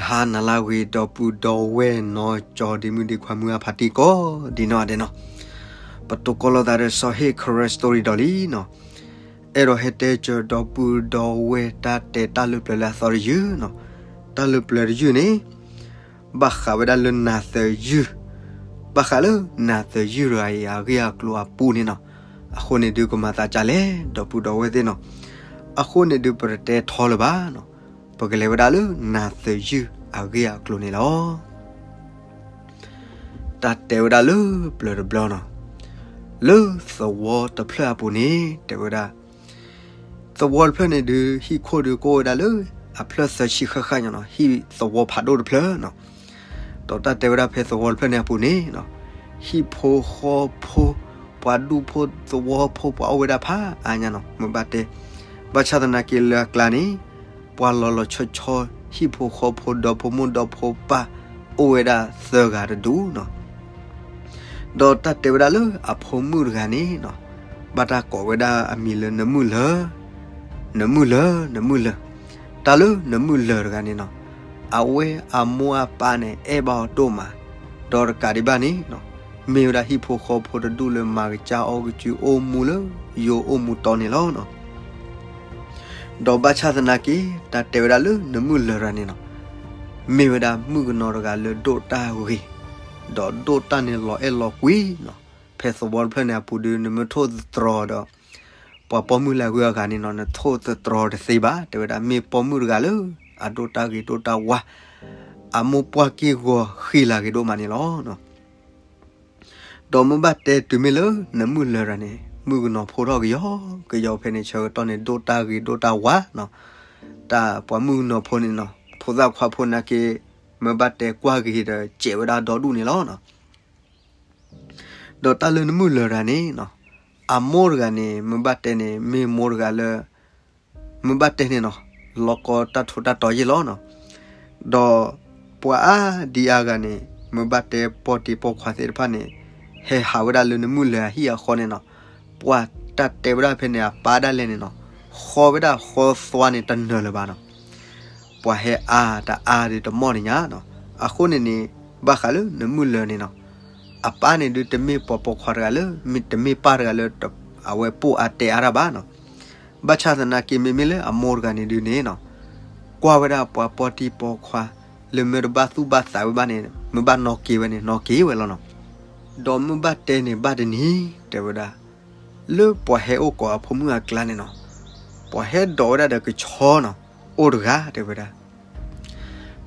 ဟါနၤလၢအဂ့ၤ ဒီပုၢ်ဒီဝဲၢ်နီၢ်ကၠီဒ့မုၣ်ဒ့ခွါမုၢ်အဖးတံၢ်ကိးဒံးနီၢ်ဒဲးနီၢ်, ပတိၢ်ကီးလိာ်သးဒီးစီၤဟ့ၣ် Karen Story ဒီးလံနီၢ်, အဲၣ်ဒိးဟဲတဲစၢၤဒီပုၢ်ဒီဝဲၢ်တၢ်တဲတၢ်လၢပျၢၤလၢအသီတယုၢ်နီၢ်, တၢ်လၢပျၢၤတယုၢ်န့ၣ် ဘၣ်ဃးဝဲဒၣ်လၢနၤသယုၢ်, ဘၣ်ဃးလၢနၤသယုၢ်တဂၤအံၤအဂ့ၢ်အကျိၤအပူၤန့ၣ်နီၢ်, အဃိန့ၣ်ဒုးကမၤသးဒ်လဲၣ် ဒီပုၢ်ဒီဝဲၢ်သ့ၣ်နီၢ်, အဃိန့ၣ်ဒုးပတတဲထီလၢၤဘၣ်နီၢ်, ပကလဲၤဝဲဒၣ်လၢနၤသယုၢ်အဂ့ၢ်အကျိၤန့ၣ်လီၤ. တၢ်တဲဝဲဒၣ်လၢပျၢၤတဘျီနီၢ်, လၢသဝီတဖျၢၣ်အပူၤန့ၣ် တဲဝဲဒၣ် သဝီတဖျၢၣ်န့ၣ်ဒုး ဟံၣ်ခိၣ်ဒုးကအိၣ်ဝဲဒၣ်လၢ အဖျၢၣ်သၢဆံဃၣ်ဃၣ်ညါနီၢ်, ဟံၣ်သဝီဖးဒိၣ်တဖျၢၣ်နီၢ်, ဒီးတၢ်တဲဝဲဒၣ်ဖဲသဝီတဖျၢၣ်န့ၣ်အပူၤန့ၣ်နီၢ်, ဟံၣ်ဖိဃီဖိ ပှၤဒူၣ်ဖိသဝီဖိ ပှၤအိၣ်ဝဲဒၣ်ဖးအါညါနီၢ်, မ့ၢ်ဘၣ်တဲ, ဘၣ်ဆၣ်သနာ်က့လၢအကျါန့ၣ် ပှၤလီၤလီၤဆီဆီ ဟံၣ်ဖိဃီဖိ ဒီဖိမိၢ်ဒီဖိပၢ် အိၣ်ဝဲဒၣ်သၢဂၤတဒူၣ်နီၢ်, ဒီးတၢ်တဲဝဲဒၣ်လၢအဖိမုၣ်တဂၤန့ၣ်နီၢ်, ဘၣ်တၢ်ကိးဝဲဒၣ်အမံၤလၢနမုၢ်လၢၤ, နမုၢ်လၢၤ နမုၢ်လၢၤ, တၢ်လၢနမုၢ်လၢၤတဂၤန့ၣ်နီၢ်, အဝဲအမိၢ်အပၢ်န့ၣ် အဲၣ်ဘၣ်အီၤဒိၣ်မး, ဒီးတကးဒံးဘၣ်န့ၣ်နီၢ်, မ့ၢ်ဝဲဒၣ်ဟံၣ်ဖိဃီဖိတဒူၣ်လၢမၤကစၢ်အီၣ်ကစု အိၣ်မူလၢယိၤအိၣ်မူတီန့ၣ်လီၤနီၢ်. ဒီးဘၣ်ဆၣ်သနာ်က့ တၢ်တဲဝဲဒၣ်လၢနမုၢ်လၢၤတဂၤန့ၣ်နီၢ်, မ့ၢ်ဝဲဒၣ်မုၣ်ကနီၤတဂၤလၢဒိၣ်တၢ်ဂ့ၤ, ဒီးဒိၣ်တၢ်န့ၣ်လီၤအဲၣ်လီၤကွံနီၢ်, ဖဲသဝီတဖျၢၣ်န့ၣ်အပူၤဒုး နမ့ၢ်ထိၣ်သတြီၤဒီး ပှၤပိာ်မုၣ်လၢအဂုၤအဂၤန့ၣ်နီၢ်, နထိၣ်သတြီၤတသ့ဘၣ်, တဲဝဲဒၣ်မ့ၢ်ပိာ်မုၣ်တဂၤလၢ အဒိၣ်တၢ်ဂ့ၤဒိၣ်တၢ်ဝါ, အမိၢ်ပှၢ်က့ၢ်ဂီၤဃံလၤဂ့ၤဒိၣ်မးန့ၣ်လီၤ. ဒီးမ့ၢ်ဘၣ်တဲတုၤမ့ၢ်လၢနမုၢ်လၢၤတဂၤန့ၣ် မုၣ်ကနီၤဖိထီၣ်ကယီကယီဖဲန့ၣ် ဆၢကတီၢ်န့ၣ် ဒိၣ်တၢ်ဂ့ၤဒိၣ်တၢ်ဝါနီၢ်, တၢ်ပှၤမုၣ်ကနီၤဖိန့ၣ်နီၢ်, ဖိသၣ်ခွါဖိနာ်က့ မ့ၢ်ဘၣ်တဲကွၢ်ဂ့ၤဒီး စဲးဝဲဒၣ်ဒီဒူၣ်န့ၣ်လီၤနီၢ်. ဒီးတၢ်လၢနမုၢ်လၢၤတဂၤန့ၣ်နီၢ်, အမိၢ်တဂၤန့ၣ် မ့ၢ်ဘၣ်တဲန့ၣ် မ့ၢ်မိၢ်တဂၤလၢ မ့ၢ်ဘၣ်တဲန့ၣ်နီၢ်, လီၤကီတၢ်ထူးတၢ်တီၤယ့ၢ်လီၤနီၢ်. ဒီးပှၤအါဒံအါဂၤန့ၣ် မ့ၢ်ဘၣ်တဲပိာ်တံၤပိာ်ခွါသ့ၣ်တဖၣ်န့ၣ် ဟဲဟးဝဲဒၣ်လၢနမုၢ်လၢၤအဟံၣ်အဃီန့ၣ်နီၢ်, ပှၤတၢ်တဲဝဲဒၣ်ဖဲန့ၣ် အပၢ်ဒၣ်လဲာ်န့ၣ်နီၢ်, ဃီဝဲဒၣ်ဃီသွါန့ၣ်တနၢၤလၢၤဘၣ်နီၢ်. ပှၤဟဲအါတအါဒုးတမီၢ်န့ၣ်ညါနီၢ်. အဃိန့ၣ်န့ၣ် ဘၣ်ဃးလၢနမုၢ်လၢၤန့ၣ်နီၢ်, အပၢ်န့ၣ်ဒုးတမ့ၢ်ပှၤပိာ်ခွါတဂၤလၢ တမ့ၢ်ပၢ်တဂၤလၢ အဝဲပိာ်အါတဲအါတၢ်ဘၣ်နီၢ်. ဘၣ်ဆၣ်သနာ်က့ မ့မ့ၢ်လၢအမိၢ်တဂၤန့ၣ်ဒုးန့ၣ်နီၢ်, ကွၢ်ဝဲဒၣ်ပှၤပိာ်တံၤပိာ်ခွါ လၢမ့ၢ်တဘၣ်သူၣ်ဘၣ်သးဝဲဘၣ်န့ၣ် မ့ၢ်ဘၣ်နီၣ်က့ၤဝဲန့ၣ် နီၣ်က့ၤဝဲလီၤနီၢ်. ဒီးမ့ၢ်ဘၣ်တဲန့ၣ်ဘၣ်တနံၤ တဲဝဲဒၣ် လၢပှၤဟဲအိၣ်ကိးအဖိမုၣ်အကျါန့ၣ်နီၢ်, ပှၤဟဲဒိးဝဲဒၣ်ဒီးကဆီနီၢ်, အိၣ်တဂၤတဲဝဲဒၣ်.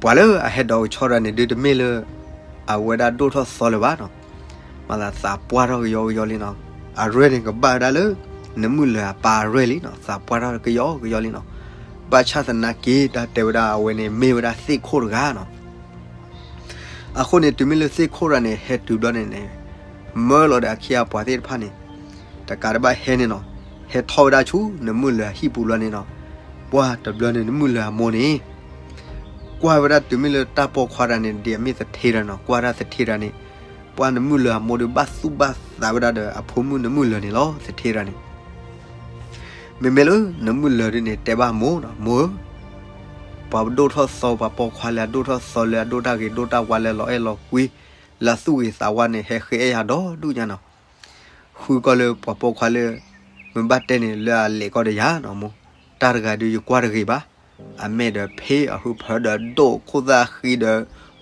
ပှၤလၢအဟဲဒိးကဆီတဂၤန့ၣ်ဒုးတမ့ၢ်လၢ အဝဲဒၣ်ဒိၣ်ထီၣ်သီလၢၤဘၣ်နီၢ်, မၤသးသးပှၢ်ထီၣ်ကယီကယီလံနီၢ်. အရဲၣ်န့ၣ်ကဘၣ်ဝဲဒၣ်လၢ နမုၢ်လၢၤအပၢ်အရဲၣ်လံနီၢ်, သးပှၢ်ထီၣ်ကယီကယီလံနီၢ်. ဘၣ်ဆၣ်သနာ်က့ တၢ်တဲဝဲဒၣ်အဝဲန့ၣ် မ့ၢ်ဝဲဒၣ်သ့ၣ်ခိၣ်တဂၤနီၢ်. အဃိန့ၣ် တုၤမ့ၢ်လၢသ့ၣ်ခိၣ်တဂၤန့ၣ် ဟဲတုၤဘျီန့ၣ်န့ၣ် မၢလီၤဒီးအခ့အပှၤသ့ၣ်တဖၣ်န့ၣ် တကးဒံးဘၣ်ဟဲန့ၣ်နီၢ်, ဟဲထီၣ်ဝဲဒၣ်ဆူနမုၢ်လၢၤအဟံၣ်ပူၤဘျီန့ၣ်နီၢ်, ပှၢ်တဘျီန့ၣ် နမုၢ်လၢၤအမိၢ်န့ၣ် ကွၢ်ဝဲဒၣ်တုၤမ့ၢ်လၢတၢ်ပိာ်ခွါတဂၤန့ၣ် ဒ်အမ့ၢ်သထ့တဂၤနီၢ်, ကွၢ်ဒၣ်သထ့တဂၤန့ၣ် ပှၢ်နမုၢ်လၢၤအမိၢ်ဒီးဘၣ်သူၣ်ဘၣ်သးဝဲဒၣ်ဒီးအဖိမုၣ်နမုၢ်လၢၤန့ၣ်လီၤ, သထ့တဂၤန့ၣ်. မ့မ့ၢ်လၢနမုၢ်လၢၤဒ်န့ၣ် တဲဘၣ်မိၢ်နီၢ်, မိၢ်ဧၢ, ပှၤဒိၣ်ထီၣ်သီ ပှၤပိာ်ခွါလၢအဒိၣ်ထီၣ်သီလၢအဒိၣ်တၢ်ဂ့ၤဒိၣ်တၢ်ဝါလၢအလီၤအဲၣ်လီၤကွံ လၢအသူၣ်ဂ့ၤသးဝါန့ၣ် ဟဲဃ့အဲၣ်ယၤဒီဒူၣ်ညါနီၢ်. ဃုကီၢ်လၢပှၤပိာ်ခွါလၢ မ့ၢ်ဘၣ်တဲန့ၣ် လၢအလဲၤကီၢ်ဒီးယၤနီၢ်မိၢ်, တၢ်တဂၤဒုးယကွၢ်တဂ့ၤဘၣ်, အမဲာ်ဒီးဖ့အဟုဖၢဒီးဒိၣ်ခိၣ်သၣ်ဃံဒီး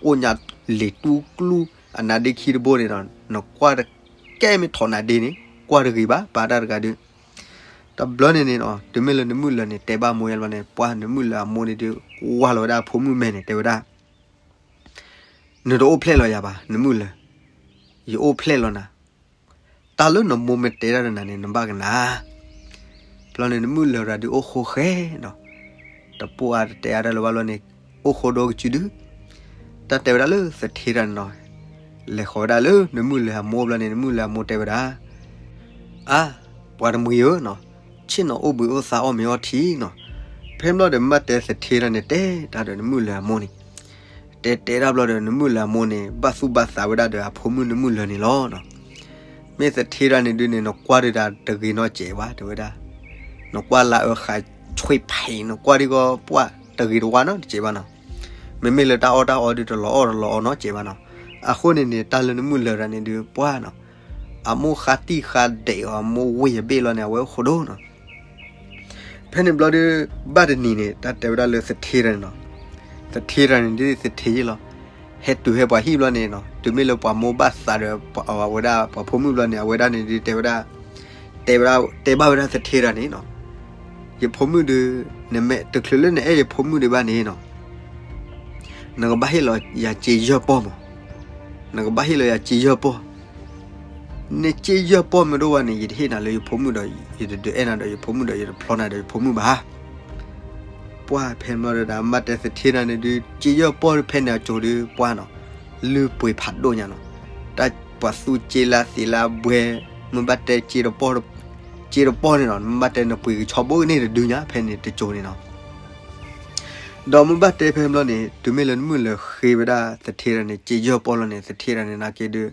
အိၣ်ညါလံာ်တူၢ်ကျူၢ် အနါဒ့ခံတဘိန့ၣ်နီၢ်, နကွၢ်တကဲမ့ၢ်ထီၣ်နါဒ့န့ၣ် ကွၢ်တဂ့ၤဘၣ် ပၢ်တၢ်တဂၤဒုး. တဘျီန့ၣ်န့ၣ်နီၢ် တုၤမ့ၢ်လၢနမုၢ်လၢၤန့ၣ် တဲဘၣ်မိၢ်ယါဘျီန့ၣ် ပှၢ်နမုၢ်လၢၤအမိၢ်န့ၣ်ဒုး ကွၢ်လီၤဝဲဒၣ်အဖိမုၣ်မဲာ်န့ၣ် တဲဝဲဒၣ် နတအိၣ်ဖျဲၣ်လီၤယၤဘၣ် နမုၢ်လၢၤ, ယအိၣ်ဖျဲၣ်လီၤနၤ, တၢ်လၢနမိၢ်မ့ၢ်တဲတၢ်ဒီးနၤန့ၣ် နဘၣ်ကနၣ်. ဘျီန့ၣ် နမုၢ်လၢၤတဂၤဒုးအိၣ်ဃိဃဲနီၤ, တပိာ်အါတတဲအါတၢ်လၢၤဘၣ်ဘျီန့ၣ် အိၣ်ဃိဒီးကစုဒု, တၢ်တဲဝဲဒၣ်လၢသထ့တဂၤန့ၣ်နီၤ, လဲၤဃီၤဝဲဒၣ်လၢနမုၢ်လၢၤအမိၢ်ဘျီန့ၣ် နမုၢ်လၢၤအမိၢ်တဲဝဲဒၣ် အါ, ပှၤတမှံၤဧၢနီၤ, ဆ့ၣ်နီၤအိၣ်ဘှံးအိၣ်သါအီၣ်မ့ၤအီထံနီၤ. ဖဲဘျီဒီးမ့ၢ်ဘၣ်တဲသထ့တဂၤန့ၣ် တဲတၢ်ဒီးနမုၢ်လၢၤအမိၢ်န့ၣ်, တဲတဲတၢ်ဘျီဒီး နမုၢ်လၢၤအမိၢ်န့ၣ် ဘၣ်သူၣ်ဘၣ်သးဝဲဒၣ်ဒီးအဖိမုၣ်နမုၢ်လၢၤန့ၣ်လီၤနီၤ. မ့ၢ်သထ့တဂၤန့ၣ်ဒုးန့ၣ် နကွၢ်ဒုးတၢ်တဂ့ၤနီတစဲးဘၣ် တဲဝဲဒၣ်, နကွၢ်လၢအၢဃာ်ဆွ့ဖဲ နကွၢ်ဒုးကီးပှၢ်တဂ့ၤတဝါနီတစဲးဘၣ်နီၤ. မ့မ့ၢ်လၢတၢ်အီၣ်တၢ်အီဒုးတလီၤအီၣ်တလီၤအီနီတစဲးဘၣ်နီၤ. အဃိန့ၣ်န့ၣ် တၢ်လၢနမုၢ်လၢၤတဂၤန့ၣ်ဒုးပှၢ်နီၤ, အမိၢ်ဃါတံၢ်ဃါဒဲးအီၤ အမိၢ်ဝ့ၢ်ယဘ့ၣ်လီၤန့ၣ် အဝဲအိၣ်ဃိဒိၣ်နီၤ. ဖဲန့ၣ်ဘျီဒုး ဘၣ်တနံၤန့ၣ် တၢ်တဲဝဲဒၣ်လၢသထ့တဂၤန့ၣ်နီၤ, သထ့တဂၤန့ၣ်ဒ်သထ့ယ့ၢ်လီၤ, ဟဲတုၤဟဲပှၤဟံၣ်ဘျီန့ၣ်နီၤ, တုၤမ့ၢ်လၢပှၤမိၢ်ဘၣ်သးဒီး အဝဲဒၣ်ပှၤဖိမုၣ်ဘျီန့ၣ် အဝဲဒၣ်န့ၣ်ဒုးတဲဝဲဒၣ်, တဲဝဲဒၣ် တဲဘၣ်ဝဲဒၣ်သထ့တဂၤန့ၣ်နီၤ, ယဖိမုၣ်ဒုး နမ့ၢ်တချုးလၢနအဲၣ်ယဖိမုၣ်ဒံးဘၣ်န့ၣ်နီၤ, နကဘၣ်ဟ့ၣ်လီၤယၤစ့ယဲၢ်ပီၢ်မး, နကဘၣ်ဟ့ၣ်လီၤယၤစ့ယဲၢ်ပီၢ်, နစ့ယဲၢ်ပီၢ်မ့ၢ်တအိၣ်ဘၣ်န့ၣ် ယတဟ့ၣ်နၤလၢယဖိမုၣ်ဒီး ယတဒုးအဲၣ်နၤဒီးယဖိမုၣ်ဒီး ယတဖျီနၤဒီးယဖိမုၣ်ဘၣ်. ပှၢ်ဖဲန့ၣ်ဘျီဒီး မ့ၢ်တဲသထ့တဂၤန့ၣ်ဒုး စ့ယဲၢ်ပီၢ်ဖဲန့ၣ်အစိၤဒုးပှၢ်နီၤ, လုၢ်ပှ့ၤဖးဒိၣ်ညါနီၤ, တၢ်ပှၤသူစ့လၢသ့လၢဘှဲ, မ့ၢ်ဘၣ်တဲ စ့တပီၢ်န့ၣ်နီၤ, မ့ၢ်ဘၣ်တဲနပှ့ၤကဆီဘိကန့ၢ်တဒုညါ ဖဲန့ၣ်တစိၤန့ၣ်နီၤ. ဒီးမ့ၢ်ဘၣ်တဲဖဲန့ၣ်ဘျီန့ၣ် တုၤမ့ၢ်လၢနမုၢ်လၢၤဃ့ဝဲဒၣ်သထ့တဂၤန့ၣ် စ့ယဲၢ်ပီၢ်လီၤန့ၣ် သထ့တဂၤန့ၣ် နာ်က့ဒုး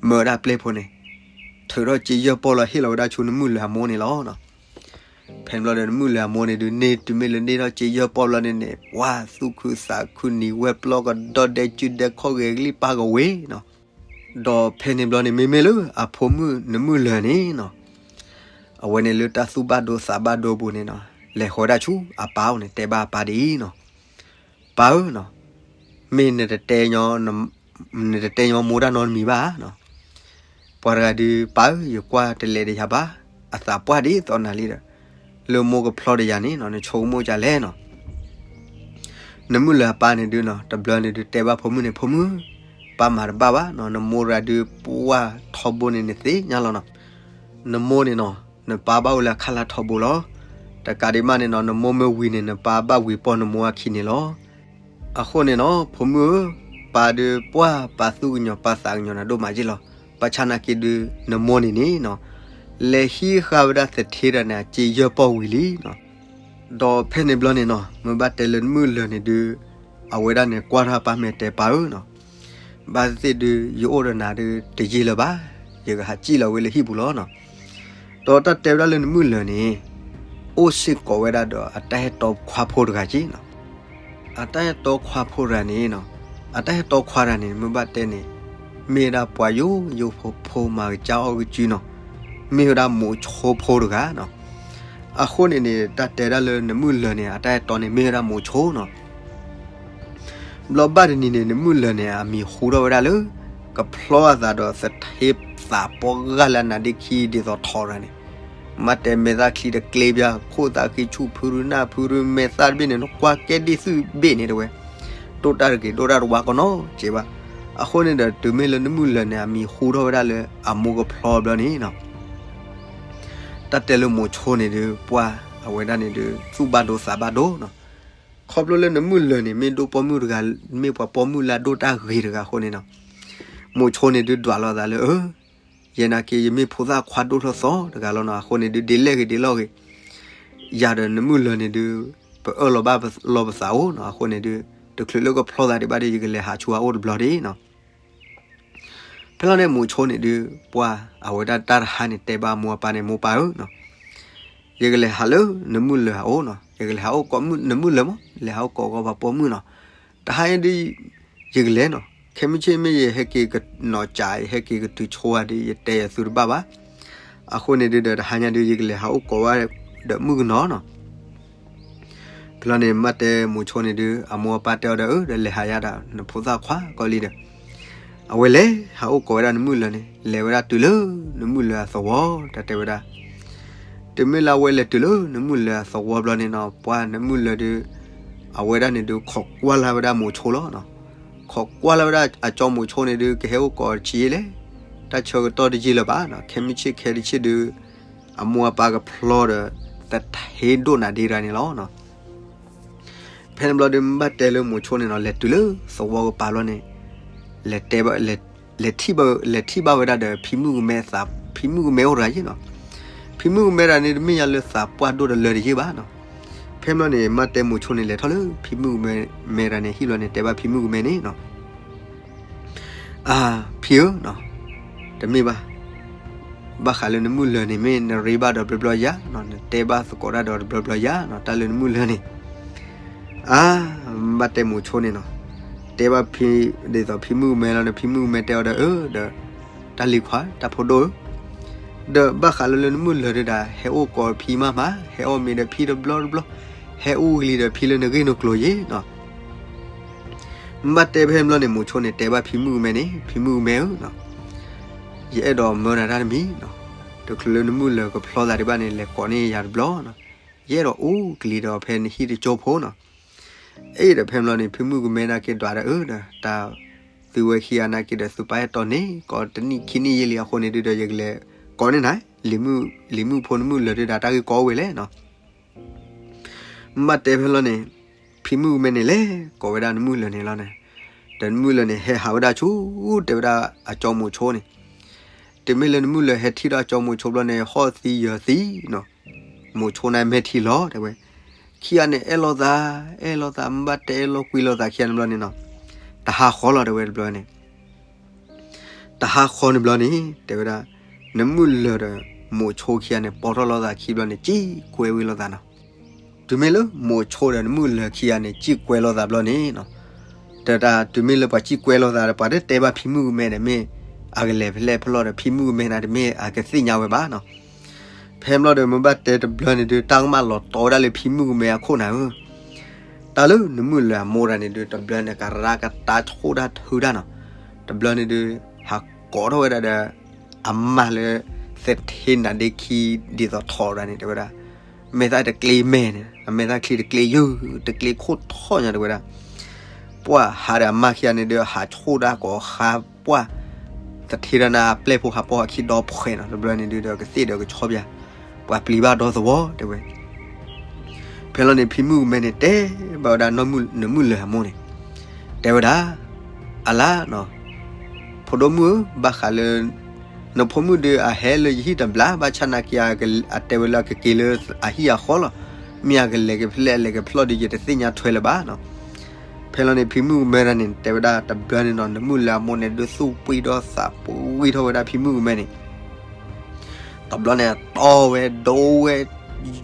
မၢဝဲဒၣ်ပျဲၢ်ဖိန့ၣ်, ထုးထီၣ်စ့ယဲၢ်ပီၢ်လီၤ ဟ့ၣ်လီၤဝဲဒၣ်ဆူနမုၢ်လၢၤအမိၢ်န့ၣ်လီၤ. ဖဲန့ၣ်ဘျီဒီး နမုၢ်လၢၤအမိၢ်န့ၣ်ဒုး န့ၢ်တုၤမ့ၢ်လၢန့ၢ်ထီၣ်စ့ယဲၢ်ပီၢ်ဘျီန့ၣ်န့ၣ် ပှၢ်သူၣ်ခုသးခု နံၤဝဲပျီကဒီဒဲကုဒဲခီၣ်ဂဲၤကလံၣ်ပၢ်ကဝ့ၤနီၤ. ဒီးဖဲန့ၣ်ဘျီန့ၣ် မ့မ့ၢ်လၢအဖိမုၣ်နမုၢ်လၢၤန့ၣ်နီၤ, အဝဲန့ၣ်လၢတၢ်သူၣ်ဘၣ်ဒိသးဘၣ်ဒိအပူၤန့ၣ်နီၤ, လဲၤဃီၤဝဲဒၣ်ဆူအပၢ်အိၣ်န့ၣ် တဲဘၣ်အပၢ်ဒ်အံၤနီၤ, ပၢ်ဧၢနီၤ, မ့ၢ်နတတဲ နတတဲညီမိၢ်တၢ်နီတမံၤဘၣ်နီၤ. ပှၤတဂၤဒုး ပၢ်ဧၢ ယကွၢ်တလဲၤဒီးယၤဘၣ်, အသးပှၢ်ဒ်သိးနၤလံဒီး လၢမိၢ်ကဖျီဒီးယၤန့ၣ်နီၤ နဆိကမိၣ်ဒ်လဲၣ်နီၤ. နမုၢ်လၢၤအပၢ်န့ၣ်ဒုးနီၤ တဘျီန့ၣ်ဒုးတဲဘၣ်ဖိမုၣ်န့ၣ် ဖိမုၣ်, ပၢ်မၤတဘၣ်ဘၣ်နီၤ, နမိၢ်တဂၤဒုးပှၢ်ထီဘိန့ၣ်နသ့ၣ်ညါလီၤနီၤ. နမိၢ်န့ၣ်နီၤ နပၢ်ဘၣ်အိၣ်လၢအခၣ်လၢ်ထီဘိလီၤ. တကးဒံးဘၣ်န့ၣ်နီၤ နမိၢ်မ့ၢ်ဝံၤန့ၣ် နပၢ်ဘၣ်ဝံၤပီၢ်နမိၢ်အခံန့ၣ်လီၤ. အဃိန့ၣ်နီၤ ဖိမုၣ်ဧၢ, ပၢ်ဒုးပှၢ်ပာ်သူၣ်ကညီၤပာ်သးကညီၤနၤဒိၣ်မးက့လီၤ. ဘၣ်ဆၣ်နာ်က့ဒုး နမိၢ်န့ၣ်န့ၣ်နီၤ လဲၤဟံးဃာ်ဝဲဒၣ်သထ့တဂၤန့ၣ် အစ့ယဲၢ်ပီၢ်ဝံၤလံနီၤ. ဒီးဖဲန့ၣ်ဘျီန့ၣ်နီၤ မ့ၢ်ဘၣ်တဲလၢနမုၢ်လၢၤန့ၣ်ဒုး အဝဲဒၣ်န့ၣ်ကွၢ်ထီၣ်အပၢ်မဲာ်တဲ ပၢ်ဧၢနီၤ, ဘၣ်သ့ၣ်သ့ၣ်ဒုး ယအိၣ်ဒီးနၤဒုးတယံာ်လၢၤဘၣ်, ယကဟးစံၣ်လီၤဝဲလၢဟံၣ်ပူၤလီၤနီၤ. ဒီးတၢ်တဲဝဲဒၣ်လၢနမုၢ်လၢၤန့ၣ် အိၣ်စ့ၢ်ကီးဝဲဒၣ်ဒီးအတၢ်အဲၣ်တီခွါဖိတဂၤက့နီၤ. အတၢ်အဲၣ်တီခွါဖိတဂၤန့ၣ်နီၤ, အတၢ်အဲၣ်တီခွါတဂၤန့ၣ် မ့ၢ်ဘၣ်တဲန့ၣ် မ့ၢ်ဝဲဒၣ်ပှၤယိယိဖိဖိ မၤကစၢ်အီၣ်ကစုနီၤ, မ့ၢ်ဝဲဒၣ်မိၤဆိဖိတဂၤနီၤ. အဃိန့ၣ်န့ၣ် တၢ်တဲဒၣ်လၢနမုၢ်လၢၤန့ၣ် အတၢ်အဲၣ်တီန့ၣ် မ့ၢ်ဝဲဒၣ်မိၤဆိနီၤ. ဘျီဘၣ်တနံၤန့ၣ် နမုၢ်လၢၤန့ၣ် အမံၤဟူထီၣ်ဝဲဒၣ်လၢ ကဖျီအသးဒီးသထ့သးပှၢ်ဂၤလၢအနါဒ့ခံဒ်သိးထီတဂၤန့ၣ်, မ့ၢ်တဲမဲာ်သၣ်ချံတကျ့ဘၣ်, ခိၣ်သးဃံဆူၣ်ဖုရူနၢ်ဖုရူမဲာ်သၣ်တဘ့ၣ်န့ၣ် နကွၢ်ကဲဒ်သုဘ့ၣ်န့ၣ်တဝဲ, ဒိၣ်တၢ်တဂ့ၤဒိၣ်တၢ်တဝါကနီၤစဲးဘၣ်. အဃိန့ၣ်ဒီး တုၤမ့ၢ်လၢနမုၢ်လၢၤန့ၣ် အမံၤဟူထီၣ်ဝဲဒၣ်လၢအမိၢ်ကဖျီဘျီန့ၣ်နီၤ တၢ်တဲလၢမိၤဆိန့ၣ်ဒုး ပှၢ်အဝဲဒၣ်န့ၣ်ဒုး သူၣ်ဘၣ်ဒိသးဘၣ်ဒိနီၤ. ခီဖျိလၢနမုၢ်လၢၤန့ၣ် မ့ၢ်ဒိၣ်ပိာ်မုၣ်တဂၤ, မ့ၢ်ပှၤပိာ်မုၣ်လၢအဒိၣ်တၢ်ဂ့ၤတဂၤအဃိန့ၣ်နီၤ, မိၤဆိန့ၣ်ဒုး ဒွးလိာ်သးလၢ အၢ ယဲနာ်က့ ယမ့ၢ်ဖိသၣ်ခွါဒိၣ်ထီၣ်သီတဂၤလီၤနီၤ. အဃိန့ၣ်ဒုး ဒ်လဲၣ်ဂ့ၤဒ်လဲၣ်ဂ့ၤ ယၤဒီးနမုၢ်လၢၤန့ၣ်ဒုး ပအၢၣ်လီၤဘၣ်လီၤပသးအိၣ်နီၤ. အဃိန့ၣ်ဒုး တချုးလၢကဖျီသးဒံးဘၣ်ဒီး ယကလဲၤဟးဆူအအိၣ်တဘျီဒၣ်နီၤ. ဖဲလီၤန့ၣ် မိၤဆိန့ၣ်ဒုး ပှၢ်အဝဲဒၣ်တၢ်တဟါန့ၣ် တဲဘၣ်မိၢ်အပၢ်န့ၣ် မိၢ်ပၢ်ဧၢနီၤ, ယကလဲၤဟးလၢနမုၢ်လၢၤအအိၣ်နီၤ. ယကလဲၤဟးအိၣ်ကိးနမုၢ်လၢၤမး, လဲၤဟးအိၣ်ကိးဂီၢ်ပှၤပိာ်မုၣ်နီၤ. တဟါအံၤဒုး ယကလဲၤနီၤ. ခဲမုၢ်ဆ့ၣ်မ့ၢ်ယဟဲက့ၤကနီၤကး ယဟဲက့ၤကတုၤဆိဧါဒီး ယတဲယသုတဘၣ်ဘၣ်. အဃိန့ၣ်ဒုးဒီး တဟါညါဒုး ယကလဲၤဟးအိၣ်ကိးဝဲဒီးမုၣ်ကနီၤနီၤ. ဖဲလီၤန့ၣ် မ့ၢ်တဲမိၤဆိန့ၣ်ဒုး အမိၢ်အပၢ်တဲအီၤဒီး အၢ ဒီးလဲၤဟးယါဒီး နဖိသၣ်ခွါကီလံဒီး အဝဲလဲၤဟးအိၣ်ကိးဝဲဒၣ်နမုၢ်လၢၤန့ၣ် လဲၤဝဲဒၣ်တုၤလၢနမုၢ်လၢၤအသဝီ တၢ်တဲဝဲဒၣ်. တုၤမ့ၢ်လၢအဝဲလဲၤတုၤလၢနမုၢ်လၢၤအသဝီဘျီန့ၣ်နီၤ ပှၢ်နမုၢ်လၢၤဒုး အဝဲဒၣ်န့ၣ်ဒုး ခိးကွၢ်လၢ်ဝဲဒၣ်မိၤဆိလီၤနီၤ. ခိးကွၢ်လၢ်ဝဲဒၣ်အကၠီမိၤဆိန့ၣ်ဒုး ကဟဲအိၣ်ကိးတဆံးယဲလဲၣ်. တၢ်ဆၢကတီၢ်တယံာ်လၢၤဘၣ်နီၤ. ခဲမုၢ်ဆ့ၣ်ခဲတဆ့ၣ်ဒုး အမိၢ်အပၢ်ကဖျီဒီး သထ့ဒိၣ်နၤဒ့တဂၤန့ၣ်လီၤနီၤ. ဖဲန့ၣ်ဘျီဒုး မ့ၢ်ဘၣ်တဲလၢမိၤဆိန့ၣ်နီၤ လဲၤတုၤလၢသဝီကပၤဘျီန့ၣ် လဲၤတဲဘၣ် လဲၤထံၣ်ဘၣ် လဲၤထံၣ်ဘၣ်ဝဲဒၣ်ဒီး ဖံမုၣ်ကမဲသး ဖံမုၣ်ကမဲအိၣ်တဂၤယ့ၣ်နီၤ. ဖံမုၣ်ကမဲတဂၤန့ၣ် တမ့ၢ်ညါလၢသးပှၢ်ဒိၣ်တလၢတယ့ၣ်ဘၣ်နီၤ. ဖဲန့ၣ်ဘျီန့ၣ် မ့ၢ်တဲမိၤဆိန့ၣ် လဲၤထီၣ်လၢဖံမုၣ်ကမဲတဂၤန့ၣ် ဟံၣ်ဘျီန့ၣ် တဲဘၣ်ဖံမုၣ်ကမဲန့ၣ်နီၤ အါ ဖံဧၢနီၤ, တမ့ၢ်ဘၣ်. ဘၣ်ဃးလၢနမုၢ်လၢၤန့ၣ် မ့ၢ်နရ့ဘၣ်ဒီးဘျီဘျီယၤနီၤ, နတဲဘၣ်သကိးတၢ်ဒီးတဘျီဘျီယၤနီၤ, တၢ်လၢနမုၢ်လၢၤန့ၣ်. အါ ဘၣ်တဲမိၤဆိန့ၣ်နီၤ, တဲဘၣ်ဖံ, ဒ်သိးဖံမုၣ်ကမဲလီၤန့ၣ် ဖံမုၣ်ကမဲတဲအီၤဒီး အၢ ဒီး တၢ်လံၤခွါ တၢ်ဖိဒိၣ်ဧၢ, ဒီးဘၣ်ဃးလၢလၢနမုၢ်လၢၤဒုဒၣ် ဟဲအိၣ်ကိးဖံမးမး ဟဲအီၣ်မ့ၤဒီးဖံတဘျီတဘျီ, ဟဲအိၣ်ဝံၤလံဒီးဖံလၢနဂ့ၢ်နကျိၤယ့ၤနီၤ. မ့ၢ်ဘၣ်တဲဖဲဘျီန့ၣ် မိၤဆိန့ၣ် တဲဘၣ်ဖံမုၣ်ကမဲန့ၣ် ဖံမုၣ်ကမဲဧၢနီၤ, ယအဲၣ်ဒိးမၢနၤတၢ်တမံၤနီၤ, တချုးလၢနမုၢ်လၢၤကဖျီသးဒံးဘၣ်န့ၣ် လဲၤကိးန့ၢ်ယၤတဘျီနီၤ, ယအဲၣ်ဒိးအိၣ်ကလံၤဒီးဖဲနဟံၣ်တကၠိဖိနီၤ. အ့ၣ်ဒီးဖဲဘျီန့ၣ် ဖံမုၣ်ကမဲနာ်က့ၤဒွးဒီးအၢဒီး တၢ်သုဝဲခံဂၤနာ်က့ၤဒီးသုပၢ်အဲၣ်တီန့ၢ် ကိးတနံၣ်ခံနံၣ်ယံာ်လံအဃိန့ၣ်ဒုဒီး ယကလဲၤကိးန့ၢ်နၤ လံၤမုၣ်ဖိနမုၢ်လၢၤဒုဒၣ် တၢ်ဂ့ၢ်ကီအိၣ်ဝဲလဲၣ်နီၤ. မ့ၢ်ဘၣ်တဲဖဲလီၤန့ၣ် ဖံမုၣ်ကမဲန့ၣ်လဲၤကိးဝဲဒၣ်နမုၢ်လၢၤန့ၣ်လီၤန့ၣ်, ဒီးနမုၢ်လၢၤန့ၣ် ဟဲဟးဝဲဒၣ်ဆူ တဲဝဲဒၣ်အကၠီမိၤဆိန့ၣ်, တုၤမ့ၢ်လၢနမုၢ်လၢၤဟဲထံၣ်ဒီးအကၠီမိၤဆိဘျီန့ၣ် ဟီၣ်သံယၢၤသံနီၤ, မိၤဆိန့ၣ်မဲာ်ထံလီၤတဲဝဲ, ခံဂၤန့ၣ် အဲၣ်လိာ်သး အဲၣ်လိာ်သး မ့ၢ်ဘၣ်တဲအဲၣ်လိာ်ကွံလိာ်သးခံဂၤန့ၣ်ဘျီန့ၣ်နီၤ, တဟါဃီလီၤတဲဝဲတဘျီန့ၣ် တဟါဃီန့ၣ်ဘျီန့ၣ် တဲဝဲဒၣ် နမုၢ်လၢၤဒီး မိၤဆိခံဂၤန့ၣ် ပိာ်ထီၣ်လိာ်သးခံဘျီန့ၣ် စံၣ်ကွဲဝံၤလိာ်သးနီၤ. တုၤမ့ၢ်လၢမိၤဆိဒီးနမုၢ်လၢၤခံဂၤန့ၣ် စံၣ်ကွဲလိာ်သးဘျီန့ၣ်နီၤ, တၢ်တုၤမ့ၢ်လၢပှၤစံၣ်ကွဲလိာ်သးဒီး ပှၤတတဲဘၣ်ဖံမုၣ်ကမဲဒီး မ့ၢ်အကလဲၤဖဲလဲၣ်ဖဲလဲၣ်ဒီး ဖံမုၣ်ကမဲန့ၣ်တမ့ၢ်အကသ့ၣ်ညါဝဲဘၣ်နီၤ. ဖဲဘျီဒီး မ့ၢ်ဘၣ်တဲတဘျီန့ၣ်ဒု တၢ်ကမၣ်လီၤတီဝဲဒၣ်လၢဖံမုၣ်ကမဲအခိၣ်နၤဧၢ, တၢ်လၢနမုၢ်လၢၤအမိၢ်တဂၤန့ၣ်ဒု တဘျီန့ၣ် ကရၢကတါဆိၣ်တၢ်ထုတၢ်နီၤ, တဘျီန့ၣ်ဒု ဟးကိးထီၣ်ဝဲဒၣ်ဒီး အမါလၢ သထ့နါဒ့ခံ ဒ်သိးထီၣ်ဒၣ်န့ၣ် တဲဝဲဒၣ် မဲာ်သၣ်တကျ့မဲာ်န့ၣ် အမဲာ်သၣ်ချံတကျ့ယုၢ် တကျ့ခိၣ်ထီၣ်ညါတဲဝဲဒၣ်, ပှၢ်ဟးဒီးအမါခံဂၤန့ၣ်ဒု ဟးဆိၣ်တၢ်ကိးဃါပှၢ်, သထ့ဒၣ်နၤအပျဲၢ်ဖိဟးပီၢ်ဟးခံဒီဖှဲးနီၤ တဘျီန့ၣ်ဒုဒီးကသ့ၣ်ဒီးကဆီပၠး, ပှၤပျံၤဘၣ်ဒီသဝီတဲဝဲ ဖဲလီၤန့ၣ် ဖံမုၣ်ကမဲန့ၣ် တဲဘၣ်ဝဲဒၣ် နမုၢ်လၢၤအမိၢ်န့ၣ် တဲဝဲဒၣ်, အလါနီၤ, ဖိဒိၣ်မုၣ်ဧၢ, ဘၣ်ဃးလၢ နဖိမုၣ်ဒု အဟဲလၢယဟံၣ်တဘျီ ဘၣ်ဆၣ်နာ်က့ အတဲဝဲလၢအကက့ၤလၢအဟံၣ်အဃီလီၤ, မ့ၢ်အကလဲၤက့ၤဖဲလဲၣ် အလဲၤက့ၤဖဲလဲၣ်ဒီး ယတသ့ၣ်ညါထွဲလၢၤဘၣ်နီၤ. ဖဲလီၤန့ၣ် ဖံမုၣ်ကမဲတဂၤန့ၣ် တဲဝဲဒၣ်တဘျီန့ၣ်နီၤ နမုၢ်လၢၤအမိၢ်န့ၣ်ဒု သူၣ်ပှံၢ်ဒီးသးပှံၢ်ထီၣ်ဝဲဒၣ်ဖံမုၣ်ကမဲန့ၣ် တဘျီန့ၣ် တီဝဲ ဒိဝဲ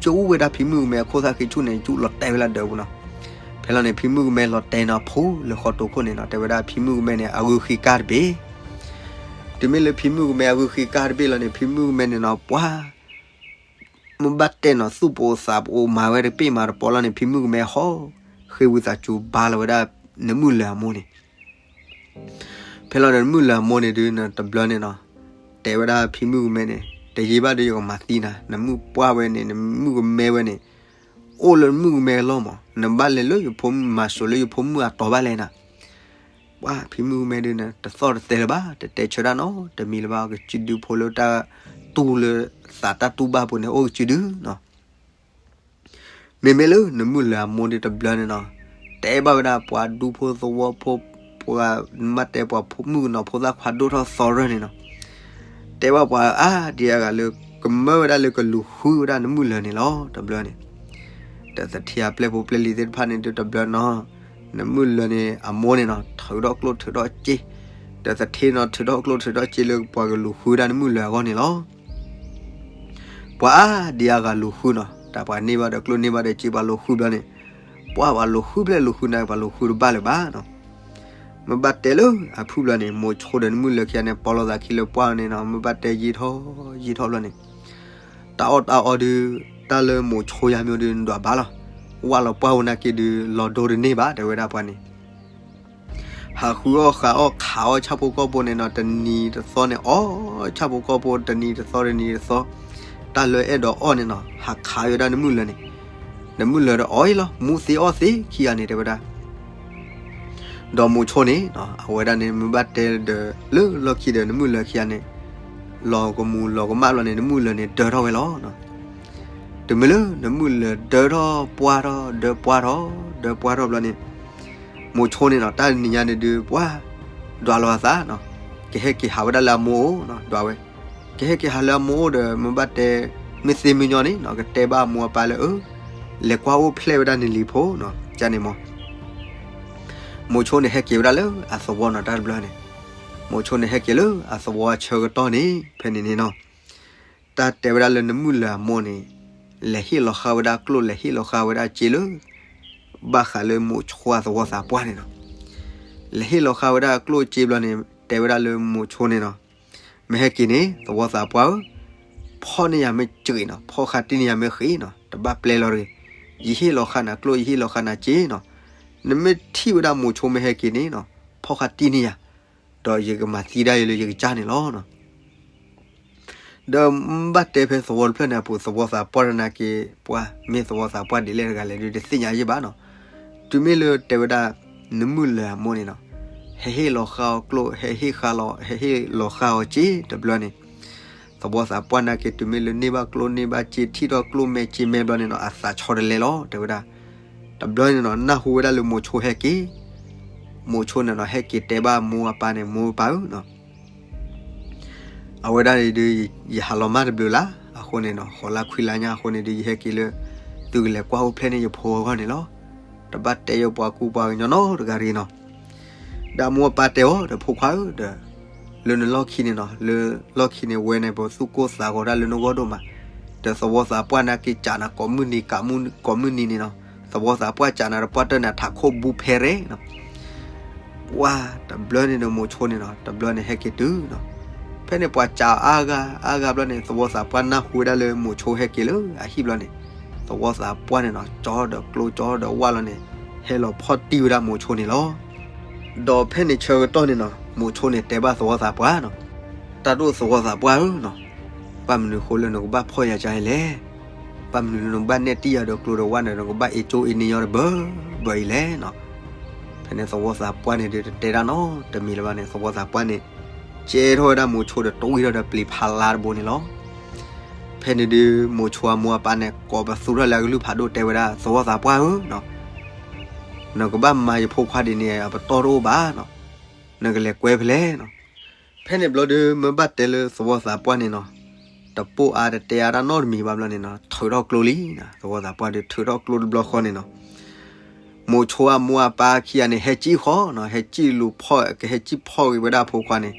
ယူၢ်ဝဲဒၣ်ဖံမုၣ်ကမဲအခိၣ်သၣ်ဃံဆူၣ်န့ၣ် ယူၢ်လီၤတဲာ်ဝဲလၢဒၢးပူၤနီၤ. ဖဲလီၤန့ၣ် ဖံမုၣ်ကမဲလီၤတဲာ်နီၤ ဖိလၢဃီတိာ်ခိၣ်န့ၣ်နီၤ တဲဝဲဒၣ်ဖံမုၣ်ကမဲန့ၣ် အဂုၤဃံကါတဘ့ၣ်. တုၤမ့ၢ်လၢဖံမုၣ်ကမဲအဂုၤဃံကါတဘ့ၣ်လီၤန့ၣ် ဖံမုၣ်ကမဲန့ၣ်နီၤ ပှၤ မ့ၢ်ဘၣ်တဲနီၤ သူၣ်ပအိၣ်သးပအိၣ်မၤဝဲတပ့ၢ်မၤတပီလီၤန့ၣ် ဖံမုၣ်ကမဲဟီၣ်ဃ့ဝံသးစူၤဘါလီၤဝဲဒၣ် နမုၢ်လၢၤအမိၢ်န့ၣ် ဖဲလီၤဒီးနမုၢ်လၢၤအမိၢ်န့ၣ်ဒု တဘျီန့ၣ်နီၤ တဲဝဲဒၣ်ဖံမုၣ်ကမဲန့ၣ် တယံာ်ဘၣ်ဒီးယကမၤသံနၤ နမုၢ်ပှၢ်ဝဲန့ၣ် နမုၢ်ကမဲဝဲန့ၣ် အိၣ်လၢနမုၢ်ကမဲအလီၢ်မး နဘၣ်လဲၤလၢယဖိမုၣ်မၤစိၤလၢယဖိမုၣ်အတီၤဘၣ်လဲၣ်နၤ. ပှၤဖံမုၣ်ကမဲဒုန့ၣ် တသီၣ်တသဲလၢၤဘၣ် တတဲဆၢတၢ်နီတမံၤလၢၤဘၣ် ကစုဒုဖိလၢတၢ်တူၢ်လၢသးတၢ်တူၢ်ဘၣ်ပူၤန့ၣ် အိၣ်ကစုဒုနီၤ မ့မ့ၢ်လၢနမုၢ်လၢၤအမိၢ်ဒုတဘျီန့ၣ်နီၤ တဲဘၣ်ဝဲဒၣ်ပှၤဒူဖိသဝီဖိ ပှၤမ့ၢ်တဲပှၤမုၣ်ကနီၤဖိသၣ်ခွါဒိၣ်ထီၣ်သီရၢၢ်န့ၣ်နီၤ တဲဘၣ်ပှၤအါဒံအါဂၤလၢ ကမၢဝဲဒၣ်လၢကလူၤဃုဝဲဒၣ်နမုၢ်လၢၤန့ၣ်လီၤ တဘျီန့ၣ် ဒီးသထ့အပျဲၢ်ဖိပျဲၢ်လံၤသ့ၣ်တဖၣ်န့ၣ်ဒုတဘျီနီၤ နမုၢ်လၢၤန့ၣ် အမိၢ်န့ၣ်နီၤ ထုးထီၣ်ကျိၣ်ထုးထီၣ်စ့ ဒီးသထ့နီၤ ထုးထီၣ်ကျိၣ်ထုးထီၣ်စ့လၢပှၤကလူၤဃုဝဲဒၣ်နမုၢ်လၢၤအဂီၢ်န့ၣ်လီၤ ပှၤအါဒံအါဂၤလူၤဃုနီၤ တၢ်ပှၤန့ၢ်ဘၣ်ဒီးကျိၣ်န့ၢ်ဘၣ်ဒီးစ့ပှၤလူၤဃုဘျီန့ၣ် ပှၤပှၤလူၤဃုဖျဲၣ်လူၤဃုန့ၣ် ပှၤလူၤဃုတဘၣ်လၢၤဘၣ်နီၤ မ့ၢ်ဘၣ်တဲလၢအဖုၣ်ဘျီန့ၣ် မိၤဆိဒီးနမုၢ်လၢၤခံဂၤန့ၣ် ပိာ်လိာ်သးခံလၢပှၢ်န့ၣ်နီၤ မ့ၢ်ဘၣ်တဲယံာ်ထီၣ်ယံာ်ထီၣ်ဘျီန့ၣ် တၢ်အီၣ်တၢ်အီဒု တၢ်လၢမိၤဆိယါမ့ၢ်ဒု နဒွးဘၣ်လီၤ ဝၣ်လီၤပှၢ်ဝဲနာ်က့ဒု လီၤဒိတန့ၢ်ဘၣ် တဲဝဲဒၣ်ပှၤန့ၣ် ဟးဃုအီၣ်ဃးအီၣ်ခးအီၣ်ဆၣ်ဖိကီၢ်ဖိန့ၣ်နီၤ တနံၤတသီန့ၣ် အီၣ်ဆၣ်ဖိကီၢ်ဖိတနံၤတသီတနံၤတသီ တၢ်လၢအဲၣ်ဒိးအီၣ်န့ၣ်နီၤ ဟးခးဝဲဒၣ်နမုၢ်လၢၤန့ၣ် နမုၢ်လၢၤဒီးအီၣ်အံၤလီၤ မူသ့အီၣ်သ့ခံဂၤန့ၣ် တဲဝဲဒၣ် ဒီးမိၤဆိန့ၣ် အဝဲဒၣ်န့ၣ် မ့ၢ်ဘၣ်တဲဒီး လၢလီၢ်ခံဒီးနမုၢ်လၢၤခံဂၤန့ၣ် လီၤကမူၤလီၤကမၣ်ဘျီန့ၣ် နမုၢ်လၢၤန့ၣ် ဒၢထီၣ်ဝဲလီၤ တုၤမ့ၢ်လၢနမုၢ်လၢၤဒၢထီၣ်ပှၢ်ထီၣ် ဒၢပှၢ်ထီၣ် ဒၢပှၢ်ထီၣ်ဘျီန့ၣ် မိၤဆိန့ၣ်နီၤ တၢ်နံၤညါန့ၣ်ဒုး ပှၢ် ဒွးလီၤအသးနီၤ ကဟဲက့ၤဟးဝဲဒၣ်လၢအမိၢ်အိၣ်နီၤ ဒွးဝဲ ကဟဲက့ၤဟးလၢအမိၢ်အိၣ်ဒီး မ့ၢ်ဘၣ်တဲ မ့ၢ်သ့မုၢ်ညီန့ၣ်နီၤ ကတဲဘၣ်အမိၢ်အပၢ်လၢ အၢ လဲၤကွၢ်အိၣ်ဖျဲၣ်ဝဲဒၣ်နလံၤဖိနီၤ ကန့ၣ်မး မိၤဆိန့ၣ်ဟဲက့ၤဝဲဒၣ်လၢအသဝီနီၤ တၢ်တဘျီန့ၣ် မိၤဆိန့ၣ်ဟဲက့ၤလၢအသဝီအဆၢကတီၢ်န့ၣ် ဖဲန့ၣ်န့ၣ်နီၤ တၢ်တဲဝဲဒၣ်လၢနမုၢ်လၢၤအမိၢ်န့ၣ် လဲၤဟ့ၣ်လီၤဃာ်ဝဲဒၣ်ကျိၣ် လဲၤဟ့ၣ်လီၤဃာ်ဝဲဒၣ်စ့လၢ ဘၣ်ဃးလၢမိၤဆိအသဝီသးပှၢ်န့ၣ်နီၤ, လဲၤဟ့ၣ်လီၤဃာ်ဝဲဒၣ်ကျိၣ်စ့ဘျီန့ၣ် တဲဝဲဒၣ်လၢမိၤဆိန့ၣ်နီၤ, မ့ၢ်ဟဲက့ၤန့ၣ် သဝီသးပှၢ်ဧၢ, ဖီၣ်န့ၢ်ယၤမ့ၢ်စှ့ၤနီၤ, ဖီၣ်ဃာ်တံၢ်န့ၢ်ယၤမ့ၢ်ဃ့နီၤ, တဘၣ်ပျဲလီၤတဂ့ၤ, ယဟ့ၣ်လီၤဃာ်နၤကျိၣ် ယဟ့ၣ်လီၤဃာ်နၤစ့နီၤ, နမ့ၢ်ထံၣ်ဝဲဒၣ်မိၤဆိမ့ၢ်ဟဲက့ၤန့ၣ်နီၤ, ဖီၣ်ဃာ်တံၢ်န့ၢ်ယၤ, ဒီးယကမၤသံဒၣ်အံၤလၢယကစၢ်န့ၣ်လီၤနီၤ. ဒီးဘၣ်တဲဖဲသဝီတဖျၢၣ်န့ၣ်အပူၤ သဝီသးပှၢ်တနာ်က့ၤပှၤ မ့ၢ်သဝီသးပှၢ်ဒ်လဲၣ်တဂၤလဲၣ်ဒုးတသ့ၣ်ညါယံၣ်ဘၣ်နီၤ, တုၤမ့ၢ်လၢတဲဝဲဒၣ် နမုၢ်လၢၤအမိၢ်န့ၣ်နီၤ, ဟဲဟ့ၣ်လီၤဃာ်အီၤကျိၣ် ဟဲဟ့ၣ်ဃာ်လီၤ ဟဲဟ့ၣ်လီၤဃာ်အီၤစ့တဘျီန့ၣ်, သဝီသးပှၢ်နာ်က့ၤတုၤမ့ၢ်လၢန့ၢ်ဘၣ်ကျိၣ်န့ၢ်ဘၣ်စ့ ထံၣ်ထီၣ်ကျိၣ်မဲာ်စ့မဲာ်ဘျီန့ၣ်နီၤ အသးဆီတလဲလီၤ တဲဝဲဒၣ်, တဘျီန့ၣ်နီၤ နၢ်ဟူဝဲဒၣ်လၢမိၤဆိဟဲက့ၤ, မိၤဆိန့ၣ်နီၤ ဟဲက့ၤတဲဘၣ်မိၢ်အပၢ်န့ၣ် မိၢ်ပၢ်ဧၢနီၤ အဝဲဒၣ်န့ၣ်ဒုး ယဟးလီၤမၢ်တဘျုးလၢ် အဃိန့ၣ်နီၤ ဃိးလါခွံလါညါအဃိန့ၣ်ဒုး ယဟဲက့ၤလၢ သုကလဲၤကွၢ်အိၣ်ဖျဲၣ်န့ၢ်ယဖိအဂီၢ်န့ၣ်လီၤ. တဘၣ်တဲယပှၤကူပှၤကညီနီတဂၤတဂ့ၤနီၤ. ဒီးမိၢ်အပၢ်တဲအီၤ ဒီးဖိခွါဧၢ ဒီး လၢနလီၢ်ခံန့ၣ်နီၤ လၢလီၢ်ခံန့ၣ် ဝဲန့ၣ်ပသူၣ်ကိၢ်သးဂီၤတၢ်လၢနဂီၢ်ဒိၣ်မး, ဒီးသဝီသးပှၢ်နာ်က့ၤစံးနၤ ကိးမုၢ်နံၤ ကိးမုၢ်နံၤန့ၣ်နီၤ သဝီသးပှၢ်စံးနၤဒီးပှၢ်တၢၢ်န့ၣ် ထးခိၣ်ဘူးဖဲရဲၣ်နီၤ ပှၢ်တဘျီန့ၣ်ဒီးမိၤဆိန့ၣ်နီၤ တဘျီန့ၣ်ဟဲက့ၤတုၤနီၤ. ဖဲန့ၣ်ပှၤစံးအါဂၤအါဂၤဘျီန့ၣ် သဝီသးပှၢ်နၢ်ဟူဝဲဒၣ်လၢမိၤဆိဟဲက့ၤလၢအဟံၣ်ဘျီန့ၣ်, သဝီသးပှၢ်န့ၣ်နီၤ ကၠီဒီးကျိကၠီဒီးဝၣ်လီၤန့ၣ် ဟဲလီၤဖီၣ်တံၢ်ဝဲဒၣ်မိၤဆိန့ၣ်လီၤ. ဒီးဖဲန့ၣ်ဆၢကတီၢ်န့ၣ်နီၤ မိၤဆိန့ၣ်တဲဘၣ်သဝီသးပှၢ်နီၤ, တၢ်ဒိၣ်သဝီသးပှၢ်ဧၢနီၤ, ဘၣ်မနုၤဃိလၢနကဘၣ်ဖီၣ်ယၤကါအံၤလဲၣ်, ဘၣ်မနုၤလၢနကဘၣ်နဲၣ်တံၢ်ယၤဒီးကျိဒီးဝၣ်န့ၣ် နကဘၣ်အ့ၣ်ကၠိအ့ၣ်န့ၢ်ယီၤတဘၢဘၢအံၤလဲၣ်နီၤ. ဖဲန့ၣ်သဝီသးပှၢ်န့ၣ်ဒုးတတဲဒၣ်နီတမံၤလၢၤဘၣ်န့ၣ် သဝီသးပှၢ်န့ၣ် ကဲထီၣ်ဝဲဒၣ်မိၤဆိဒီးတဝံထီၣ်ဒီးပျံၤဖးလါတဘိန့ၣ်လီၤ. ဖဲန့ၣ်ဒုး မိၤဆိအမိၢ်အပၢ်န့ၣ် ကိးပသူထီၣ်လၢအကလုၢ်ဖးဒိၣ်တဲဝဲဒၣ် သဝီသးပှၢ်ဧၢနီၤ, နကဘၣ်မၤယဖိခွါဒ်န့ၣ် အပတီၢ်တအိၣ်ဘၣ်နီၤ, နကလဲၤကွဲဖဲလဲၣ်နီၤ. ဖဲန့ၣ်ဘျီဒုး မ့ၢ်ဘၣ်တဲလၢသဝီသးပှၢ်န့ၣ်နီၤ, တပိၢ်အါတတဲအါတၢ်နီတမံၤဘၣ်ဘျီန့ၣ်နီၤ ထုးထီၣ်ကျိလံနီၤ, သဝီသးပှၢ်ဒုးထုးထီၣ်ကျိတဘျီဃီန့ၣ်နီၤ မိၤဆိအမိၢ်အပၢ်ခံဂၤန့ၣ် ဟဲစံၣ်ဃီနီၤ, ဟဲစံၣ်လူၤဖီၣ် ကဟဲစံၣ်ဖီၣ်ဂ့ၤဝဲဒၣ်အဖိခွါန့ၣ်,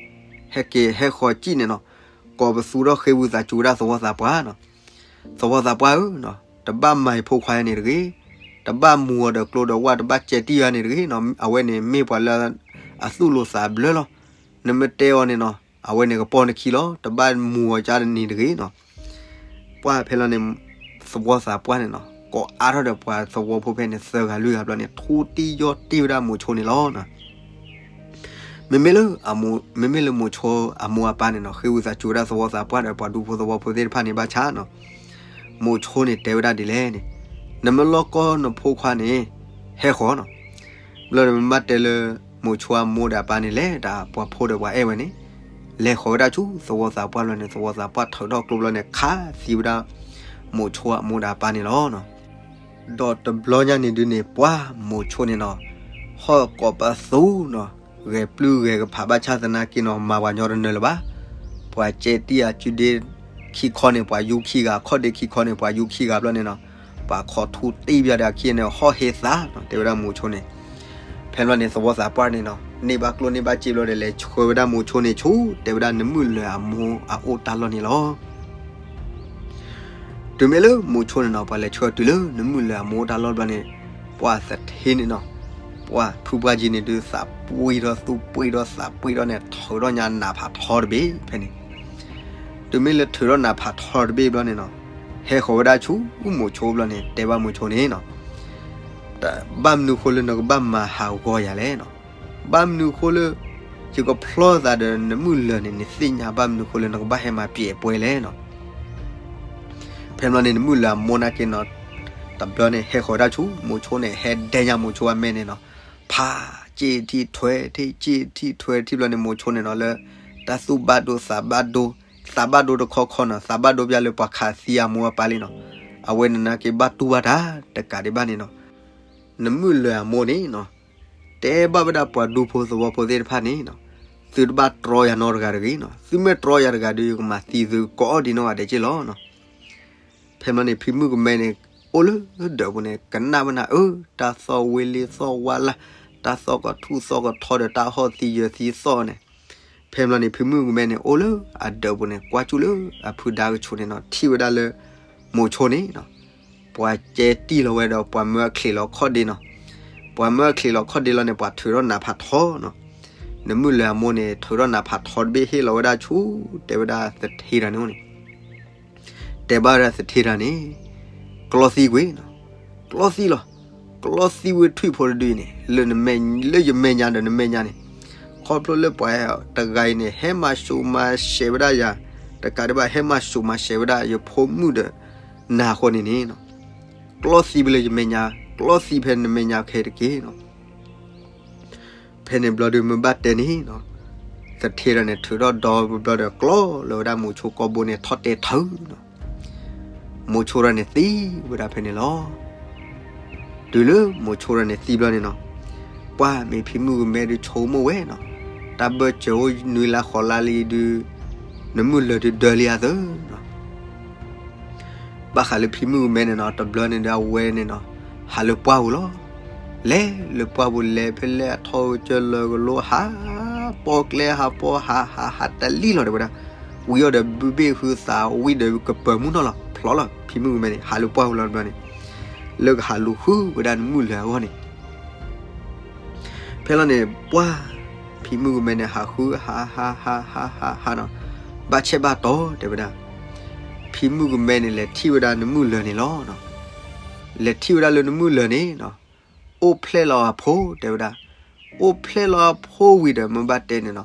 ဟဲက့ၤဟဲဃီၤစံၣ်န့ၣ်နီၤ, ကိးပသူထီၣ်ဃ့ဝံသးစူၤဝဲဒၣ်သဝီသးပှၢ်နီၤ, သဝီသးပှၢ်ဧၢနီၤ, တဘၣ်မၤယဖိခွါယၤန့ၣ်တဂ့ၤ, တဘၣ်မူၤအီၤဒီးကျိဒီးဝၣ် တဘၣ်ကဲတံၢ်ယၤန့ၣ်တဂ့ၤနီၤ, အဝဲန့ၣ်မ့ၢ်ပှၤလၢအသူၣ်လိၤသးဘျၢလီၤ, နမ့ၢ်တဲအီၤန့ၣ်နီၤ အဝဲန့ၣ်ကပီၢ်နခံလီၤ, တဘၣ်မူၤအီၤကါတနံၤတဂ့ၤနီၤ. ပှၢ်ဖဲလီၤန့ၣ် သဝီသးပှၢ်န့ၣ်နီၤ ကိးအါထီၣ်ဒီးပှၤသဝီဖိဖဲန့ၣ် သၢဂၤလွံၢ်ဂၤဘျီန့ၣ် ထူတံၢ်ယီၢ်တံၢ်ဝဲဒၣ်မိၤဆိန့ၣ်လီၤ. မ့မ့ၢ်လၢ မ့မ့ၢ်လၢမိၤဆိအမိၢ်အပၢ်န့ၣ်နီၤ ဃ့ဝံသးစူၤဝဲဒၣ်သဝီသးပှၢ်ဒီးပှၤဒူဖိသဝီဖိသ့ၣ်တဖၣ်န့ၣ်ဘၣ်ဆၣ်နီၤ, မိၤဆိန့ၣ်တဲဝဲဒၣ်ဒ်လဲၣ်န့ၣ်, နမ့ၢ်လိၣ်ကီၢ်နဖိခွါန့ၣ် ဟဲဃီၤနီၤ. ဘျီန့ၣ်မ့ၢ်ဘၣ်တဲလၢ မိၤဆိအမိၢ်ဒီးအပၢ်န့ၣ် လဲၤတၢ်ပှၤဖိဒီးပှၤအဲၣ်ဝဲန့ၣ် လဲၤဃီၤဝဲဒၣ်ဆူသဝီသးပှၢ်ဘျီန့ၣ် သဝီသးပှၢ်ထုးထီၣ်ကျိဘျီန့ၣ် ခးသံဝဲဒၣ် မိၤဆိအမိၢ်ဒီးအပၢ်န့ၣ်လီၤ. ဒီးတဘျီညါန့ၣ်ဒုးန့ၣ် ပှၢ်မိၤဆိန့ၣ်နီၤ ဟီၣ်ကိးပသူနီၤ ဂဲၤပျုၢ်ဂဲၤကဖးဘၣ်ဆၣ်သနာ်က့နီၤ မၤပှၤညီတနၢၤလၢၤဘၣ်. ပှၤကဲတံၢ်အစုဒ့ခံခီန့ၣ် ပှၤယူခံဂၤ ခီၣ်ဒ့ခံခီန့ၣ် ပှၤယူခံဂၤဘျီန့ၣ်နီၤ ပှၤခီထူတံၢ်ဘၣ်ဒီးအခံန့ၣ် ဟီၣ်ဟ့သးနီၤ တဲဝဲဒၣ်မိၤဆိန့ၣ်. ဖဲဘျီန့ၣ် သဝီသးပှၢ်န့ၣ်နီၤ န့ၢ်ဘၣ်ကျိၣ်န့ၢ်ဘၣ်စ့ဘျီဒီး လဲၤဆှၢဝဲဒၣ်မိၤဆိန့ၣ်ဆူ တဲဝဲဒၣ်နမုၢ်လၢၤအမိၢ်အအိၣ်တၢ်လီၢ်န့ၣ်လီၤ. တုၤမ့ၢ်လၢမိၤဆိန့ၣ်နီၤ ပှၤလဲၤဆှၢတုၤလၢနမုၢ်လၢၤအမိၢ်အိၣ်တၢ်လီၢ်ဘျီန့ၣ် ပှၢ်သထ့န့ၣ်နီၤ ပှၢ်ဖုပှၢ်ကံန့ၣ်ဒုး သးပှ့ၤထီၣ်သူၣ်ပှ့ၤထီၣ်သးပှ့ၤထီၣ်န့ၣ် ထုးထီၣ်ညါနးဖးထီတဘ့ၣ်ဖဲန့ၣ်. တုၤမ့ၢ်လၢထုးထီၣ်နးဖးထီတဘ့ၣ်ဘျီန့ၣ်နီၤ ဟဲဃီၤဝဲဒၣ်ဆူမိၤဆိဘျီန့ၣ် တဲဘၣ်မိၤဆိန့ၣ်နီၤ ဘၣ်မနုၤဃိလၢနကဘၣ်မၤဟးဂီၤယၤလဲၣ်နီၤ. ဘၣ်မနုၤဃိလၢ ယကဖျီသးဒီးနမုၢ်လၢၤန့ၣ် နသ့ၣ်ညါဘၣ်မနုၤဃိလၢနကဘၣ်ဟဲမၤပျဲၤအပှဲၤလဲၣ်နီၤ. ဖဲဘျီန့ၣ် နမုၢ်လၢၤအမိၢ်နာ်က့နီၤ တဘျီန့ၣ် ဟဲဃီၤဝဲဒၣ်ဆူမိၤဆိန့ၣ် ဟဲဒဲညါမိၤဆိအမဲာ်န့ၣ်နီၤ ဖး က့ၢ်ထံၣ်ထွဲထံၣ် က့ၢ်ထံၣ်ထွဲထံၣ်ဘျီန့ၣ် မိၤဆိန့ၣ်နီၤလၢ တၢ်သူၣ်ဘၣ်ဒိသးဘၣ်ဒိ သးဘၣ်ဒိတခီခီနီၤ သးဘၣ်ဒိပျၢ်လၢပှၤခးသံအမိၢ်အပၢ်လံနီၤ. အဝဲန့ၣ်နာ်က့ဘၣ်တူၢ်ဘၣ်တၢ်တကးဒံးဘၣ်န့ၣ်နီၤ နမုၢ်လၢၤအမိၢ်န့ၣ်နီၤ တဲဘၣ်ဝဲဒၣ်ပှၤဒူဖိသဝီဖိသ့ၣ်တဖၣ်န့ၣ်နီၤ သုတဘၣ်တြီယၤနီတဂၤတဂ့ၤနီၤ သုမ့ၢ်တြီယၤတဂၤဒီး ယကမၤသံသုကိးဒံးနီၢ်ဂၤဒဲးက့ၢ်လီၤနီၤ. ဖဲမ့ၢ်န့ၣ် ဖံမုၣ်ကမဲန့ၣ် အိၣ်လၢဒၢးပူၤန့ၣ် ကနၣ်ဝဲနၤအၢ တၢ်သီၣ်ဝ့လ့သီၣ်ဝါလၢ် တၢ်သီၣ်ကထူၣ်သီၣ်ကထီဒီးတၢ်ဟီၣ်သံယၢၤသံသီၣ်န့ၣ်. ဖဲမ့ၢ်န့ၣ် ဖံမုၣ်ကမဲန့ၣ် အိၣ်လၢအဒၢးပူၤန့ၣ် ကွၢ်ကၠူၣ်လၢအဖုဒါကဆူးန့ၣ်နီၤ ထံၣ်ဝဲဒၣ်လၢ မိၤဆိန့ၣ်နီၤ ပှၤကဲတံၢ်လီၤဝဲဒီးပှၤမၢအချံးလီၤခီၣ်ဒ့နီၤ. ပှၤမၢအချံးလီၤခီၣ်ဒ့လီၤန့ၣ် ပှၤထုးထီၣ်နးဖးထီနီၤ. နမုၢ်လၢၤအမိၢ်န့ၣ် ထုးထီၣ်နးဖးထီတဘ့ၣ်ဟ့ၣ်လီၤဝဲဒၣ်ဆူ တဲဝဲဒၣ်သထ့တၢ်န့ၣ်အအိၣ်န့ၣ်, တဲဘၣ်ဝဲဒၣ်သထ့တၢ်န့ၣ်, ကျီသံကွံာ်နီၤ, ကျီသံလီၤ, ကျီသံဝဲထွံၣ်ဖိတဒုအံၤန့ၣ် လၢယမဲာ်ညါဒီးနမဲာ်ညါန့ၣ်, ခီဖျိလၢပှၤတဂၤအံၤန့ၣ် ဟဲမၤဆူးမၤဆဲးဝဲဒၣ်ယၤ, တကးဒံးဘၣ် ဟဲမၤဆူးမၤဆဲးဝဲဒၣ်ယဖိမုၣ်ဒီးနၤအဃိန့ၣ်န့ၣ် ကျီသံဖဲလၢယမဲာ်ညါ, ကျီသံဖဲနမဲာ်ညါခဲအံၤတက့ၢ်နီၤ. ဖဲန့ၣ်ဘျီဒုးမ့ၢ်ဘၣ်တဲန့ၣ်နီၤ, သထ့တၢ်န့ၣ်ထုးထီၣ်ဒီဘျီဒီးကျီလီၤဝဲဒၣ်မိၤဆိကီၢ်ဘိန့ၣ် ထီၣ်တဲထၢနီၤ. မိၤဆိတၢ်န့ၣ်သံဝဲဒၣ်ဖဲန့ၣ်လီၤ. တုၤလၢမိၤဆိတၢ်န့ၣ်သံဘျီန့ၣ်နီၤ, ပှၢ်မ့ၢ်ဖံမုၣ်ကမဲဒုးဆိကမိၣ်ဝဲနီၤ, တၢ်ဘၢၣ်စၢၤအိၣ်နွံလါဃိးလါလံဒုး, နမုၢ်လၢၤဒုးဒၢလံအသၢနီၤ. ဘၣ်ဃးလၢဖံမုၣ်ကမဲန့ၣ်နီၤ, တဘျီန့ၣ်ဒီးအဝဲန့ၣ်နီၤ, ဟးလၢပှၢ်ပူၤလီၤ. လဲၤလၢပှၢ်ပူၤလဲၤဖဲလဲၣ်အထီၣ်ကစၢၢ်လၢကလိဟးပီၣ်ကျဲဟးပီၣ်ဟးဟးဟးတလံၣ်လီၤတဲဝဲဒၣ်, ဝံၤအီၤဒီးဘုဘ့ၣ်ဟုသးဝံၤဒီးကပၢၤမုၢ်နီၢ်လီၤ ဖျိလီၤ. ဖံမုၣ်ကမဲန့ၣ် ဟးလၢပှၢ်ပူၤလီၤတဘျီန့ၣ်, လၢကဟးလူၤဃုဝဲဒၣ်နမုၢ်လၢၤအဂီၢ်န့ၣ် ဖဲလီၤန့ၣ် ပှၢ်ဖံမုၣ်ကမဲန့ၣ် ဟးဃုဟးဟးဟးဟးဟးနီၤ, ဘၣ်ဆဲးဘၣ်တီတဲဝဲဒၣ်, ဖံမုၣ်ကမဲန့ၣ် လဲၤထံၣ်ဝဲဒၣ်နမုၢ်လၢၤန့ၣ်လီၤ. လဲၤထံၣ်ဝဲဒၣ်လၢနမုၢ်လၢၤန့ၣ်နီၤ, အိၣ်ဖျဲၣ်လီၤအဖိတဲဝဲဒၣ်, အိၣ်ဖျဲၣ်လီၤအဖိဝံၤဒီးမ့ၢ်ဘၣ်တဲန့ၣ်နီၤ,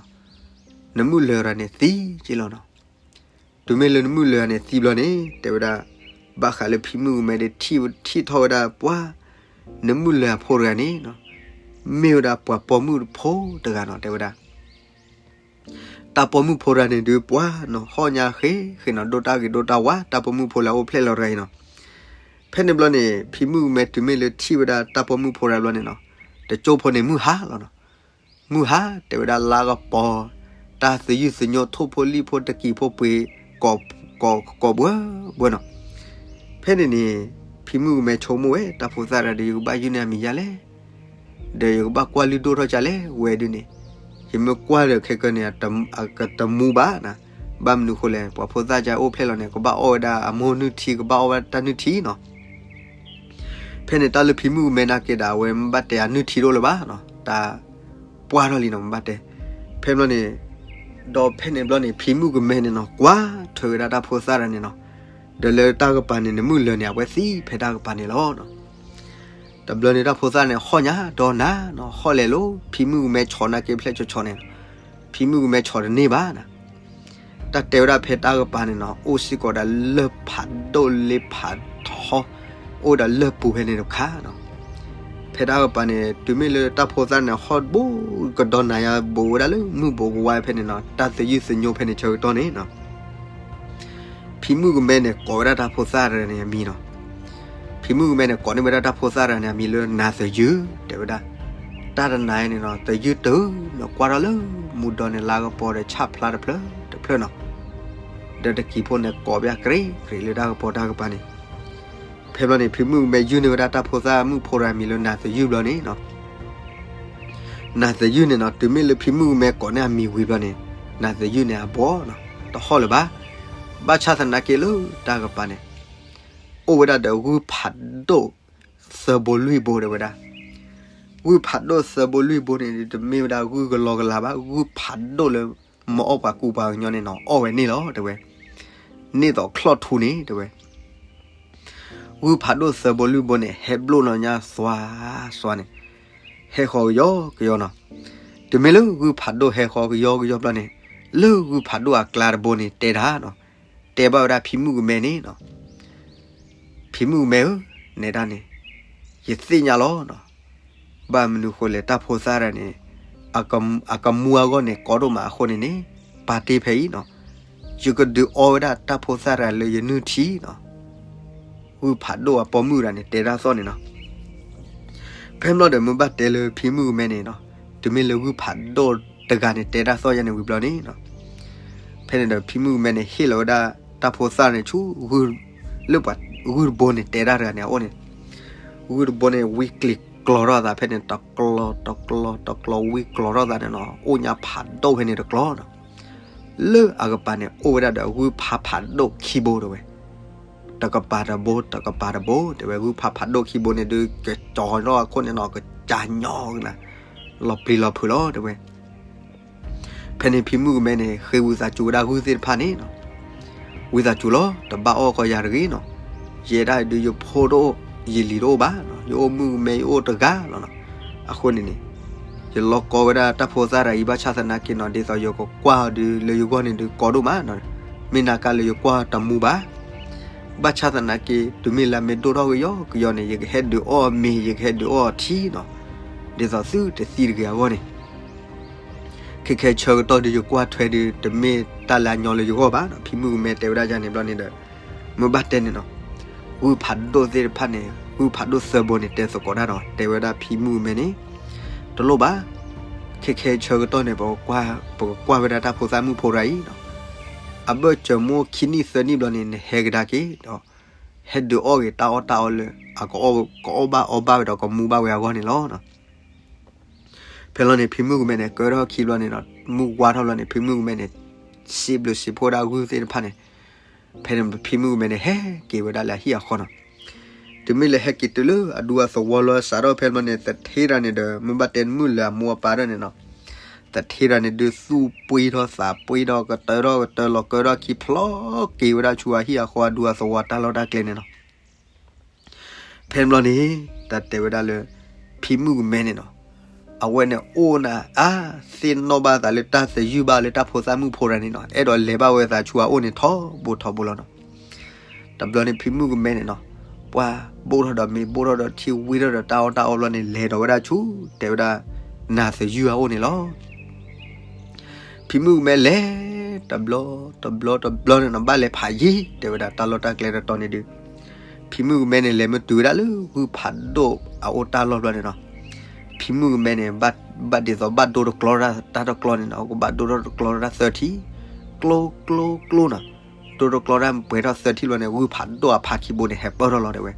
နမုၢ်လၢၤတဂၤန့ၣ်သံက့လီၤနီၤ. တုၤမ့ၢ်လၢနမုၢ်လၢၤန့ၣ်သံဘျီန့ၣ် တဲဝဲဒၣ်, ဘၣ်ဃးလၢဖံမုၣ်ကမဲဒီး ထံၣ်ထီၣ်ဝဲဒၣ်ပှၢ်, နမုၢ်လၢၤအဖိတဂၤန့ၣ်နီၤ, မ့ၢ်ဝဲဒၣ်ပှၤပိာ်မုၣ်ဖိတဂၤနီၤ တဲဝဲဒၣ်. တၢ်ပိာ်မုၣ်ဖိတဂၤန့ၣ်ဒုးပှၢ်နီၤ ဟီၣ်ညါဃ့ဃ့နီၤ ဒိၣ်တၢ်ဂ့ၤဒိၣ်တၢ်ဝါ တၢ်ပိာ်မုၣ်ဖိလၢအအိၣ်ဖျဲၣ်လီၤတဂၤအံၤနီၤ. ဖဲန့ၣ်ဘျီန့ၣ် ဖံမုၣ်ကမဲတုၤမ့ၢ်လၢထံၣ်ဝဲဒၣ်တၢ်ပိာ်မုၣ်ဖိတဂၤဘျီန့ၣ်နီၤ, တကၠိဖိန့ၣ်မုၢ်ဟါလီၤနီၤ. မုၢ်ဟါတဲဝဲဒၣ်လါကပီၤ, တၢ်သယုၢ်သညိ ထိၣ်ဖိလံၣ်ဖိ တကံၤဖိပှ့ၤ, ကိးဘှၢဘှၢနီၤ. ဖဲန့ၣ်န့ၣ် ဖံမုၣ်ကမဲဆိကမိၣ်ဝဲ တၢ်ဖိသၣ်တဂၤဒီး ယကဘၣ်ယုၢ်န့ၢ်အမံၤယါလဲၣ်, ဒီးယကဘၣ်ကွၢ်လုၢ်ဒိၣ်ထီၣ်ကလဲၣ် ဝဲဒုန့ၣ်, ယမ့ၢ်ကွၢ်ဒီးခဲကနံၣ်န့ၣ် အကတမူဘၣ်နၤ, ဘၣ်မနုၤဃိလဲၣ် ပှၤဖိသၣ်ကအိၣ်ဖျဲၣ်လီၤန့ၣ် ကဘၣ်အီၣ်ဝဲဒၣ်အမိၢ်နုၢ်ထံ ကဘၣ်အီၣ်ဝဲဒၣ်တၢ်နုၢ်ထံနီၤ. ဖဲန့ၣ်တၢ်လၢဖံမုၣ်ကမဲနာ်က့ဒီး အဝဲမ့ၢ်ဘၣ်တဲအနုၢ်ထံတအိၣ်လၢၤဘၣ်နီၤ, တၢ်ပှၢ်ထီၣ်လံနီၤ မ့ၢ်ဘၣ်တဲ. ဖဲဘျီန့ၣ်, ဒီးဖဲန့ၣ်ဘျီန့ၣ် ဖံမုၣ်ကမဲန့ၣ်နီၤ ကွၢ်ထွဲဝဲဒၣ်တၢ်ဖိသၣ်တဂၤန့ၣ်နီၤ, ဒီးလၢတၢ်ကပၤန့ၣ် နမုၢ်လၢၤန့ၣ် အဝဲသံဖဲတၢ်ကပၤန့ၣ်လီၤ. တဘျီန့ၣ်တၢ်ဖိသၣ်န့ၣ် ဟီၣ်ညါဒီးနၤနီၤ ဟီၣ်လဲၤလိၤ ဖံမုၣ်ကမဲဆီၣ်နာ်က့ဖျဲၣ်ဆီၣ်ဆီၣ်န့ၣ်, ဖံမုၣ်ကမဲဆီၣ်တန့ၢ်ဘၣ်နၤ. တၢ်တဲဝဲဒၣ်ဖဲတၢ်ကပၤန့ၣ်နီၤ အိၣ်စ့ၢ်ကီးဒၣ်လၢၢ်ဖးဒိၣ်လ့ဖးထီ, အိၣ်ဒီးလၢၢ်ပူၤဖဲန့ၣ်တခါနီၤ. ဖဲတၢ်ကပၤန့ၣ် တုၤမ့ၢ်လၢတၢ်ဖိသၣ်န့ၣ် ဟီၣ်တဘိကဒီးနၤယါဘိးဝဲဒၣ်လၢမုၢ်ဘိးကဝါဖဲန့ၣ်နီၤ တၢ်သယုၢ်သညိဖဲန့ၣ်ဆၢကတီၢ်န့ၣ်နီၤ ဖံမုၣ်ကမဲန့ၣ် ကိးဝဲဒၣ်တၢ်ဖိသၣ်တဂၤန့ၣ်အမံၤနီၤ. ဖံမုၣ်ကမဲန့ၣ် ကိးန့ၢ်ဝဲဒၣ်တၢ်ဖိသၣ်တဂၤန့ၣ်အမံၤလၢနၤသယုၢ် တဲဝဲဒၣ်. တၢ်တနၤအံၤန့ၣ်နီၤ သယုၢ်တုၤနကွၢ်ထီၣ်လၢမူဒီန့ၣ် လါကပီၤဒီးဆၣ်ဖျါတဖျၢၣ်တဖျၢၣ်နီၤ. ဒီးတကံၤဖိန့ၣ် ကိးပျၢ်ကြ့ကြ့လၢတၢ်ကပီၤတၢ်ကပၤန့ၣ် ဖဲဘျီန့ၣ် ဖံမုၣ်ကမဲယုၢ်န့ၢ်ဝဲဒၣ်တၢ်ဖိသၣ်မုၣ်ဖိတဂၤမံၤလၢနၤသယုၢ်ဘျီန့ၣ်နီၤ. နၤသယုၢ်န့ၣ်နီၤ တုၤမ့ၢ်လၢဖံမုၣ်ကမဲကိးန့ၢ်အမံၤဝံၤဘျီန့ၣ် နၤသယုၢ်န့ၣ်အဘီနီၤ တဟီၣ်လၢၤဘၣ်. ဘၣ်ဆၣ်သနာ်က့လၢတၢ်ကပၤန့ၣ် အိၣ်ဝဲဒၣ်ဒီးဂုၢ်ဖးဒိၣ်သၢဘိလွံၢ်ဘိတဲဝဲဒၣ်. ဂုၢ်ဖးဒိၣ်သၢဘိလွံၢ်ဘိန့ၣ် တမ့ၢ်ဝဲဒၣ်ဂုၢ်ကလီကလီဘၣ် ဂုၢ်ဖးဒိၣ်လၢမ့ၢ်အီၣ်ပှၤကူပှၤကညီန့ၣ်နီၤ အီၣ်ဝဲန့ၣ်လီၤတဲဝဲ. န့ၢ်သိးချီၣ်ထူန့ၣ်တဲဝဲ ဂုၢ်ဖးဒိၣ်သၢဘိလွံၢ်ဘိန့ၣ် ဟဲဘျိၣ်လီၤညါသွါသွါန့ၣ် ဟဲဃီကယီကယီနီၤ. တုၤမ့ၢ်လၢဂုၢ်ဖးဒိၣ်ဟဲဃီကယီကယီဘျီန့ၣ် လၢဂုၢ်ဖးဒိၣ်အကျါတဘိန့ၣ် တဲတၢ်နီၤ. တဲဘၣ်ဝဲဒၣ်ဖံမုၣ်ကမဲန့ၣ်နီၤ. ဖံမုၣ်ကမဲဧၢ, နဲဒၣ်န့ၣ် ယသ့ၣ်ညါလီၤနီၤ. ဘၣ်မနုၤဃိလဲၣ် တၢ်ဖိသၣ်တဂၤန့ၣ် အကမူအဂီၢ်န့ၣ် ကီဒိၣ်မးအဃိန့ၣ်န့ၣ် ပာ်တ့ၢ်ဖဲအံၤနီၤ. ယကဒုးအီဝဲဒၣ်တၢ်ဖိသၣ်တဂၤလၢယနုၢ်ထံနီၤ. ဂုၢ်ဖးဒိၣ်အပိာ်မုၣ်တဂၤန့ၣ် တဲတၢ်သီၣ်န့ၣ်နီၤ. ဖဲဘျီဒီးမ့ၢ်ဘၣ်တဲလၢဖံမုၣ်ကမဲန့ၣ်နီၤ, တုၤမ့ၢ်လၢဂုၢ်ဖးဒိၣ်တဂၤန့ၣ် တဲတၢ်သီၣ်ယဲန့ၣ်ဝံၤဘျီန့ၣ်နီၤ, ဖဲန့ၣ်ဒီးဖံမုၣ်ကမဲန့ၣ် ဟ့ၣ်လီၤဝဲဒၣ်တၢ်ဖိသၣ်န့ၣ်ဆူ လၢပှၤဂုၢ်တဘိန့ၣ် တဲတၢ်တဂၤန့ၣ်အအိၣ်န့ၣ်, ဂုၢ်တဘိန့ၣ် ဝံကျံၤကျီၤထီၣ်သးဖဲန့ၣ် တကျီၤ တကျီၤ တကျီၤ ဝံကျီၤထီၣ်သးန့ၣ်နီၤ, အိၣ်ညါဖးဒိၣ်ဖဲန့ၣ်တကျီၤ လၢအကပၤန့ၣ် အိၣ်ဝဲဒၣ်ဒီးဂုၢ်ဖးဖးဒိၣ်ခံဘိတဲဝဲ, တကပၤတဘိ တကပၤတဘိတဲဝဲ, ဂုၢ်ဖးဖးဒိၣ်ခံဘိန့ၣ်ဒုး ကကၠီၤထီၣ်အခိၣ်န့ၣ်နီၤ, က တၢ်ညီကနၤ လီၤပျံၤလီၤဖုးလီၤ တဲဝဲ. ဖဲန့ၣ်ဖံမုၣ်ကမဲန့ၣ် ဃ့ဝံသးစူၤဝဲဒၣ်ဂုၢ်သ့ၣ်တဖၣ်န့ၣ်နီၤ, ဝံသးစူၤလီၤ တဘၣ်အီၣ်ကီးယၤတဂ့ၤနီၤ, ယဲဒၣ်ဒုးယဖိတအိၣ်, ယလံၤတအိၣ်ဘၣ်နီၤ, ယအိၣ်မုၣ်ကမဲယအိၣ်တဂၤလီၤနီၤ. အဃိန့ၣ်န့ၣ် ယလီၤကီဝဲဒၣ်တၢ်ဖိသၣ်တဂၤအံၤ ဘၣ်ဆၣ်သနာ်က့နီၤ ဒ်သိးယကကွၢ်အီၤဒုးလၢယဂီၢ်န့ၣ်ဒုးကီဒိၣ်မးနီၤ, မ့ၢ်နာ်က့လၢယကွၢ်တမူဘၣ်. ဘၣ်ဆၣ်သနာ်က့ တုၤမ့ၢ်လၢအမ့ၢ်ဒိၣ်ထီၣ်ကယီကယီန့ၣ် ယကဟဲဒုးအီၣ်အမ့ၤ ယကဟဲဒုးအီၣ်အထံနီၤ, ဒ်သိးသုတသံတဂ့ၤအဂီၢ်န့ၣ် ခဲခဲဆၢကတီၢ်ဒုးယကွၢ်ထွဲဒုး တမ့ၢ်တၢ်လၢအညီလၢယဂီၢ်ဘၣ်နီၤ, ဖံမုၣ်ကမဲတဲဝဲဒၣ်ယၤန့ၣ်ဘျီန့ၣ်ဒီး မ့ၢ်ဘၣ်တဲန့ၣ်နီၤ, ဂုၢ်ဖးဒိၣ်သ့ၣ်တဖၣ်န့ၣ် ဂုၢ်ဖးဒိၣ်သၢဘိန့ၣ် တဲသကိးတၢ်ဒီး တဲဝဲဒၣ်ဖံမုၣ်ကမဲန့ၣ် တလိၣ်ဘၣ်, ခဲခဲဆၢကတီၢ်န့ၣ် ပကကွၢ်ဝဲဒၣ်တၢ်ဖိသၣ်မုၣ်ဖိတဂၤအံၤနီၤ, အဘၢၣ်စၢၤမ့ၢ်ခံနံၣ်သၢနံၣ်ဘျီန့ၣ် နဟဲကဒါက့ၤဒီး ဟဲဒုးအီၣ်က့ၤတၢ်အီၣ်တၢ်အီလၢ အက ကအီၣ်ဘၣ်အီဘၣ်ဝဲဒီးကမူဘၣ်ဝဲအဂီၢ်န့ၣ်လီၤ. ဖဲလီၤန့ၣ် ဖံမုၣ်ကမဲန့ၣ် ကၢထီၣ်ခံဘျီန့ၣ်ဒီး မုၢ်ဝါထီၣ်ဘျီန့ၣ် ဖံမုၣ်ကမဲန့ၣ် စံးဘျုးစံးဖှိၣ်ဒၣ်ဂုၢ်သ့ၣ်တဖၣ်န့ၣ်, ဖဲန့ၣ်ဖံမုၣ်ကမဲန့ၣ် ဟဲက့ၤဝဲဒၣ်လၢအဟံၣ်အဃီနီၤ, တုၤမ့ၢ်လၢဟဲက့ၤတုၤလၢအဒူအသဝီလီၤစးထီၣ်ဖဲလီၤန့ၣ် သထ့တဂၤန့ၣ်ဒီး မ့ၢ်ဘၣ်တဲမုၢ်လၢအမိၢ်အပၢ်ဒၣ်န့ၣ်နီၤ, သထ့တဂၤန့ၣ်ဒုး သူၣ်ပှ့ၤထီၣ်သးပှ့ၤထီၣ် ကတၢထီၣ်ကတၢ လီၤကၢထီၣ်ခံ ဖျီက့ၤဝဲဒၣ်ဆူအဟံၣ်အဃီ အဒူအသဝီတၢ်လီၢ်တၢ်ကျဲန့ၣ်နီၤ. ဖဲန့ၣ်ဘျီန့ၣ် တၢ်တဲဝဲဒၣ်လၢ ဖံမုၣ်ကမဲန့ၣ်နီၤ, အဝဲန့ၣ်အိၣ်နၤအါ သ့ၣ်နီၣ်ဘၣ်သးလၢတၢ်သယုၢ်ဘၣ်လၢတၢ်ဖိသၣ်မုၣ်ဖိတဂၤန့ၣ်နီၤ, အဲၣ်ဒိးလဲၤဘၣ်ဝဲသးဆူအအိၣ်န့ၣ်ထီဘိထီဘိလီၤနီၤ. တဘျီန့ၣ်ဖံမုၣ်ကမဲန့ၣ်နီၤ, ပှၤဘိၣ်ထီၣ်ဒီးမ့ၤ ဘိၣ်ထီၣ်ဒီးထံ ဝံထီၣ်ဒီးတၢ်အီၣ်တၢ်အီဘျီန့ၣ် လဲၤဒီးဝဲဒၣ်ဆူ တဲဝဲဒၣ် နၤသယုၢ်အအိၣ်န့ၣ်လီၤ. ဖံမုၣ်ကမဲလဲၤ တဘျီ တဘျီ တဘျီန့ၣ်နီၤ, ဘၣ်လဲၤဖးယံၤ တဲဝဲဒၣ်တၢ်လီၢ်တၢ်ကျဲတတီၤန့ၣ်ဒုး ဖံမုၣ်ကမဲန့ၣ် လဲၤမ့ၢ်တုၤဝဲဒၣ်လၢဂုၢ်ဖးဒိၣ်အအိၣ်တၢ်လီၢ်ဘျီန့ၣ်နီၤ, ဖံမုၣ်ကမဲန့ၣ် ဘၣ်ဒ်သိးဘၣ်ဒိတကျီတၢ်တကျီန့ၣ်နီၤ, ကဘၣ်ဒိထီၣ်တကျီတၢ်သၢထံၣ်, ကျိ ကျိ ကျိနီၤ, ဒိတကျီတၢ်ပှဲၤထီၣ်သၢထံၣ်ဘျီန့ၣ် ဂုၢ်ဖးဒိၣ်အဖါခံဘိန့ၣ် ဟဲပၢၢ်ထီၣ်လီၤတဲဝဲ.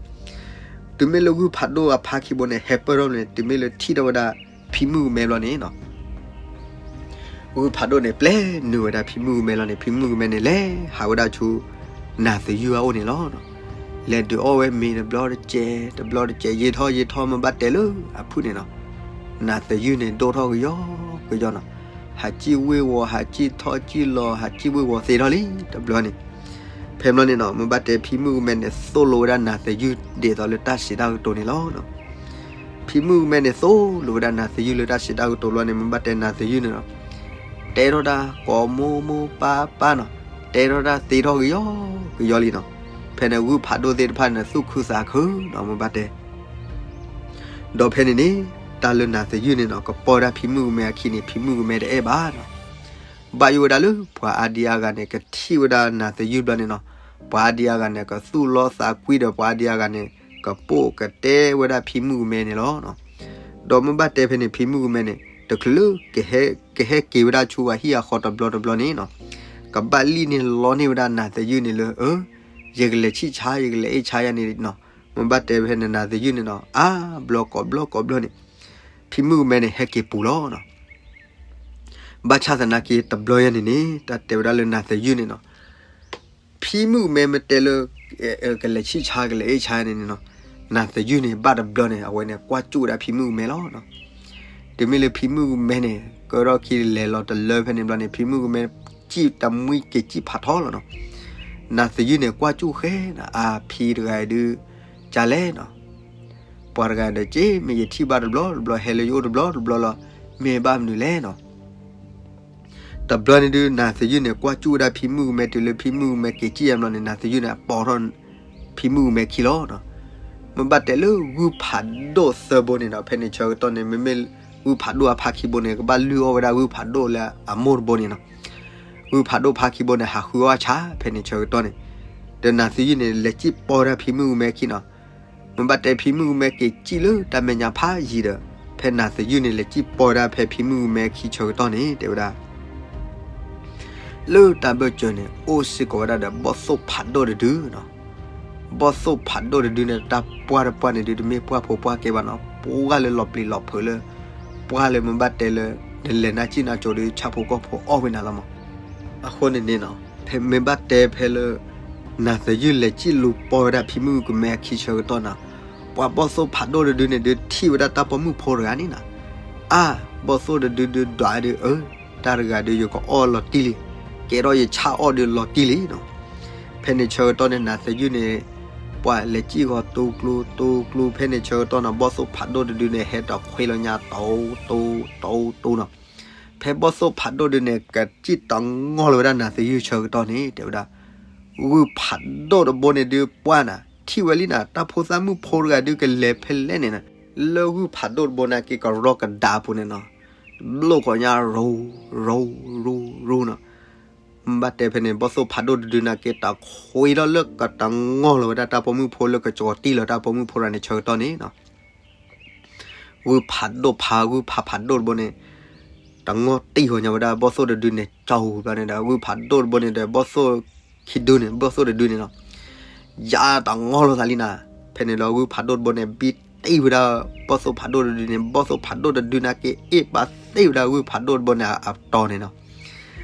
တုၤမ့ၢ်လၢဂုၢ်ဖးဒိၣ်အဖါခံဘိန့ၣ် ဟဲပၢၢ်ထီၣ်န့ၣ် တုၤမ့ၢ်လၢထံၣ်ထီၣ်ဝဲဒၣ် ဖံမုၣ်ကမဲဘျီန့ၣ်နီၤ ဂုၢ်ဖးဒိၣ်န့ၣ် ပျဲနုာ်ဝဲဒၣ်ဖံမုၣ်ကမဲလီၤန့ၣ် ဖံမုၣ်ကမဲန့ၣ် လဲၤဟးဝဲဒၣ်ဆူ နၤသယုၢ်အအိၣ်န့ၣ်လီၤ. လဲၤဒုးအီၣ်ဝဲမ့ၤတဘျီတစဲး တဘျီတစဲး ယံာ်ထီၣ်ယံာ်ထီၣ် မ့ၢ်ဘၣ်တဲလၢအဖုၣ်န့ၣ်နီၤ နၤသယုၢ်န့ၣ် ဒိၣ်ထီၣ်ကယီကယီနီၤ, ဟးစံၣ်ဝ့ၢ်ဝီၤ ဟးစံၣ်ထီၣ်စံၣ်လီၤ ဟးစံၣ်ဝ့ၢ်ဝီၤသ့ထီၣ်လံ တဘျီန့ၣ်. ဖဲဘျီန့ၣ်နီၤ မ့ၢ်ဘၣ်တဲဖံမုၣ်ကမဲန့ၣ် သိၣ်လိဝဲဒၣ်နၤသယုၢ်ဒ်သိးလၢတၢ်စံးတၢ်ကတိၤန့ၣ်လီၤ. ဖံမုၣ်ကမဲန့ၣ် သိၣ်လိဝဲဒၣ်နၤသယုၢ်လၢတၢ်စံးတၢ်ကတိၤဘျီန့ၣ် မ့ၢ်ဘၣ်တဲနၤသယုၢ်န့ၣ်နီၤ တဲထီၣ်တၢ်ကိးမိၢ်မိၢ်ပၢ်ပၢ်နီၤ, တဲထီၣ်တၢ်သ့ထီၣ်ကယီကယီလံနီၤ. ဖဲန့ၣ်ဂုၢ်ဖးဒိၣ်သ့ၣ်တဖၣ်န့ၣ် သူၣ်ခုသးခုနီၤ မ့ၢ်ဘၣ်တဲ ဒီးဖဲန့ၣ်န့ၣ် တၢ်လၢနၤသယုၢ်န့ၣ်နီၤ ကပီၢ်ဒၣ်ဖံမုၣ်ကမဲအခံန့ၣ် ဖံမုၣ်ကမဲတအဲၣ်ဘၣ်နီၤ. ဘၣ်ယိၣ်ဝဲဒၣ်လၢပှၤအါဒံအါဂၤန့ၣ် ကထံၣ်ဝဲဒၣ်နၤသယုၢ်ဘျီန့ၣ်နီၤ, ပှၤအါဒံအါဂၤန့ၣ် ကသူၣ်လီသးကွံဒီး ပှၤအါဒံအါဂၤန့ၣ် ကပိာ်ကတဲဝဲဒၣ်ဖံမုၣ်ကမဲန့ၣ်လီၤ. ဒီးမ့ၢ်ဘၣ်တဲဖဲန့ၣ် ဖံမုၣ်ကမဲန့ၣ် တချုးလၢ ကဟဲက့ၤဝဲဒၣ်ဆူအဟံၣ်အဃီတဘျီတဘျီန့ၣ်နီၤ, ကဘၣ်လံၣ်န့ၢ်လီန့ၢ်ဝဲဒၣ်နၤသယုၢ်န့ၣ်လၢ အၢ ယကလဲၤဆံၣ်ဆါ ယကလဲၤအ့ၣ်ဆါယၤန့ၣ်နီၤ. မ့ၢ်ဘၣ်တဲဖဲန့ၣ် နၤသယုၢ်န့ၣ်နီၤ အါဘျီကိးဘျီကိးဘျီန့ၣ် ဖံမုၣ်ကမဲန့ၣ် ဟဲက့ၤပူၤလီၤနီၤ. ဘၣ်ဆၣ်သနာ်က့ တဘျီယဲန့ၣ်န့ၣ် တၢ်တဲဝဲဒၣ်လၢနၤသယုၢ်န့ၣ်နီၤ ဖံမုၣ်ကမဲမ့ၢ်တဲလၢ ကလဲၤဆံၣ်ဆါ ကလဲၤအ့ၣ်ဆါန့ၣ်န့ၣ်နီၤ, နၤသယုၢ်န့ၣ် ဘၣ်တဘျီန့ၣ် အဝဲန့ၣ် ကွၢ်ကၠူၣ်ဝဲဒၣ်ဖံမုၣ်ကမဲလီၤနီၤ. တုၤမ့ၢ်လၢဖံမုၣ်ကမဲန့ၣ် ကၢထီၣ်ခံလဲၤလီၤတလၢဖဲန့ၣ်ဘျီန့ၣ် ဖံမုၣ်ကမဲ စံၣ်တမှံက့ၤစံၣ်ဖးထီလီၤနီၤ. နၤသယုၢ်န့ၣ် ကွၢ်ကၠူၣ်ဃဲနီၤ အါဖံတဂၤအံၤဒုး ကလဲၣ်နီၤ ပှၤတဂၤဒီး က့မ့ၢ်ယထံၣ်ဘၣ်တဘျီတဘျီ ဟဲလၢယအိၣ်တဘျီတဘျီလီၤ မ့ၢ်ဘၣ်မနုၤလဲၣ်နီၤ. တဘျီန့ၣ်ဒုး နၤသယုၢ်န့ၣ် ကွၢ်ကၠူၣ်ဝဲဒၣ်ဖံမုၣ်ကမဲ တုၤလၢဖံမုၣ်ကမဲက့ၤစံၣ်ယါဘျီန့ၣ် နၤသယုၢ်န့ၣ် ပိာ်ထီၣ် ဖံမုၣ်ကမဲခံလီၤနီၤ. မ့ၢ်ဘၣ်တဲလၢဂုၢ်ဖးဒိၣ်သၢဘိန့ၣ်ဒီး ဖဲန့ၣ်ဆၢကတီၢ်န့ၣ် မ့မ့ၢ်ဂုၢ်ဖးဒိၣ်အဖါခံဘိန့ၣ် ကဘၣ်လုၢ်အီၣ်ဝဲဒၣ်ဂုၢ်ဖးဒိၣ်လၢအမိၢ်တဘိန့ၣ်နီၤ. ဂုၢ်ဖးဒိၣ်ဖါခံဘိန့ၣ် ဟးဃုအီၣ်ဆါ ဖဲန့ၣ်ဆၢကတီၢ်န့ၣ် ဒီးနၤသယုၢ်န့ၣ် လဲၤစံၣ်ပိာ်ဝဲဒၣ်ဖံမုၣ်ကမဲခံနီၤ. မ့ၢ်ဘၣ်တဲဖံမုၣ်ကမဲက့ၤစံၣ်လၢတၢ်မဲာ်ညါဖးယံၤဒီး ဖဲနၤသယုၢ်န့ၣ် လဲၤစံၣ်ပိာ်ဝဲဒၣ်ဖဲဖံမုၣ်ကမဲခံဆၢကတီၢ်န့ၣ် တဲဝဲဒၣ် လၢတၢ်ဘၢၣ်စၢၤန့ၣ် အိၣ်စ့ၢ်ကီးဝဲဒၣ်ဒီး ဘီၣ်သိၣ်ဖးဒိၣ်တဒုနီၤ. ဘီၣ်သိၣ်ဖးဒိၣ်တဒုန့ၣ် တၢ်ပှၢ်တပှၢ်န့ၣ်ဒုး တမ့ၢ်ပှၢ်ဖိပှၢ်ကဲဘၣ်နီၤ, ပှၢ်လၢလီၤပျံၤလီၤဖုးလၢ ပှၢ်လၢမ့ၢ်ဘၣ်တဲလၢ နလဲၤနၢ်စံၣ်နၢ်ကၠိဒီး ဆၣ်ဖိကီၢ်ဖိအီၣ်ဝဲနၤလီၤမး. အဃိန့ၣ်န့ၣ်နီၤ ဖဲမ့ၢ်ဘၣ်တဲဖဲလၢ နၤသယုၢ်လဲၤစံၣ်လူၤပိာ်ဝဲဒၣ်ဖံမုၣ်ကမဲအခံဆၢကတီၢ်နီၤ, ပှၤဘီၣ်သိၣ်ဖးဒိၣ်တဒုန့ၣ်ဒုးထံၣ်ဝဲဒၣ်တၢ်ပိာ်မုၣ်ဖိတဂၤန့ၣ်နီၤ, အါ, ဘီၣ်သိၣ်တဒုဒုးဒွးဒုး အၢ, တၢ်တဂၤဒုးယကအီၣ်လီၤတံၢ်လံ, ကဲထီၣ်ယဆၣ်အီၣ်ဒုးလီၤတံၢ်လံနီၤ. ဖဲန့ၣ်ဆၢကတီၢ်န့ၣ် နၤသယုၢ်န့ၣ် ပှၤလဲၤစံၣ်ဃီၤတူကျိတူကျိ ဖဲန့ၣ်ဆၢကတီၢ်နီၤ ဘီၣ်သိၣ်ဖးဒိၣ်တဒုန့ၣ် ဟဲတခွ့လီၤညါ တူတူတူနီၤ. ဖဲဘီၣ်သိၣ်ဖးဒိၣ်ဒုန့ၣ် ကစံၣ်တငီၢ်လီၤဝဲဒၣ်နၤသယုၢ်ဆၢကတီၢ်န့ၣ် တဲဝဲဒၣ် ဂုၢ်ဖးဒိၣ်တဘိန့ၣ်ဒုးပှၢ်နၤ ထံၣ်ဝဲလံနၤ တၢ်ဖိသၣ်မုၣ်ဖိတဂၤဒုးကလဲၤဖဲလဲၣ်န့ၣ်နီၤ, လၢဂုၢ်ဖးဒိၣ်တဘိန့ၣ်က့ၤကရီကဒါအပူၤန့ၣ်နီၤ, ဘျိၣ်ဃီၤညါ ရူၤ, ရူၤ, ရူၤ, ရူၤနီၤ. ဘၣ်တဲဖဲန့ၣ် ဘီၣ်သိၣ်ဖးဒိၣ်တဒုန့ၣ်က့ၤတခွ့ထီၣ်လၢကတငီၢ်လီၤဝဲဒၣ်တၢ်ပိာ်မုၣ်ဖိလၢကကၠီၤတံၢ်လီၤတၢ်ပိာ်မုၣ်ဖိတဂၤန့ၣ်ဆၢကတီၢ်န့ၣ်နီၤ. ဂုၢ်ဖးဒိၣ်ဖး ဂုၢ်ဖးဖးဒိၣ်တဘိန့ၣ် တငီၢ်တံၢ်ဃီၤညါဝဲဒၣ် ဘီၣ်သိၣ်တဒုန့ၣ် ကၠီၤဘျီန့ၣ်ဒီး ဂုၢ်ဖးဒိၣ်တဘိန့ၣ်ဒီး ဘီၣ်သိၣ်ခံဒုန့ၣ် ဘီၣ်သိၣ်တဒုန့ၣ်နီၤ, ယါတငီၢ်လိာ်သးလံနၤ. ဖဲန့ၣ်ဒီးဂုၢ်ဖးဒိၣ်တဘိန့ၣ် ဘံတံၢ်ဝဲဒၣ် ဘီၣ်သိၣ်ဖးဒိၣ်တဒုန့ၣ် ဘီၣ်သိၣ်ဖးဒိၣ်တဒုန့ၣ်က့ၤအ့ၣ်ပာ်သ့ဝဲဒၣ်ဂုၢ်ဖးဒိၣ်တဘိန့ၣ်အတီၤန့ၣ်နီၤ.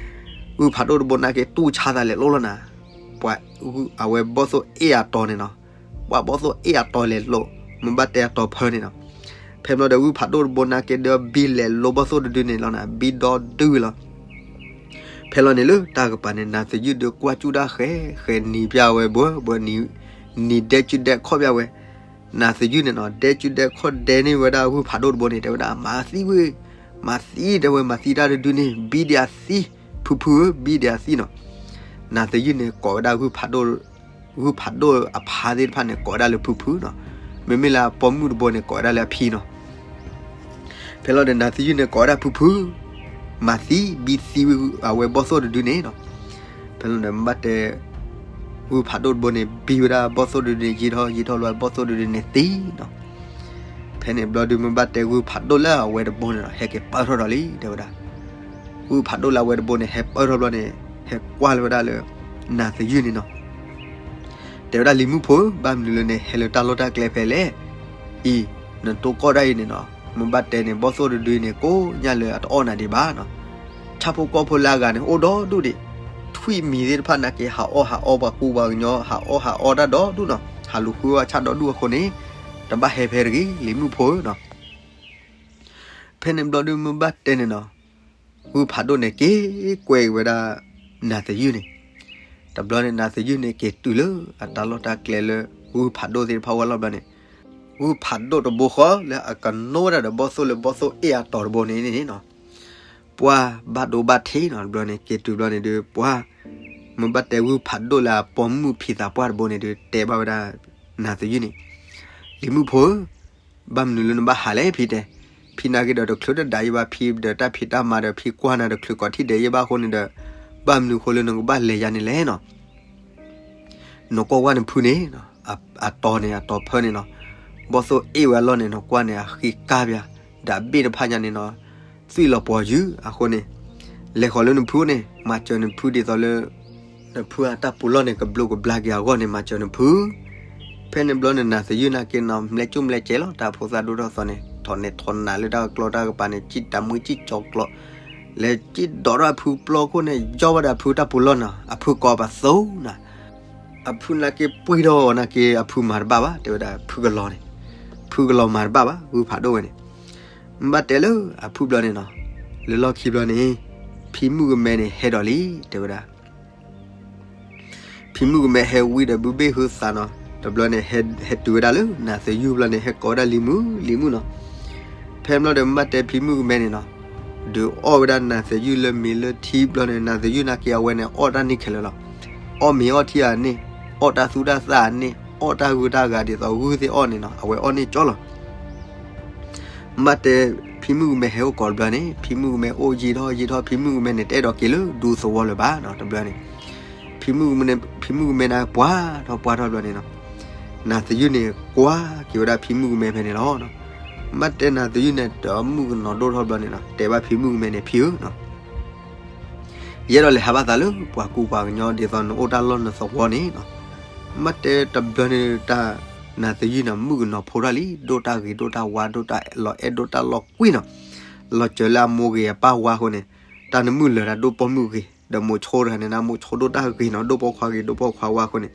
ဂုၢ်ဖးဒိၣ်တဘိန့ၣ်က့ၤတူၢ်ဆါသးလဲၤလိၣ်လီၤနၤ, ပှၤ အဝဲဘီၣ်သိၣ်အ့ၣ်အတီၤန့ၣ်နီၤ, ပှၤဘီၣ်သိၣ်အ့ၣ်အတီၤလဲၤလိာ် မ့ၢ်ဘၣ်တဲအတီၤဖၢန့ၣ်နီၤ. ဖဲဘျီဒီးဂုၢ်ဖးဒိၣ်တဘိန့ၣ်က့ၤဒီးဘံလဲၤလိာ်ဘီၣ်သိၣ်တဒုန့ၣ်လီၤနၤ, ဘံဒီဒုလီၤ. ဖဲလီၤန့ၣ်လၢတၢ်ကပၤန့ၣ် နၤသယုၢ်ဒုးကွၢ်ကၠူၣ်တၢ်ဃဲးဃဲးနံၤပျၢ်ဝဲဘၣ်ဘၣ်, နံၤဒဲကၠူၣ်ဒဲခီၣ်ပျၢ်ဝဲ, နၤသယုၢ်န့ၣ်နီၤ ဒဲကၠူၣ်ဒဲခီၣ်ဒဲန့ၢ်ဝဲဒၣ်ဂုၢ်ဖးဒိၣ်တဘိန့ၣ် တဲဝဲဒၣ် မၤသံဝဲ, မၤသံတဲဝဲ မၤသံတၢ်တဒုန့ၣ် ဘံဒံးအသံ, ဖုဖုဧၢ ဘံဒံးအသံနီၤ. နၤသယုၢ်န့ၣ်ကိးဝဲဒၣ် ဂုၢ်ဖးဒိၣ်အဖါသ့ၣ်တဖၣ်န့ၣ် ကိးဝဲဒၣ်လၢဖုဖုနီၤ, မ့မ့ၢ်လၢအပိာ်မုၣ်တဘိန့ၣ် ကိးဝဲဒၣ်လၢအဖံနီၤ. ဖဲလီၤဒီးနၤသယုၢ်န့ၣ်ကိးဝဲဒၣ်ဖုဖု, မၤသံ ဘံသံဝဲအဝဲဘီၣ်သိၣ်တဒုန့ၣ်နီၤ. ဖဲလီၤဒီးမ့ၢ်ဘၣ်တဲ ဂုၢ်ဖးဒိၣ်တဘိန့ၣ် ဘံဝဲဒၣ်ဘီၣ်သိၣ်တဒုန့ၣ် ယံာ်ထီၣ်ယံာ်ထီၣ်လီၤ ဘီၣ်သိၣ်တဒုန့ၣ်သံနီၤ. ဖဲန့ၣ်ဘျီဒုးမ့ၢ်ဘၣ်တဲဂုၢ်ဖးဒိၣ်လၢအဝဲတဘိန့ၣ်နီၤ ဟဲက့ၤပၢၢ်ထီၣ်ဒီးလံ တဲဝဲဒၣ်. ဂုၢ်ဖးဒိၣ်လၢအဝဲတဘိန့ၣ် ဟဲပၢၢ်ထီၣ်ဘျီန့ၣ် ဟဲကွၢ်လၢၤဝဲဒၣ်လၢ နၤသယုၢ်န့ၣ်နီၤ. တဲဝဲဒၣ် လံၤမုၣ်ဖိဧၢ ဘၣ်မနုၤလၢနဟဲလၢတၢ်လီၢ်တၢ်ကျဲဖဲလဲၣ်. အံၤ နတိၢ်ကီၢ်ဒၣ်အံၤန့ၣ်နီၤ မ့ၢ်ဘၣ်တဲန့ၣ် ဘီၣ်သိၣ်တဒုန့ၣ် ကိးညါလၢအတအီၣ်နၤဒံးဘၣ်နီၤ. ဆၣ်ဖိကီၢ်ဖိလၢအဂၤန့ၣ် အိၣ်ဒီဒူၣ်ဒံး, ထွံၣ်မံၤသ့ၣ်တဖၣ်နာ်က့ ဟးအီၣ်ဟးအီပှၤကူပှၤကညီ ဟးအီၣ်ဟးအီတၢ်ဒီဒူၣ်နီၤ, ဟးလူၤဃုဝဲဆၣ်ဒီဒူၣ်အဃိန့ၣ် တဘၣ်ဟဲဖဲတဂ့ၤ လံၤမုၣ်ဖိဧၢနီၤ. ဖဲန့ၣ်ဘျီဒုးမ့ၢ်ဘၣ်တဲန့ၣ်နီၤ ဂုၢ်ဖးဒိၣ်န့ၣ်က့ၤကွဲဝဲဒၣ် နၤသယုၢ်န့ၣ်. တဘျီန့ၣ် နၤသယုၢ်န့ၣ်က့ၤတုၤလၢအတၢ်လီၢ်တၢ်ကျဲလၢ ဂုၢ်ဖးဒိၣ်သ့ၣ်တဖၣ်ဝဲလီၤဘျီန့ၣ်, ဂုၢ်ဖးဒိၣ်တဘိဃီလၢအကနိဝဲဒၣ်ဒီးဘီၣ်သိၣ်လၢ ဘီၣ်သိၣ်အ့ၣ်အတီၤတဘိန့ၣ်န့ၣ်နီၤ, ပှၤဘၣ်ဒိဘၣ်ထံးနီၤ တဘျီန့ၣ် က့ၤတုၤဘျီန့ၣ်ဒုး ပှၤ မ့ၢ်ဘၣ်တဲဂုၢ်ဖးဒိၣ်လၢအပိာ်မုၣ်ဖံသးပှၢ်တဘိန့ၣ်ဒုး တဲဘၣ်ဝဲဒၣ် နၤသယုၢ်န့ၣ်, လံၤမုၣ်ဖိဧၢ ဘၣ်မနုၤလၢနဘၣ်ဟးလဲၣ်ဖံတဲ, ဖံနာ်က့ဒီးတချုးတဒၣ်ယဲဘၣ် ဖံဒီးတၢ်ဖံးတၢ်မၤဒီး ဖံကွၢ်နၤတချုးကိးထံၣ်ဒဲးယဲဘၣ်အဃိန့ၣ်ဒီး ဘၣ်မနုၤအဃိလၢနကဘၣ်လဲၤယါန့ၣ်လဲၣ်နီၤ. နကွၢ်ဝဲနဖုန့ၣ်, အတီၤန့ၣ် အတီၤဖၢန့ၣ်နီၤ, ဘီၣ်သိၣ်အ့ၣ်ဝဲအလီၢ်န့ၣ် နကွၢ်န့ၣ် အဃံကါပၠး, ဒီးအဘ့ၣ်တဖၣ်ညါန့ၣ်နီၤ, သွံၣ်လီၤပှီၤယုာ်အဃိန့ၣ်, လဲၤဃီၤလၢနဖုန့ၣ် မၤစၢၤနဖုဒ်သိးလၢ နဖုအတၢ်ပူၤလီၢ်န့ၣ် ကဘျိးကဘျါက့ၤအဂီၢ်န့ၣ် မၤစၢၤနဖု. ဖဲန့ၣ်ဘျီန့ၣ် နၤသယုၢ်နာ်က့နီၤ မျဲၢ်ကၠိၣ်မျဲၢ်ကဲလီၤ တၢ်ဖိသၣ်ဒိၣ်ထီၣ်သီန့ၣ် ထီၣ်နဲၣ်ထီၣ်နးလၢတၢ်ကကျီတၢ်ကပၤန့ၣ် စံၣ်တၢ်မွံစံၣ်ကၠီၤကျီ, လဲၤစံၣ်ဒိးထီၣ်အဖုပျီခိၣ်န့ၣ် ယီၢ်ဝဲဒၣ်အဖုတၢ်ပူၤလီၢ်နီၤ အဖုကိးပသူနၤ, အဖုနာ်က့ပှ့ၤထီၣ်နာ်က့ အဖုမၤတဘၣ်ဘၣ် တဲဝဲဒၣ်ဖုကလီၤန့ၣ်, ဖုကလီၤမၤတဘၣ်ဘၣ် ဂုၢ်ဖးဒိၣ်ဝဲန့ၣ်. ဘၣ်တဲလၢအဖုဘျီန့ၣ်နီၤ, လၢလီၢ်ခံဘျီန့ၣ် ဖံမုၣ်ကမဲန့ၣ် ဟဲဒီးလံ တဲဝဲဒၣ် ဖံမုၣ်ကမဲဟဲဝံၤဒီးဘုဘ့ၣ်ဟုသးနီၤ, တဘျီန့ၣ် ဟဲတုၤဝဲဒၣ်လၢ နၤသယုၢ်ဘျီန့ၣ် ဟဲကိးဝဲဒၣ်လံၤမုၣ် လံၤမုၣ်နီၤ. ဖဲဘျီဒီးမ့ၢ်ဘၣ်တဲဖံမုၣ်ကမဲန့ၣ်နီၤ, ဒုးအီၣ်ဝဲဒၣ်နၤသယုၢ်လၢမ့ၤလၢထံဘျီန့ၣ် နၤသယုၢ်နာ်က့အဝဲန့ၣ် အီၣ်တၢ်န့ၢ်ခဲလၢာ်လီၤ. အီၣ်မ့ၤအီၣ်ထံအန့ၣ်, အီၣ်တၢ်သူတၢ်သၣ်အန့ၣ်, အီၣ်တၢ်ဂုၢ်တၢ်ဂၤဒ်သိးဂုၢ်သ့ၣ်အီၣ်န့ၣ်နီၤ အဝဲအီၣ်န့ၢ်ကၠီလီၤ. မ့ၢ်ဘၣ်တဲ ဖံမုၣ်ကမဲဟဲအိၣ်ကိးတဘျီန့ၣ် ဖံမုၣ်ကမဲအိၣ်ယံာ်ထီၣ်ယံာ်ထီၣ် ဖံမုၣ်ကမဲန့ၣ် တအဲၣ်ဒိးက့ၤလၢဒူသဝီလၢၤဘၣ်နီၤ တဘျီန့ၣ်. ဖံမုၣ်ကမဲန့ၣ် ဖံမုၣ်ကမဲန့ၣ်ပှၤထီၣ်ပှၤထီၣ်ဘျီန့ၣ်နီၤ, နၤသယုၢ်န့ၣ်ကွၢ်က့ၤဝဲဒၣ်ဖံမုၣ်ကမဲဖဲန့ၣ်လီၤ. မ့ၢ်ဘၣ်တဲနၤသယုၢ်န့ၣ် တမုၣ်ကနီၤဒိၣ်ထီၣ်ဘျီန့ၣ်နီၤ တဲဘၣ်ဖံမုၣ်ကမဲန့ၣ် ဖံဧၢနီၤ ယအဲၣ်ဒိးလဲၤဟးဘၣ်သးလၢပှၤကူပှၤကညီဒ်သိးနအိၣ်တၢ်လီၢ်နသဝီန့ၣ်နီၤ. မ့ၢ်ဘၣ်တဲတဘျီန့ၣ်တၢ် နၤသယုၢ်န့ၣ် မုၣ်ကနီၤဖိထီၣ်လံ ဒိၣ်တၢ်ဂ့ၤဒိၣ်တၢ်ဝါ ဒိၣ်တၢ်လီၤအဲၣ်ဒိၣ်တၢ်လီၤကွံနီၤ. လီၤစၢၤလၢအမိၢ်ဂ့ၤအပၢ်ဝါအဃိန့ၣ် တၢ်နမုၣ်လၢၤတၢ်ဒိၣ်ပိာ်မုၣ်ဂ့ၤ ဒီးမိၤဆိတဂၤန့ၣ် နမိၤဆိဒိၣ်တၢ်ဂ့ၤနီၤ ဒိၣ်ပိာ်ခွါဂ့ၤ ဒိၣ်ပိာ်ခွါဝါအဃိန့ၣ်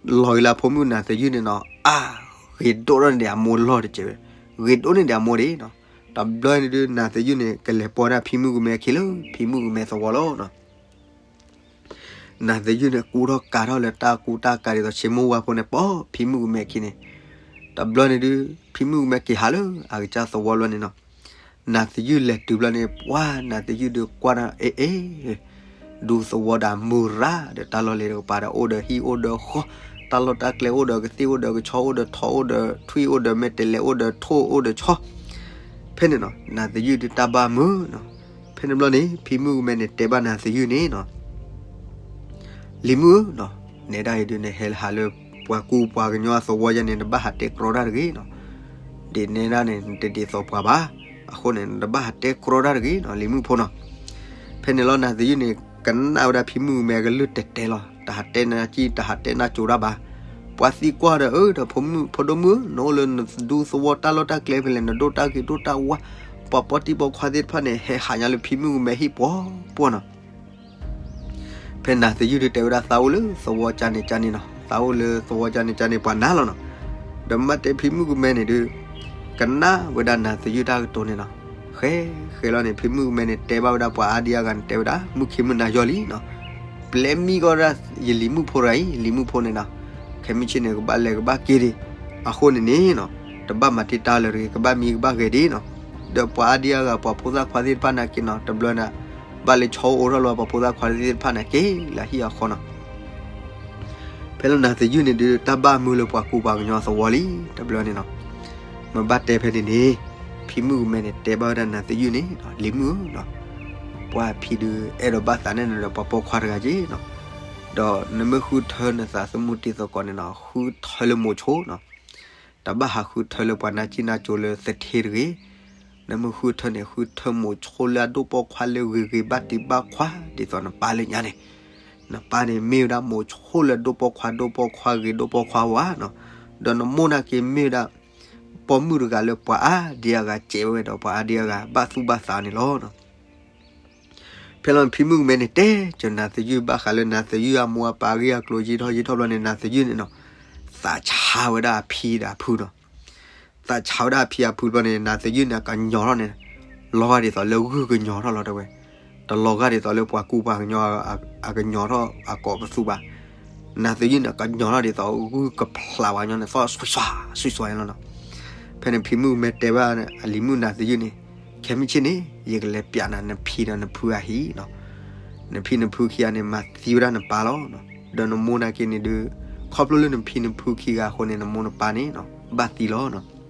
လီၤဂ့ၤလၢဖိမုၣ်နၤသယုၢ်န့ၣ်နီၤ အါ ဂ့ၤဒိၣ်ထီၣ်န့ၢ်ဒံးအမိၢ်လီၢ်တစဲးဝဲ, ဂ့ၤဒိၣ်န့ၢ်ဒံးအမိၢ်ဒံးနီၤ. တဘျီန့ၣ်ဒုး နၤသယုၢ်န့ၣ် ကလဲၤပိာ်ဒၣ်ဖံမုၣ်ကမဲအခံလၢ ဖံမုၣ်ကမဲသဝီလီၤနီၤ. နၤသယုၢ်န့ၣ် ကူထီၣ်ကၤထီၣ်လၢတၢ်ကူတၢ်ကၤဒ်သိး ဆ့မိၢ်ဝါဖိန့ၣ် ပိာ်ဖံမုၣ်ကမဲအခံန့ၣ်, တဘျီန့ၣ်ဒုး ဖံမုၣ်ကမဲက့ၤဟးလၢအကစၢ်သဝီလီၤန့ၣ်နီၤ. နၤသယုၢ်လဲၤတုၤဘျီန့ၣ် ပှၤနၤသယုၢ်ဒုးကွၢ်နၤ အ့ အ့ ဒူသဝီဒီးမုၢ်ရၣ်ဒီး တၢ်လီၢ်လၢတကပၤဒီး အိၣ်ဒီးဟံၣ်အိၣ်ဒီးဃီ, တၢ်လီၢ်တၢ်ကျဲအိၣ်ဒီးကသ့ၣ်အိၣ်ဒီးကဆီ အိၣ်ဒီးထီ အိၣ်ဒီးထွံၣ် အိၣ်ဒီးမဲာ်တဲးလဲး အိၣ်ဒီးထိၣ် အိၣ်ဒီးဆီ, ဖဲန့ၣ်နီၤ နၤသယုၢ်ဒုးတၢ်ဘၣ်မုာ်နီၤ. ဖဲန့ၣ်ဘျီန့ၣ် ဖံမုၣ်ကမဲန့ၣ် တဲဘၣ်နၤသယုၢ်န့ၣ်နီၤ, လံၤမုၣ်ဧၢနီၤ, နဲဒၣ်အံၤဒုး နဟဲဟးလၢပှၤကူပှၤကညီအသဝီယဲန့ၣ် နဘၣ်ဟးတဲကြီတၢ်တဂ့ၤနီၤ. ဒ်နဲဒၣ်န့ၣ် နတဒ်သိးပှၤဘၣ်. အဃိန့ၣ် နတဘၣ်ဟးတဲကြီတၢ်တဂ့ၤနီၤ လံၤမုၣ်ဖိနီၤ. ဖဲန့ၣ်လီၤ နၤသယုၢ်န့ၣ် ကနၣ်ဝဲဒၣ်ဖံမုၣ်ကမဲအကလုၢ်တဲာ်တဲာ်လီၤ. တဟးတဲနၤကံ တဟးတဲနၤကိၤတၢ်ဘၣ်. ပှၤသံကွၢ်ဒီး အၢ ဒီးဖိမုၣ်ဖိဒိၣ်မုၣ်ဧၢ နအိၣ်လၢနဒူသဝီတၢ်လီၢ်တၢ်ကျဲဖဲလဲၣ် နဒိၣ်တၢ်ဂ့ၤဒိၣ်တၢ်ဝါ, ပှၤပိာ်တံၢ်ပိာ်ခွါသ့ၣ်တဖၣ်န့ၣ် ဟဲဟးညါလၢဖံမုၣ်ကမဲဟံၣ်ပှီၤပှီၤနီၤ. ဖဲနၤသယုၢ်ဒုးတဲဝဲဒၣ် သးအိၣ်လၢသဝီကန့ၣ်ကန့ၣ်နီၤ, သးအိၣ်လၢသဝီကန့ၣ်ကန့ၣ် ပှၤနၤလီၤနီၤ. ဒီးမ့ၢ်တဲဖံမုၣ်ကမဲန့ၣ်ဒုး ကနၣ်ဝဲဒၣ်နၤသယုၢ်တၢ်ကတိၤန့ၣ်နီၤ. ဃဲဃဲလီၤန့ၣ် ဖံမုၣ်ကမဲန့ၣ် တဲဘၣ်ဝဲဒၣ်ပှၤအါဒံအါဂၤန့ၣ် တဲဝဲဒၣ် မုၢ်ခံမုၢ်နၤယီၤလံနီၤ. ပျဲမံကီၢ်ဒၣ်ယလံၤမုၣ်ဖိတဂၤအံၤ, လံၤမုၣ်ဖိန့ၣ်နီၤ, ခဲမုၢ်ဆ့ၣ်န့ၣ် ကဘၣ်လဲၤကဘၣ်က့ၤဒံး. အဃိန့ၣ်န့ၣ်နီၤ, တဘၣ်မၤတံာ်တာ်လၢၤတဂ့ၤ, ကဘၣ်မံကဘၣ်ဂဲၤဒံးနီၤ. ဒီးပှၤအါဒံအါဂၤ ပှၤဖိသၣ်ခွါသ့ၣ်တဖၣ်န့ၣ်က့ၤနီၤ, တဘျီန့ၣ် ဘၣ်လၢဆီအိၣ်ထီၣ်လီၤ ပှၤဖိသၣ်ခွါသ့ၣ်တဖၣ်န့ၣ် က့ၤလၢဟံၣ်အဃီနီၤ. ဖဲလၢနၤသယုၢ်န့ၣ်ဒုး တၢ်ဘၣ်မုာ်လၢပှၤကူပှၤကညီသဝီလံ တဘျီန့ၣ်နီၤ. မ့ၢ်ဘၣ်တဲဖဲန့ၣ်န့ၣ်, ဖံမုၣ်ကမဲန့ၣ် တဲဘၣ်ဝဲဒၣ်နၤသယုၢ်န့ၣ်, လံၤမုၣ်ဧၢနီၤ, ပှၤဖံဒုး အဲၣ်ဒိးဘၣ်သးနဲၣ်နၤဒီးပှၤပိာ်ခွါတဂၤက့ၤနီၤ. ဒီးနမ့ၢ်ဃုထၢနသးသမူတံၤသကိးန့ၣ်နီၤ, ဃုထၢလၢမိၤဆိနီၤ. တဘၣ်ဟးဃုထၢလၢပှၤနါကံၢ်နါကိၤလၢသထ့တဂ့ၤ. နမ့ၢ်ဃုထၢန့ၣ် ဃုထၢမိၤဆိလၢအဒိၣ်ပိာ်ခွါလၢဂ့ၤဂ့ၤဘၣ်တံၢ်ဘၣ်ခွါ ဒ်သိးနပၢ်လၢညါန့ၣ်. နပၢ်န့ၣ်မ့ၢ်ဝဲဒၣ်မိၤဆိလၢဒိၣ်ပိာ်ခွါ ဒိၣ်ပိာ်ခွါဂ့ၤ ဒိၣ်ပိာ်ခွါဝါနီၤ. ဒီးနမိၢ်နာ်က့မ့ၢ်ဝဲဒၣ် ပိာ်မုၣ်တဂၤလၢပှၤအါဒံအါဂၤစဲးဝဲဒီး ပှၤအါဒံအါဂၤဘၣ်သူၣ်ဘၣ်သးန့ၣ်လီၤ. ဖဲလီၤဖံမုၣ်ကမဲန့ၣ် တဲကၢၤနၤသယုၢ်ဘၣ်ဃးလၢနၤသယုၢ်အမိၢ်အပၢ်အဂ့ၢ်အကျိၤ ယံာ်ထီၣ်ယံာ်ထီၣ်ဘျီန့ၣ် နၤသယုၢ်န့ၣ်နီၤ, သးဆါဝဲဒၣ်အဖံဒီးအဖုနီၤ. သးဆါဝဲဒၣ်အဖံအဖုဘျီန့ၣ် နၤသယုၢ်န့ၣ် ကညီၤထီၣ်န့ၣ် လီၤဂာ်ဒ်သိးလၢဂုၢ်ကညီၤထီၣ်လီၤတဲဝဲ. တလီၤဂာ်ဒ်သိးလၢပှၤကူပှၤကညီ အကညီၤထီၣ်အကိးပသူဘၣ်. နၤသယုၢ်န့ၣ် ကညီၤထီၣ်ဒ်သိးဂုၢ်ကဖျးဝဲညီန့ၣ် သီၣ်စွံစွါ စွံစွါလီၤနီၤ. ဖဲန့ၣ်ဖံမုၣ်ကမဲတဲဘၣ်အလံၤမုၣ်နၤသယုၢ်န့ၣ်, ခဲမုၢ်ဆ့ၣ်န့ၣ် ယကလဲၤပျးနၤ နဖံဒီးနဖုအဟံၣ်နီၤ. နဖံနဖုခံဂၤန့ၣ် မၤသံဝဲဒၣ်နပၢ်လီၤ. ဒီးနမိၢ်နာ်က့န့ၣ်ဒုး ခီဖျိလၢနဖံနဖုခံဂၤအဃိန့ၣ် နမိၢ်နပၢ်န့ၣ် ဘၣ်သံလီၤနီၤ.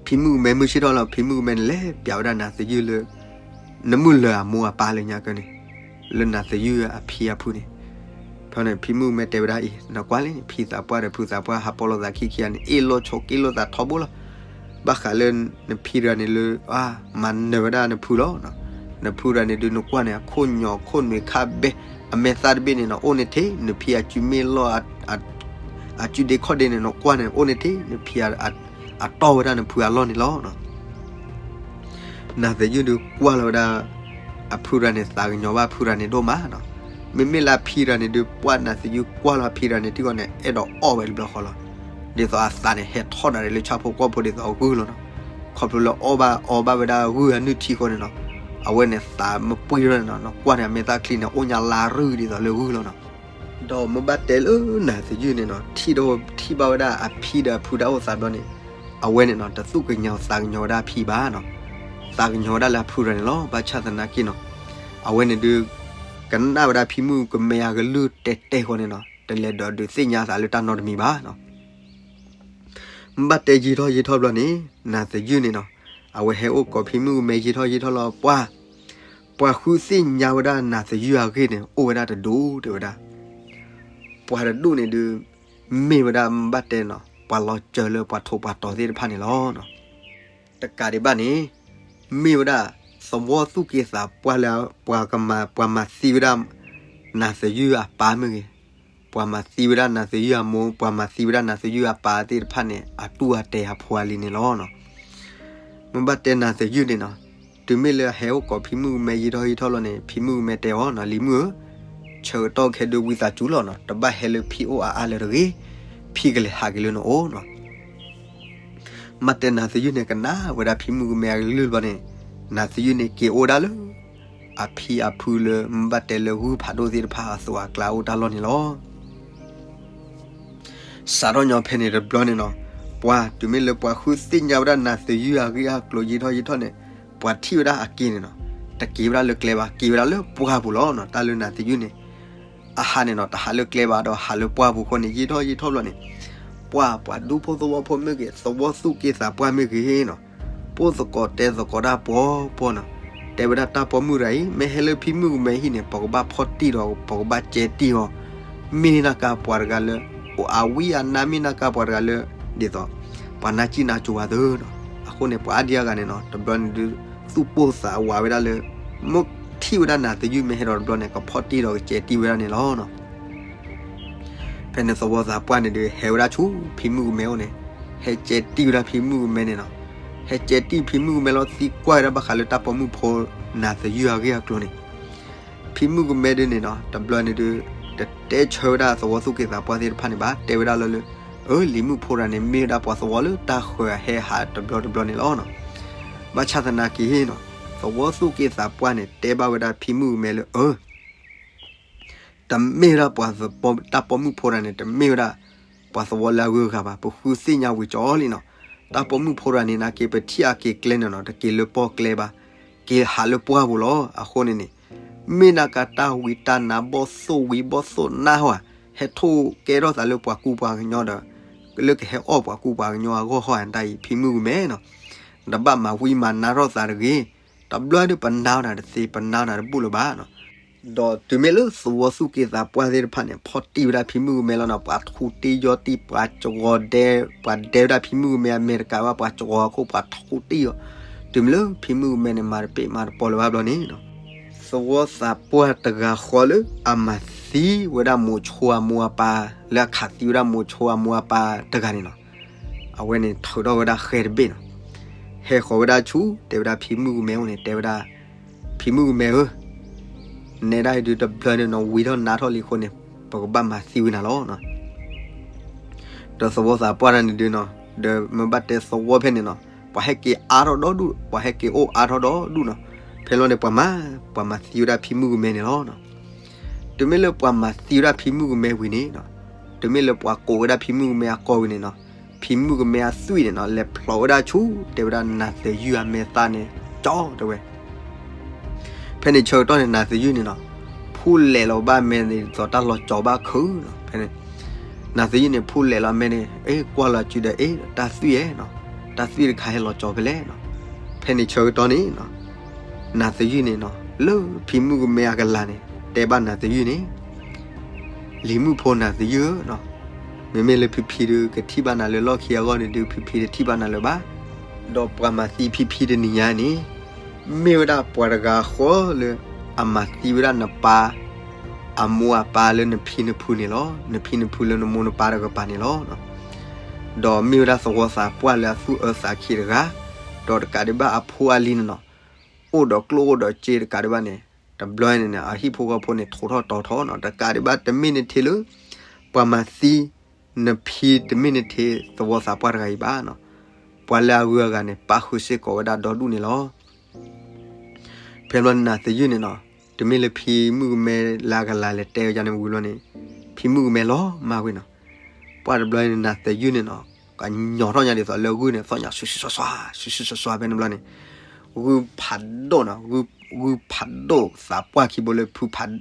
ဖံမုၣ်ကမဲမုၢ်ဆ့ၣ်ထီၣ်လီၤ ဖံမုၣ်ကမဲန့ၣ် လဲၤပျးဝဲဒၣ်နၤသယုၢ်လၢ နမုၢ်လၢအမိၢ်အပၢ်လၢညါကၢန့ၣ်, လၢနၤသယုၢ်အဖံအဖုန့ၣ်. ဖဲန့ၣ် ဖံမုၣ်ကမဲတဲဝဲဒၣ်အံၤ နကွၢ်လံန့ၣ် ဖံသးပှၢ်ဒီးဖုသးပှၢ် ဟးပိာ်လိာ်သးခံခံဂၤန့ၣ် အ့ၣ်လိာ်ဆိးက့လိာ်သးထီဘိလီၤ. ဘၣ်ဃးလၢ နဖံတဂၤန့ၣ်လၢ မၤနၢၤဝဲဒၣ်နဖုလီၤ. နဖုတဂၤန့ၣ်ဒုး နကွၢ်န့ၣ် အခိၣ်ညိးခိၣ်နွံခါဘဲ အမဲာ်သၣ်တဘ့ၣ်န့ၣ်နီၤ အိၣ်န့ၣ်ထဲ နဖံအစုမ့ၢ်လီၢ် အစုဒ့ခီၣ်ဒ့န့ၣ် နကွၢ်န့ၣ် အိၣ်န့ၣ်ထဲ နဖံ အတီၢ်ဝဲဒၣ်နဖုအလီၢ်န့ၣ်လီၤ. နၤသယုၢ်ဒုးကွၢ်လီၤဝဲဒၣ် အဖုတဂၤန့ၣ် သးကညီၤဘၣ်ဖုတဂၤန့ၣ်ဒိၣ်မးနီၤ. မ့မ့ၢ်လၢအဖံတဂၤန့ၣ်ဒုး ပှၢ်နၤသယုၢ်ကွၢ်လီၤအဖံတဂၤန့ၣ် ထံၣ်ဃီန့ၣ် အဲၣ်ဒိးအီၣ်ဝဲတဘျီဃီလီၤ. ဒ်သိးအသးန့ၣ် ဟဲထီၣ်နၤလၢဆၣ်ဖိကီၢ်ဖိဒ်သိးအဂုၢ်လီၤနီၤ. ခီဖျိလၢအီၣ်ဘၣ်အီဘၣ်ဝဲဒၣ်ဂုၢ်အနုၢ်ထံဃီန့ၣ်နီၤ, အဝဲန့ၣ်သးမပှံၢ်ထီၣ်န့ၣ်နီၤ, နကွၢ်န့ၣ် အမဲာ်သၣ်ချံန့ၣ် အိၣ်ညါလါရုၢ်ဒ်သိးလၢဂုၢ်လီၤနီၤ. ဒီးမ့ၢ်ဘၣ်တဲလၢနၤသယုၢ်န့ၣ်နီၤ, ထံၣ်ထီၣ်ထံၣ်ဘၣ်ဝဲဒၣ်အဖံဒီးအဖုတၢ်အိၣ်သးဘျီန့ၣ်, အဝဲန့ၣ်နီၤ တသူၣ်ကညီၤသးကညီၤဝဲဒၣ်အဖံဘၣ်နီၤ. သးကညီၤဝဲဒၣ်လၢအဖုတဂၤန့ၣ်လီၤ. ဘၣ်ဆၣ်သနာ်က့နီၤ, အဝဲန့ၣ်ဒုး ကနၣ်ဝဲဒၣ်ဖံမုၣ်ကမဲအကလုၢ်တဲာ်တဲာ်ဃီန့ၣ်နီၤ, တလဲၤဒီးဒုးသ့ၣ်ညါသးလၢတၢ်နီတမံၤဘၣ်နီၤ. မ့ၢ်ဘၣ်တဲယံာ်ထီၣ်ယံာ်ထီၣ်ဘျီန့ၣ် နၤသယုၢ်န့ၣ်နီၤ, အဝဲဟဲအိၣ်ကိးဖံမုၣ်ကမဲယံာ်ထီၣ်ယံာ်ထီၣ်လီၤ. ပှၤ ပှၤဃုသ့ၣ်ညါဝဲဒၣ်နၤသယုၢ်အဂ့ၢ်န့ၣ် အိၣ်ဝဲဒၣ်တဒူၣ်တဲဝဲဒၣ်. ပှၤတဒူၣ်န့ၣ်ဒုး မ့ၢ်ဝဲဒၣ်မ့ၢ်ဘၣ်တဲနီၤ, ပှၤလီၤစၢၤလၢပှၤထိးပှၤတီၤသ့ၣ်တဖၣ်န့ၣ်လီၤ. တကးဒံးဘၣ်န့ၣ် မ့ၢ်ဝဲဒၣ် သဝီသူၣ်က့သးပှၢ်လၢ ပှၤကမၤ ပှၤမၤသံဝဲဒၣ် နၤသယုၢ်အပၢ်မ့ၢ်ဂ့ၤ, ပှၤမၤသံဝဲဒၣ်နၤသယုၢ်အမိၢ်, ပှၤမၤသံဝဲဒၣ်နၤသယုၢ်အပၢ်သ့ၣ်တဖၣ်န့ၣ် အတူၢ်အတဲာ်အဖိအလံၤန့ၣ်လီၤ. မ့ၢ်ဘၣ်တဲနၤသယုၢ်န့ၣ်နီၤ, တုၤမ့ၢ်လၢအဟဲအိၣ်ကိးဖံမုၣ်ကမဲယံာ်ထီၣ်ယံာ်ထီၣ်လီၤန့ၣ် ဖံမုၣ်ကမဲတဲအီၤနီၤ, လံၤမုၣ်ဧၢ, ဆၢကတီၢ်ခဲဒုးဝံသးစူၤလီၤနီၤ, တဘၣ်ဟဲလၢဖံအိၣ်အါအါလၢၤတဂ့ၤ, ဖံကလဲၤဟးက့ၤလၢနအိၣ်နီၤ. မ့ၢ်တဲနၤသယုၢ်န့ၣ် ကနၣ်ဝဲဒၣ်ဖံမုၣ်ကမဲအကလုၢ်တဘျီန့ၣ်, နၤသယုၢ်န့ၣ်က့ၤအိၣ်ဝဲဒၣ်လၢ အဖံအဖုလၢ မ့ၢ်ဘၣ်တဲလၢဂုၢ်ဖးဒိၣ်သ့ၣ်တဖၣ်အသိးအကျါအိၣ်တၢ်လီၢ်န့ၣ်လီၤ. စးထီၣ်ညီဖဲန့ၣ်တဘျီန့ၣ်နီၤ, ပှၤတုၤမ့ၢ်လၢပှၤဃုသ့ၣ်ညါဝဲဒၣ်နၤသယုၢ်အဂ့ၢ်အကျိၤယံာ်ထီၣ်ယံာ်ထီၣ်န့ၣ်, ပှၤထံၣ်ဝဲဒၣ်အက့ၤန့ၣ်နီၤ, တက့ၤဝဲဒၣ်လၢကျဲဘၣ်, က့ၤဝဲဒၣ်လၢပှၢ်ပူၤလီၤနီၤ. တၢ်လၢနၤသယုၢ်န့ၣ် အဟးန့ၣ်နီၤ, တဟးလၢကျဲဘၣ်ဒီးဟးလၢပှၢ်ပူၤအဃိန့ၣ် ယံာ်ထီၣ်ယံာ်ထီၣ်ဘျီန့ၣ်, ပှၤ ပှၤဒူဖိသဝီဖိမ့ၢ်ဂ့ၤ, သဝီသူၣ်က့သးပှၢ်မ့ၢ်ဂ့ၤနီၤ, ပိၢ်သကိးတဲသကိးတၢ်ပှီၤပှီၤနီၤ, တဲဝဲဒၣ်တၢ်ပိာ်မုၣ်တဂၤအံၤ မ့ၢ်ဟဲလၢဖံမုၣ်ကမဲဟံၣ်န့ၣ် ပကဘၣ်ဖီၣ်တံၢ်ဒီး ပကဘၣ်ကဲတံၢ်အီၤ, မ့ၢ်နၢ်ကါပှၤတဂၤလၢ အိၣ်အဝံအနါ, မ့ၢ်နၢ်ကါပှၤတဂၤလၢ ဒ်သိး ပှၤနါစံၣ်နါစိၤဝဲသ့နီၤ. အဃိန့ၣ် ပှၤအါဒံအါဂၤန့ၣ်နီၤ, တဘျီန့ၣ်ဒုး သူၣ်ပိၢ်သးဝးဝဲဒၣ်လၢ မ့ၢ်ထံၣ်ဝဲဒၣ်နၤသယုၢ်မ့ၢ်ဟဲဒီးတဘျီန့ၣ် ကဖီၣ်တံၢ်ဒီးကကဲတံၢ်ဝဲဒၣ်န့ၣ်လီၤနီၤ. ဖဲန့ၣ်သဝီသးပှၢ်န့ၣ်ဒုး ဟဲဝဲဒၣ်ဆူဖံမုၣ်ကမဲအိၣ်န့ၣ်, ဟဲကဲတံၢ်ဝဲဒၣ်ဖံမုၣ်ကမဲန့ၣ်နီၤ. ဟဲကဲတံၢ်ဖံမုၣ်ကမဲလီၤ သံကွၢ်ဝဲဒၣ်ဘၣ်ဃးလၢတၢ်ပိာ်မုၣ်ဖိနၤသယုၢ်အဂ့ၢ်အကျိၤန့ၣ်, ဖံမုၣ်ကမဲဒုးန့ၣ်နီၤ, တဘျီန့ၣ်ဒုး တတဲဆၢဝဲဒၣ်သဝီသူၣ်က့သးပှၢ်သ့ၣ်တဖၣ်န့ၣ်ဘၣ်, တဲဝဲဒၣ်လၢလၢ အၢ လံၤမုၣ်ဖိတဂၤန့ၣ် မ့ၢ်ဝဲဒၣ်ပှၤသဝီလၢတၢ်ဃၢၤအဟဲဟးတဘျီတဘျီန့ၣ်လီၤနီၤ. ဘၣ်ဆၣ်သနာ်က့နီၤ, သဝီသူၣ်က့သးပှၢ်န့ၣ် တဲဘၣ်ဝဲဒၣ်ဖံမုၣ်ကမဲလၢ အၢ တမ့ၢ်ဝဲဒၣ်ပှၤသ တၢ်ပိာ်မုၣ်ဖိတဂၤန့ၣ် တမ့ၢ်ဝဲဒၣ်ပှၤသဝီလၢအဂုၤအဂၤဘၣ်, ပဃုသ့ၣ်ညါဝံၤကၠီလံနီၤ. တၢ်ပိာ်မုၣ်ဖိတဂၤန့ၣ် နာ်က့ပထံၣ်အက့ၤကျဲန့ၣ်နီၤ, တက့ၤလၢပီၣ်ကျဲဘၣ်, က့ၤဟးလၢပှၢ်ပူၤလီၤ. အဃိန့ၣ်န့ၣ် မ့ၢ်နၢ်ကါတၢ်ဝံတၢ်နါ ဘီၣ်သိၣ်ဝံဘီၣ်သိၣ်နါဟီဧါ, ဟဲထိၣ်ကဲထီၣ်သးလၢပှၤကူပှၤကညီဒီး လၢကဟဲအီၣ်ပှၤကူပှၤကညီအဂီၢ်ဟီဧါ, တၢ်အံၤဖံမုၣ်ကမဲနီၤ. တဘၣ်မၤဝံမၤနါထီၣ်သးတဂ့ၤ, တဘျီဒုးပနါနၤတသ့ ပနါနၤတဘူၣ်လၢၤဘၣ်နီၤ. ဒီးတုၤမ့ၢ်လၢသဝီသူၣ်က့သးပှၢ်သ့ၣ်တဖၣ်န့ၣ် ဖီၣ်တံၢ်ဝဲဒၣ်ဖံမုၣ်ကမဲလီၤနီၤ, ပှၤထူတံၢ်ယီၢ်တံၢ် ပှၤစှီၤဒဲ, ပှၤဒဲဝဲဒၣ်ဖံမုၣ်ကမဲအမဲာ်တကးဘၣ် ပှၤစှီၤအခိၣ် ပှၤထူတံၢ်အီၤ, တုၤမ့ၢ်လၢဖံမုၣ်ကမဲန့ၣ် မၤတပ့ၢ်မၤတပီၤလၢၤဘၣ်ဘျီန့ၣ်နီၤ, သဝီသးပှၢ်တဂၤဃီလၢအမၤသံဝဲဒၣ်မိၤဆိအမိၢ်အပၢ် လၢအခးသံဝဲဒၣ်မိၤဆိအမိၢ်အပၢ်တဂၤန့ၣ်နီၤ, အဝဲန့ၣ်ထုးထီၣ်ဝဲဒၣ်ဃဲတဘ့ၣ်နီၤ, ဟဲဃီၤဝဲဒၣ်ဆူ တဲဝဲဒၣ်ဖံမုၣ်ကမဲအိၣ်န့ၣ် တဲဝဲဒၣ် ဖံမုၣ်ကမဲဧၢ, နဲဒၣ်အံၤဒုးတဘျီန့ၣ်နီၤ ဝံထီၣ်နါထီၣ်လံအဃိန့ၣ် ပကဘၣ်မၤသံဝဲနၤလီၤနီၤ. ဒီးသဝီသးပှၢ်တဂၤန့ၣ်ဒုးနီၤ, ဒီးမ့ၢ်ဘၣ်တဲသဝီဖဲန့ၣ်နီၤ, ပှၤဟဲက့ၤအါထီၣ်ဒီဒူၣ်, ပှၤဟဲက့ၤအိၣ်အါထီၣ်ဒီဒူၣ်နီၤ, ဖဲလီၤန့ၣ် ပှၤမၤ, ပှၤမၤသံဝဲဒၣ်ဖံမုၣ်ကမဲန့ၣ်လီၤနီၤ. တုၤမ့ၢ်လၢပှၤမၤသံဝဲဒၣ်ဖံမုၣ်ကမဲဝံၤန့ၣ်နီၤ, တုၤမ့ၢ်လၢပှၤကိးဝဲဒၣ်ဖံမုၣ်ကမဲအကိာ်ဝံၤန့ၣ်နီၤ, ဖံမုၣ်ကမဲအသွံၣ်န့ၣ်နီၤ လဲၤဖျိးဝဲဒၣ်ဆူ တဲဝဲဒၣ်နၤသယုၢ်အမဲာ်သၣ်န့ၣ် ကၠီတဲဝဲ ဖဲန့ၣ်ဆၢကတီၢ်န့ၣ် နၤသယုၢ်န့ၣ်နီၤ, ဖူလဲးလီၤဘၣ်အမဲာ်န့ၣ် ဒ်သိးတၢ်လီၤကၠီၤဘၣ်ခုနီၤ. ဖဲန့ၣ် နၤသယုၢ်န့ၣ် ဖူလဲးလီၤအမဲာ်န့ၣ် အ့ ကွၢ်လီၤစုဒီး အ့ တၢ်သွံၣ်ဧါနီၤ, တၢ်သွံၣ်တခါဟဲလီၤကၠီၤဖဲလဲၣ်နီၤ. ဖဲန့ၣ်ဆၢကတီၢ်န့ၣ်နီၤ, နၤသယုၢ်န့ၣ်နီၤ လၢဖံမုၣ်ကမဲအကလၤန့ၣ် တဲဘၣ်နၤသယုၢ်န့ၣ် လံၤမုၣ်ဖိနၤသယုၢ်ဧၢနီၤ, မ့မ့ၢ်လၢဖံဖံဒုး ကထံၣ်ဘၣ်နၤလၢလီၢ်ခံအဂီၢ်န့ၣ်ဒုး ဖံဖံတထံၣ်ဘၣ်နၤလၢၤဘၣ်. ဒီးပှၤမၤသံဖံဖံတနံၤညါန့ၣ် မ့ၢ်ဝဲဒၣ်ပှၤတဂၤဃီလၢ အမၤသံဝဲဒၣ်နပၢ် အမိၢ်အပၢ်လၢနဖံနဖုန့ၣ်လီၤ. နဖံနဖုလၢနမိၢ်နပၢ်တကပၤန့ၣ်လီၤ. ဒီးမ့ၢ်ဝဲဒၣ်သဝီသးပှၢ်လၢအသူၣ်အၢသးခံတဂၤ, ဒီးတကးဒံးဘၣ်အဖိအလံၤန့ၣ်နီၤ အိၣ်ဒီးကျိၣ်အိၣ်ဒီးစ့တကးဒံးဘၣ်န့ၣ် တဘျီန့ၣ်န့ၣ် အဟံၣ်ဖိဃီဖိန့ၣ် ထိးထီၣ်တီၤထီၣ်နီၤ. တကးဒံးဘၣ်တမ့ၢ်နထံးလၢ ပှၤမၤသံ နဖံတမ့ၢ်နထံးသဝီသးပှၢ်တဂၤအံၤဘၣ်နီၤ. ပှၤလၢအဂုၤအဂၤန့ၣ် ပာ်ဃုာ်စ့ၢ်ကီးဝဲဒၣ်ဒီဒူၣ်န့ၣ်လီၤ. ဖဲဘျီနၤသယုၢ်န့ၣ်နီၤ, တမ့ၢ်လၢဖံမုၣ်ကမဲလၢအကလၤလဲၤတဲဝဲဒၣ်န့ၣ်ဝံၤဘျီန့ၣ် ဖံမုၣ်ကမဲလီၤမၢ်ဝဲနီၤ. ပှၢ်တဘျီန့ၣ် နၤသယုၢ်န့ၣ်နီၤ ကညီထီၣ်ညါဒ်သိးလၢဂုၢ်န့ၣ် သီၣ်ညါ စွၤစွၤစွၤ စွၤစွၤစွၤ ဖဲန့ၣ်ဘျီန့ၣ် ဂုၢ်ဖးဒိၣ်နီၤ, ဂုၢ်ဖးဒိၣ်သးပှၢ်ခံဘိလၢဖုဖး,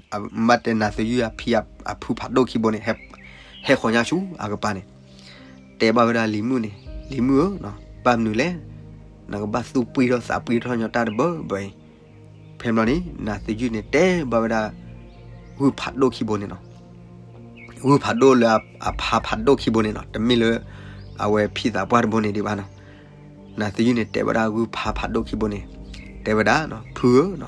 မ့ၢ်တဲနၤသယုၢ်အဖံအဖုဖးဒိၣ်ခံဘိန့ၣ် ဟဲဃီၤညါဆူအကပၤန့ၣ် တဲဘၣ်ဝဲဒၣ်လံၤမုၣ်န့ၣ်, လံၤမုၣ်ဧၢ, ဘၣ်မနုၤလဲၣ်, နကဘၣ်သူၣ်ပှံၢ်ထီၣ်သးပှံၢ်ထီၣ်ညီတၢ်တဘၢဘၢအံၤ. ဖဲဘျီန့ၣ် နၤသယုၢ်န့ၣ် တဲဘၣ်ဝဲဒၣ် ဂုၢ်ဖးဒိၣ်ခံဘိန့ၣ်နီၤ, ဂုၢ်ဖးဒိၣ်လၢအဖါဖးဒိၣ်ခံဘိန့ၣ်နီၤ, တမ့ၢ်လၢ အဝဲဖံသးပှၢ်တဘိန့ၣ်ဒံးဘၣ်နီၤ. နၤသယုၢ်န့ၣ် တဲဝဲဒၣ်ဂုၢ်ဖါဖးဒိၣ်ခံဘိန့ၣ်, တဲဝဲဒၣ်, ဖုဧၢ,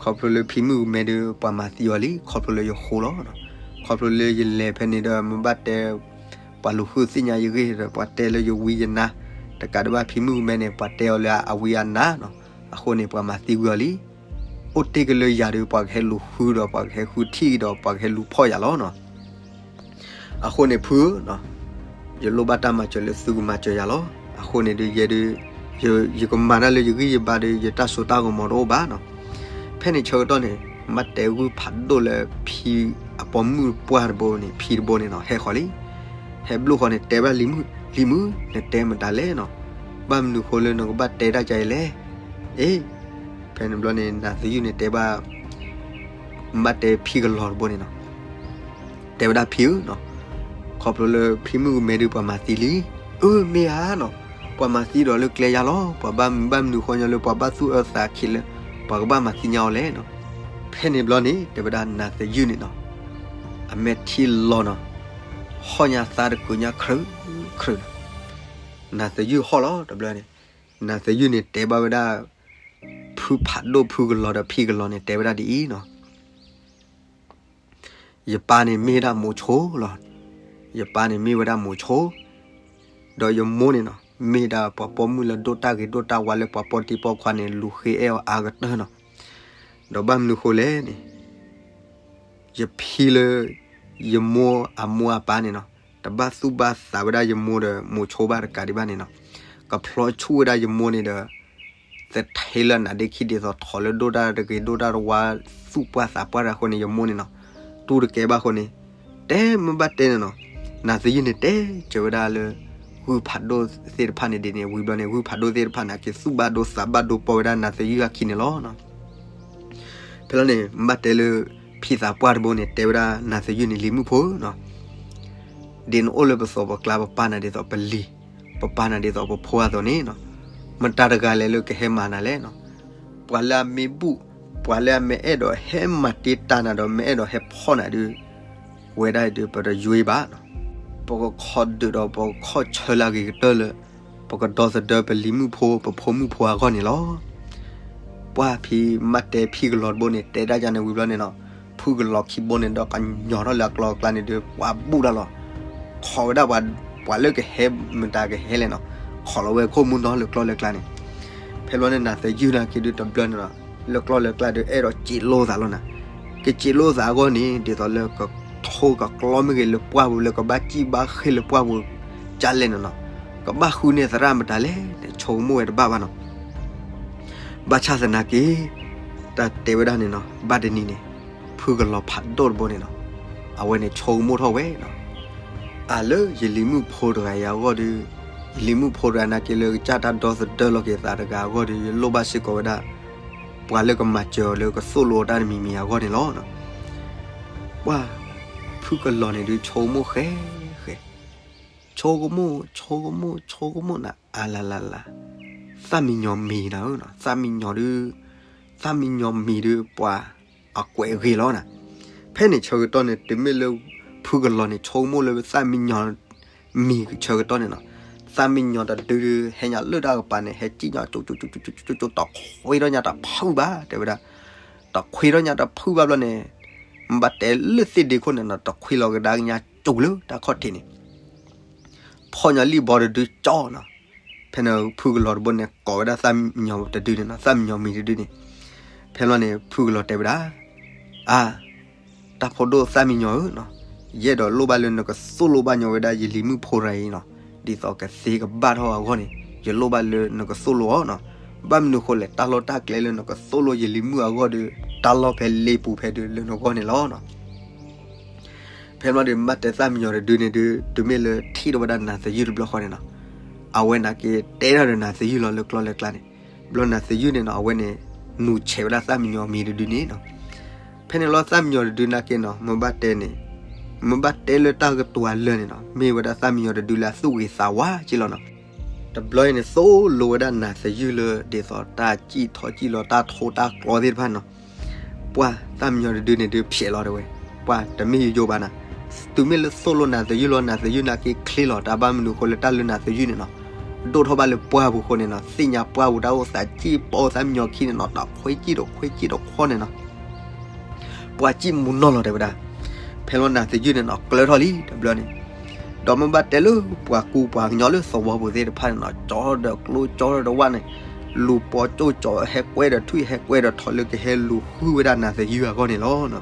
ခီဖျိလၢဖံမုၣ်ကမဲဒီး ပှၤမၤသံအီၤလံ ခီဖျိလၢယဃိလီၤ. ခီဖျိလၢယလဲၤဖဲန့ၣ်ဒီး မ့ၢ်ဘၣ်တဲ ပှၤလူၤဃုသ့ၣ်ညါယဂ့ၢ်ဒီး ပှၤတဲလၢယဝံယနါ, တကးဒံးဘၣ်ဖံမုၣ်ကမဲန့ၣ် ပှၤတဲအီၤလၢအဝံအနါနီၤ, အဃိန့ၣ် ပှၤမၤသံကွံာ်အီၤလံ. အိၣ်တ့ၢ်က့ၤလၢယၤဒီး ပှၤကဟဲလူၤဃုဒီး ပှၤကဟဲဃုထံၣ်ဒီး ပှၤကဟဲလူၤဖီၣ်ယၤလီၤနီၤ. အဃိန့ၣ်ဖုဧၢ, ယလိၣ်ဘၣ်တၢ်မၤစၢၤလၢသုကမၤစၢၤယၤလီၤ. အဃိန့ၣ်ဒုး ယဲဒုး ယကမၤတၢ်လၢယဂံၢ်ယဘါဒီး ယတၢ်စိတၢ်ကမီၤတအိၣ်ဘၣ်နီၤ. ဖဲန့ၣ်ဆၢကတီၢ်န့ၣ် မ့ၢ်တဲဂုၢ်ဖးဒိၣ်လၢဖံအပိာ်မုၣ်ပှၢ်တဘိန့ၣ် ဖံတဘိန့ၣ်နီၤ ဟဲဃီၤလံ. ဟဲဘျိဃီန့ၣ် တဲဘၣ်လံၤမုၣ်, လံၤမုၣ် နတဲမတၤလဲၣ်နီၤ. ဘၣ်မနုၤဃိလၢနကဘၣ်တဲတၢ်ကါအံၤလဲၣ်. အ့ ဖဲန့ၣ်ဘျီန့ၣ် နၤသယုၢ်န့ၣ်တဲဘၣ် ဘၣ်တဲဖံကလီၤတဘိန့ၣ်နီၤ. တဲဝဲဒၣ်ဖံဧၢနီၤ, ခီဖျိလၢဖံမုၣ်ကမဲဒုးပှၤမၤသံလံ. အၢ မ့ၢ်ဧါနီၤ, ပှၤမၤသံဒီးလၢကျဲယါလီၤ. ပှၤဘၣ်မနုၤဘၣ်မနုၤဃီညီလၢပှၤဘၣ်သူၣ်အၢသးခံလၢ ပှၤကဘၣ်မၤသံညါအီၤလဲၣ်နီၤ. ဖဲန့ၣ်ဘျီန့ၣ် တဲဝဲဒၣ်နၤသယုၢ်န့ၣ်နီၤ အမဲာ်ထံလီၤနီၤ, ဟီၣ်ညါသါတကုးညါခရၢၣ်ခရၢၣ်နီၤ. နၤသယုၢ်ဟီၣ်လီၤတဘျီန့ၣ်, နၤသယုၢ်န့ၣ်တဲဘၣ်ဝဲဒၣ် ဖုဖးဒိၣ်ဖုကလီၤဒီးဖံကလီၤန့ၣ် တဲဝဲဒၣ်ဒ်အံၤနီၤ. ယပၢ်န့ၣ်မ့ၢ်ဝဲဒၣ်မိၤဆိလီၤ. ယပၢ်န့ၣ်မ့ၢ်ဝဲဒၣ်မိၤဆိ, ဒီးယမိၢ်န့ၣ်နီၤ မ့ၢ်ဒၣ်ပှၤပိာ်မုၣ်လၢဒိၣ်တၢ်ဂ့ၤဒိၣ်တၢ်ဝါလၢပှၤပိာ်တံၤပိာ်ခွါန့ၣ် လူၤဃ့အဲၣ်အီၤအါကတၢၢ်နီၤ. ဒီးဘၣ်မနုၤဃိလဲၣ်န့ၣ် ယဖံလၢ ယမိၢ်အမိၢ်အပၢ်န့ၣ်နီၤ တဘၣ်သူၣ်ဘၣ်သးဝဲဒၣ်ယမိၢ်ဒီးမိၤဆိဘၣ်တကးဒံးဘၣ်န့ၣ်နီၤ, ကဖျီဆူၣ်ဝဲဒၣ်ယမိၢ်န့ၣ်ဒီး သထဲလၢနးဒ့ခံဒ်သိးထီၣ်လၢဒိၣ်တၢ်တဂ့ၤဒိၣ်တၢ်ဝါ သူၣ်ပှၢ်သးပှၢ်တၢ်အဃိန့ၣ် ယမိၢ်န့ၣ်နီၤ တူၢ်တကဲဘၣ်အဃိန့ၣ် တဲမ့ၢ်ဘၣ်တဲန့ၣ်နီၤ, နၤသယုၢ်န့ၣ်တဲစၢၤဝဲဒၣ်လၢ ဂုၢ်ဖးဒိၣ်သ့ၣ်တဖၣ်န့ၣ်ဒ်န့ၣ် ဝံၤဘျီန့ၣ် ဂုၢ်ဖးဒိၣ်သ့ၣ်တဖၣ်န့ၣ် က့ၤသူၣ်ဘၣ်ဒိသးဘၣ်ဒိပိာ်ဝဲဒၣ်နၤသယုၢ်အခံန့ၣ်လီၤ. ဖဲလီၤန့ၣ် မ့ၢ်ဘၣ်တဲလၢ ဖံသးပှၢ်တဘိန့ၣ် တဲဝဲဒၣ်နၤသယုၢ်န့ၣ် လံၤမုၣ်ဖိနီၤ, ဒ်နအိၣ်လၢပသိးပကျါ ပပာ်နၤဒ်သိးပလံၤ, ပပာ်နၤဒ်သိးပဖိအသိးန့ၣ်နီၤ, မတၤတဂၤလဲၣ်လၢကဟဲမၤနၤလဲၣ်နီၤ, ပှၤလၢအမ့ၢ်ဘူၣ်, ပှၤလၢအမ့ၢ်အဲၣ်ဒိးဟဲမၤတ့ၢ်တၢ်နၤဒီး မ့ၢ်အဲၣ်ဒိးဟဲဖီၣ်နၤဒုး ဝဲဒၣ်ဒုး ပတယွ့ဘၣ်နီၤ, ပကခီဒုးဒီးပကခီၣ်ဆၢလၢအဂ့ၤကတၢၢ်လၢ ပကဒီသဒၢပလံၤမုၣ်ဖိ ပဖိမုၣ်ဖိအဂီၢ်န့ၣ်လီၤ. ပှၢ်ဖံမ့ၢ်တဲဖံကလီၤတဘိန့ၣ် တဲဒၣ်ယၤန့ၣ်ဝံၤဘျီန့ၣ်နီၤ, ဖုကလီၤခံဘိန့ၣ်ဒီး ကညီထီၣ်လၢအကျီအကျါန့ၣ်ဒုး ပှၤဘူၣ်တၢ်လီၤ, ခိးဝဲဒၣ်ပှၤလၢကဟဲ မတၤကဟဲလဲၣ်နီၤ, ခိးလီၤဝဲခိၣ်မူနီၤလၢကျီၢ်လၢကျါန့ၣ်, ဖဲလီၤန့ၣ် နၤသယုၢ်နာ်က့ဒုးတဘျီန့ၣ်နီၤ, လၢကျီၢ်လၢကျါဒုး အဲၣ်ဒိးစံးလိသးလီၤနၤ, ကစံးလိသးအဂီၢ်န့ၣ် ဒ်သိးလၢကထိကကျီမ့ၢ်ဂ့ၤလၢပှၢ်ပူၤ လၢကဘၣ်စံၣ်ဘၣ်ဃ့ၢ်လၢပှၢ်ပူၤ ကလဲၣ်န့ၣ်နီၤ, ကဘၣ်ဃုန့ၢ်သရၣ်မတၤလဲၣ်န့ၣ် ဆိကမိၣ်ဝဲတဘၣ်ဘၣ်နီၤ, ဘၣ်ဆၣ်သနာ်က့ တၢ်တဲဝဲဒၣ်န့ၣ်နီၤ ဘၣ်တနံၤန့ၣ် ဖုကလီၤဖးဒိၣ်တဘိန့ၣ်နီၤ, အဝဲန့ၣ်ဆိကမိၣ်ထီၣ်ဝဲနီၤ, အၢ လၢယလံၤမုၣ်ဖိတဂၤအံၤအဂီၢ်ဒီး, ယလံၤမုၣ်ဖိတဂၤနာ်က့လၢကစၢ်တၢ်ဒီသဒၢလီၤက့ၤသးတဂၤအဂီၢ်ဒီး ယလိၣ်ဘၣ်စ့ၢ်ကီးဝဲဒၣ် ပှၤလၢကမၤစၢၤအီၤလၢကသိၣ်လိအီၤတၢ်တမံၤမံၤအဂီၢ်န့ၣ်လီၤ. ပှၢ် ဖုကလီၤန့ၣ်ဒုးဆိကမိၣ်ဃဲဃဲ, ဆိကမိၣ် ဆိကမိၣ် ဆိကမိၣ်နၤ အါလါလါလါ, သၣ်မံညီၤမံၤနၤဧၢ, သၣ်မံညီၤဒုး, သၣ်မံညီၤမံၤဒုး ပှၤအကွဲးအဂ့ၤလီၤနၤ. ဖဲန့ၣ်ဆၢကတီၢ်န့ၣ် တုၤမ့ၢ်လၢ ဖုကလီၤန့ၣ် ဆိကမိၣ်လၢသၣ်မံညီၤမံၤဆၢကတီၢ်န့ၣ်နီၤ, သၣ်မံညီၤတဒုဒုး ဟဲညါလၢတၢ်ကပၤန့ၣ် ဟဲစံၣ်ညီ ကၠိကၠိကၠိကၠိ တခွ့ထီၣ်ညါတဖုဘၣ် တဲဝဲဒၣ်, တခွ့ထီၣ်ညါတဖုဘၣ်ဘျီန့ၣ်, ဘၣ်တဲလၢသ့ၣ်ဒ့ခိၣ်န့ၣ်နီၤ တခွ့လီၤကဒါကညါကၠိလၢတၢ်ခီၣ်ထံးန့ၣ် ဖီၣ်ညီလံၣ်ဘီတဒုကၠီနီၤ. ဖဲန့ၣ်ဖုကလီၤတဘိန့ၣ် ကိးဝဲဒၣ်သၣ်မံညီၤတဒုန့ၣ်နီၤ, သၣ်မံညီၤမံၤတဒုန့ၣ်. ဖဲလီၤန့ၣ် ဖုကလီၤတဲဝဲဒၣ်, အါ, တၢ်ဖိဒိၣ်သၣ်မံညီၤဧၢနီၤ, ယအဲၣ်ဒိးလိၣ်ဘၣ်လၢနကသိၣ်လိဘၣ်ညီဝဲဒၣ်ယလံၤမုၣ်ဖိတဂၤအံၤနီၤ, ဒ်သိးကသ့ကဘၣ်ထီၣ်အဂီၢ်န့ၣ် ယလိၣ်ဘၣ်လၢနကသိၣ်လိအီၤနီၤ. ဘၣ်မနုၤဃိလဲၣ် တၢ်လီၢ်တၢ်ကျဲလၢနကသိၣ်လိယလံၤမုၣ်အဂီၢ်ဒီး တၢ်လီၢ်ဖဲလ့ပူၤဖဲဒုးလၢနဂီၢ်န့ၣ်လီၤနီၤ. ဖဲဘျီဒီး ဘၣ်တဲသၣ်မံညီၤတဒုန့ၣ်ဒုး တုၤမ့ၢ်လၢထံၣ်ထီၣ်ဝဲဒၣ်နၤသယုၢ်တဘျီဃီန့ၣ်နီၤ, အဝဲနာ်က့တဲထီၣ်ဒီးနၤသယုၢ်လီၤလၢကျီၢ်လၢကျါန့ၣ်. ဘျီနၤသယုၢ်န့ၣ်နီၤ အဝဲန့ၣ် နူၤဆဲးဝဲဒၣ်သၣ်မံညီၤမံၤတဒုန့ၣ်နီၤ. ဖဲန့ၣ်လီၤသၣ်မံညီၤတဒုနာ်က့နီၤ မ့ၢ်ဘၣ်တဲန့ၣ်, မ့ၢ်ဘၣ်တဲလၢတၢ်ကတိၤအလၢာ်န့ၣ်နီၤ မ့ၢ်ဝဲဒၣ်သၣ်မံညီၤတဒုလၢအသူၣ်ဂ့ၤသးဝါက့လီၤနီၤ. တဘျီအံၤန့ၣ် သိၣ်လိဝဲဒၣ်နၤသယုၢ်လၢ ဒ်သိးတၢ်စံၣ်ထီၣ်စံၣ်လီၤတၢ်ထိတၢ်ကျီသ့ၣ်တဖၣ်နီၤ. ပှၢ်သၣ်မံညီၤတဒုန့ၣ်ဒုးဖျဲးလီၤတဲဝဲ, ပှၢ်တမ့ၢ်ယိယိဘၣ်နၤ, တုၤမ့ၢ်လၢသိၣ်လိနၤသယုၢ်လီၤ နၤသယုၢ်နာ်က့ချ့လီၤ တၢ်ဘၣ်မနုၤဃိလၢတၢ်လၢနၤသယုၢ်န့ၣ်နီၤ ဒိၣ်ထီၣ်ဘၣ်လၢပှၢ်ပူၤအဃိန့ၣ်နီၤ သ့ၣ်ညါပှၢ်ပူၤတၢ်အိၣ်သးစံၣ်ပိာ်သၣ်မံညီၤခံန့ၣ်နီၤ တခွ့စံၣ်တခွ့စံၣ်တခွ့န့ၣ်နီၤ ပှၤစံၣ်မူၤနီၢ်လီၤတဲဝဲဒၣ်. ဖဲလီၤနၤသယုၢ်န့ၣ်နီၤ ကျၢထီၣ်လံတဘျီန့ၣ်, ဒီးမ့ၢ်ဘၣ်တဲလၢပှၤကူပှၤကညီလၢသဝီပူၤသ့ၣ်တဖၣ်န့ၣ်နီၤ ကၠီဒီးကျိကၠီဒီးဝၣ်န့ၣ်, လူၤပိာ်ကၠိကၠီ ဟဲကွဲဒီးထွံၣ်ဟဲကွဲဒီးထိးလၢကဟဲလူၤဃုဝဲဒၣ်နၤသယုၢ်အဂီၢ်န့ၣ်လီၤ.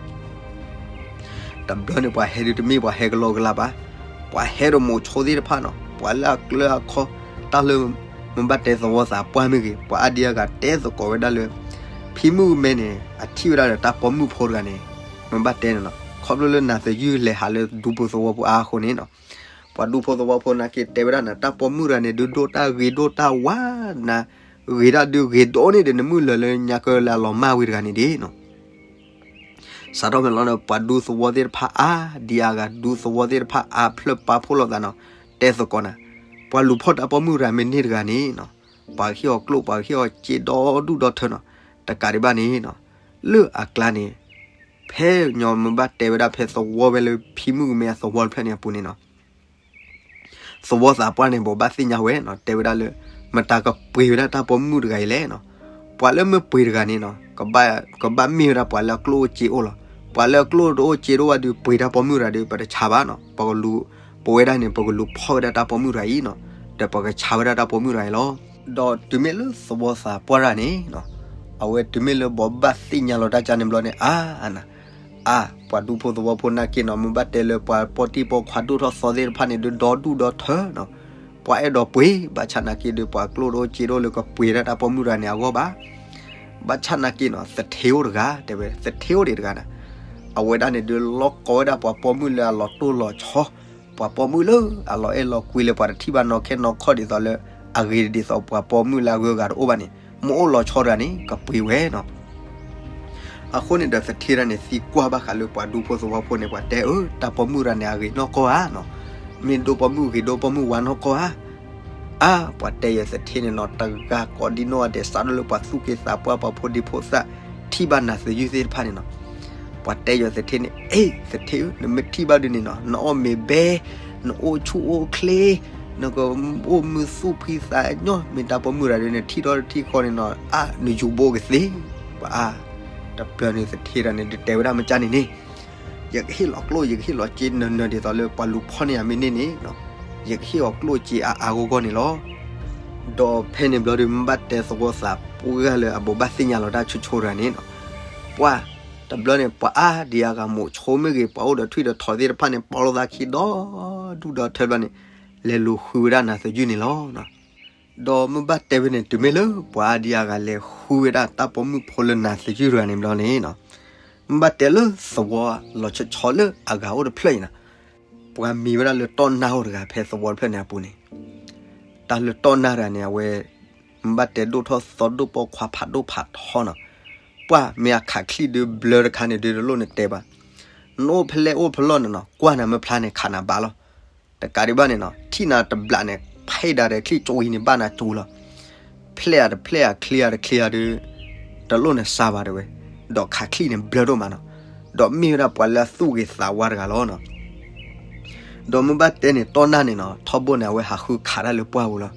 တဘျီန့ၣ် ပှၤဟဲဒုးတမ့ၢ်ပှၤဟဲကလီကလီဘၣ်, ပှၤဟဲဒီးမိၤဆိသ့ၣ်တဖၣ်နီၤ ပှၤလၢအကျၢၤအခီ တၢ်လၢ မ့ၢ်ဘၣ်တဲသဝီသးပှၢ်မ့ၢ်ဂ့ၤ, ပှၤအါဒံအါဂၤတဲသကိးဝဲဒၣ်လၢ ဖံမုၣ်မဲန့ၣ် အထံၣ်ဝဲဒၣ်ဒီးတၢ်ပိာ်မုၣ်ဖိတဂၤန့ၣ်, မ့ၢ်ဘၣ်တဲန့ၣ်လီၤ. ခီဖျိလၢနၤသယုၢ်လဲၤဟးလၢဒူဖိသဝီဖိအါအဃိန့ၣ်လီၤ. ပှၤဒူဖိသဝီဖိနာ်က့တဲဝဲဒၣ်နၤ တၢ်ပိာ်မုၣ်တဂၤန့ၣ် ဒုးဒိၣ်တၢ်ဂ့ၤဒိၣ်တၢ်ဝါနၤ, ဂ့ၤတၢ်ဒုးဂ့ၤဒိၣ်န့ၣ်ဒီး နမုၢ်လၢာ်လၢညါကလၢအလီၤမၢ်ဝံၤတဂၤန့ၣ်ဒ်နီၤ စးထီၣ်ဖဲလီၤဒီး ပှၤဒူသဝီသ့ၣ်တဖၣ်အါဒံအါဂၤ ဒူသဝီသ့ၣ်တဖၣ်အါဖျၢၣ်ပာ်ဖှိၣ်လိာ်သးနီၤ, တဲသကိးနၤ, ပှၤလူၤဖီၣ်တၢ်ပိာ်မုၣ်တဂၤမ့ၢ်န့ၢ်တဂၤန့ၣ်နီၤ, ပှၤကဟ့ၣ်အီၤကျိၣ် ပှၤကဟ့ၣ်အီၤစ့ဒီဒူၣ်ဒီထၢနီၤ, တကးဒံးဘၣ်န့ၣ်နီၤ, လၢအကျါန့ၣ် ဖဲညီမ့ၢ်ဘၣ်တဲဝဲဒၣ်ဖဲသဝီဝဲလၢဖံမုၣ်ကမဲအသဝီတဖျၢၣ်န့ၣ်အပူၤန့ၣ်နီၤ သဝီသးပှၢ်န့ၣ် ဘိးဘၣ်သ့ၣ်ညါဝဲနီၤ, တဲဝဲဒၣ်လၢ မတၤကပှ့ၤဝဲဒၣ်တၢ်ပိာ်မုၣ်တဂၤအံၤလဲၣ်နီၤ, ပှၤလၢမ့ၢ်ပှ့ၤတဂၤန့ၣ်နီၤ ကဘၣ်မ့ၢ်ဝဲဒၣ်ပှၤလၢအကျိၣ်အိၣ်စ့အိၣ်လီၤ. ပှၤလၢအကျိၣ်တအိၣ်စ့တအိၣ်ဘၣ်ဒီး ပှ့ၤတၢ်ပိာ်မုၣ်တဂၤဒီး ပတဆါဘၣ်နီၤ, ပကလူၤ ပဝဲဒၣ်န့ၣ် ပကလူၤဖီၣ်ဝဲဒၣ်တၢ်ပိာ်မုၣ်တဂၤအံၤနီၤ, ဒီးပကဆါဝဲဒၣ်တၢ်ပိာ်မုၣ်တဂၤအံၤလီၤ. ဒီးတုၤမ့ၢ်လၢသဝီသးပှၢ်တဂၤန့ၣ်နီၤ, အဝဲတုၤမ့ၢ်လၢဘိးဘၣ်သ့ၣ်ညါလီၤတၢ်ကါန့ၣ်ဘျီန့ၣ် အါ အနၤ အါ ပှၤဒူဖိသဝီဖိနာ်က့နီၤ မ့ၢ်ဘၣ်တဲလၢပှၤပိာ်တံၢ်ပိာ်ခွါဒိၣ်ထီၣ်သီသ့ၣ်တဖၣ်န့ၣ် ဒုးဒီဒူၣ်ဒီထၢနီၤ, ပှၤအဲၣ်ဒိးပှ့ၤ ဘၣ်ဆၣ်နာ်က့ဒီး ပှၤကျိၣ်တအိၣ်စ့တအိၣ်လၢကပှ့ၤဒၣ်တၢ်ပိာ်မုၣ်တဂၤန့ၣ်အဂီၢ်ဘၣ်. ဘၣ်ဆၣ်နာ်က့နီၤ သထ့အိၣ်တဂၤ တဲဝဲ သထ့အိၣ်ဒံးတဂၤနၤ, အဝဲဒၣ်န့ၣ်ဒုးလီၤကိးဝဲဒၣ်ပှၤပိာ်မုၣ်လၢအလီၤတိၢ်လီၤဆီ ပှၤပိာ်မုၣ်လၢအလီၤအဲၣ်လီၤကွံလၢပှၤတထံၣ်ဘၣ်နီၢ်ခဲနီၢ်ခီၣ်ဒ်သိးလၢ အဂ့ၤဒ်သိးပှၤပိာ်မုၣ်လၢအဂုၤအဂၤတအိၣ်ဘၣ်န့ၣ် မ့ၢ်အိၣ်လီၤဆီတဂၤန့ၣ် ကပှ့ၤဝဲနီၤ. အဃိန့ၣ်ဒီးသထ့တဂၤန့ၣ် သံကွၢ်ဘၣ်ဃးလၢပှၤဒူဖိသဝီဖိန့ၣ် ပှၤတဲအၢ တၢ်ပိာ်မုၣ်တဂၤန့ၣ် အဂ့ၤနီၢ်ကီၢ်ဧါနီၤ, မ့ၢ်ဒိၣ်ပိာ်မုၣ်ဂ့ၤဒိၣ်ပိာ်မုၣ်ဝါနီၢ်ကီၢ်ဧါ အါ ပှၤတဲယဲသထ့န့ၣ်နီၤ တဂၤကိးဒံနီၢ်ဂၤဒဲး စးထီၣ်လၢပှၤသူၣ်က့သးပှၢ်ပှၤဖိဒံဖိသၣ် ထံၣ်ဘၣ်နၤသယုၢ်သ့ၣ်တဖၣ်န့ၣ်နီၤ, ပှၤတဲယဲသထ့န့ၣ် အ့ သထ့ဧၢ နမ့ၢ်ထံၣ်ဘၣ်ဒ်န့ၣ်နီၤ နအီၣ်မ့ၤဘဲ နအိၣ်ဆူၣ်အိၣ်ချ့ နကအိၣ်မုာ်သူၣ်ဖှံသးညီ မ့ၢ်တၢ်ပိာ်မုၣ်တဂၤဒ်န့ၣ် ထံၣ်ထီၣ်တထံၣ်ဃီန့ၣ်နီၤ အါ နယူၤဘိကသ့ ပှၤအါ တဘျီန့ၣ်သထ့တဂၤန့ၣ် ဒုးတဲဝဲဒၣ်မ့ၢ်ကၢ်န့ၣ်န့ၣ် ယကဟ့ၣ်လီၤကျိၣ် ယကဟ့ၣ်လီၤစ့နၢၤနၢၤဒ်သိးလၢပှၤလူၤဖီၣ်န့ၢ်ယၤမ့ၢ်န့ၢ်န့ၣ်နီၤ, ယကဟ့ၣ်အီၤကျိၣ်စ့အါအါဂီၢ်ဂီၢ်န့ၣ်လီၤ. ဒီးဖဲန့ၣ်ဘျီဒီး မ့ၢ်ဘၣ်တဲသဝီသးပှၢ်လၢအဘိးဘၣ်သ့ၣ်ညါလီၤတၢ်ဆိဆိတဂၤန့ၣ်နီၤ, ပှၤ တဘျီန့ၣ် ပှၤအါဒံအါဂၤ မိၤဆိမ့ၢ်ဂ့ၤ ပှၤအိၣ်ဒီးထွံၣ်ဒီးထိးသ့ၣ်တဖၣ်န့ၣ် ပီၣ်လိာ်သးခံဒီဒူၣ်ဒီထၢဘျီန့ၣ် လဲၤလူၤဃုဝဲဒၣ်နၤသယုၢ်န့ၣ်လီၤ. ဒီးမ့ၢ်ဘၣ်တဲဝဲန့ၣ် တုၤမ့ၢ်လၢပှၤအါဒံအါဂၤလဲၤဃုဝဲဒၣ်တၢ်ပိာ်မုၣ်ဖိလၢနၤသယုၢ်တဂၤန့ၣ်ဘျီန့ၣ်နီၤ, မ့ၢ်ဘၣ်တဲလၢသဝီလီၤဆီဆီလၢအဂၤအိၣ်တဖျၢၣ်အံၤနီၤ, ပှၤမံၤဝဲဒၣ်လၢတီၢ်နၢ်အိၣ်တဂၤဖဲသဝီတဖျၢၣ်န့ၣ်အပူၤန့ၣ်, တၢ်လၢတီၢ်နၢ်တဂၤန့ၣ် အဝဲ မ့ၢ်ဘၣ်တဲဒိၣ်ထီၣ်သီဒိၣ်ပိာ်ခွါဖးဒိၣ်ဖးထီနီၤ, ပှၢ်မ့ၢ်အခးချံၣ်ဒုးဘျၢတခါန့ၣ်ဒုးတလိၣ်နတဲဘၣ်, နအိၣ်ဖဲလဲၣ်အိၣ်ဖဲလဲၣ်န့ၣ်နီၤ ကွၢ်နၤမ့ၢ်ဖျါန့ၣ် ခးနၤဘၣ်လီၤ. တကးဒံးဘၣ်န့ၣ်နီၤ ထံၣ်နၤတဘျးန့ၣ် ဖဲဒၣ်ဒီးချံၣ်ကၠိအံၤန့ၣ် ဘၣ်နၤကၠိလီၤ. ဖျဲၣ်အတဖျဲၣ်အချံအတချံအဒုး တလိၣ်နစၢ်ဘၣ်တဲဝဲ, ဒီးခးချံၣ်န့ၣ်ဘျၢဒိၣ်မးနီၤ, ဒီးမ့ၢ်ဝဲဒၣ်ပှၤလၢအသူၣ်ဂ့ၤသးဝါတဂၤလီၤနီၤ. ဒီးမ့ၢ်ဘၣ်တဲန့ၣ် တီၢ်နၢ်န့ၣ်နီၤ ထီဘိန့ၣ် အဝဲဟးဃုခးတၢ်လၢပှၢ်ပူၤလီၤ.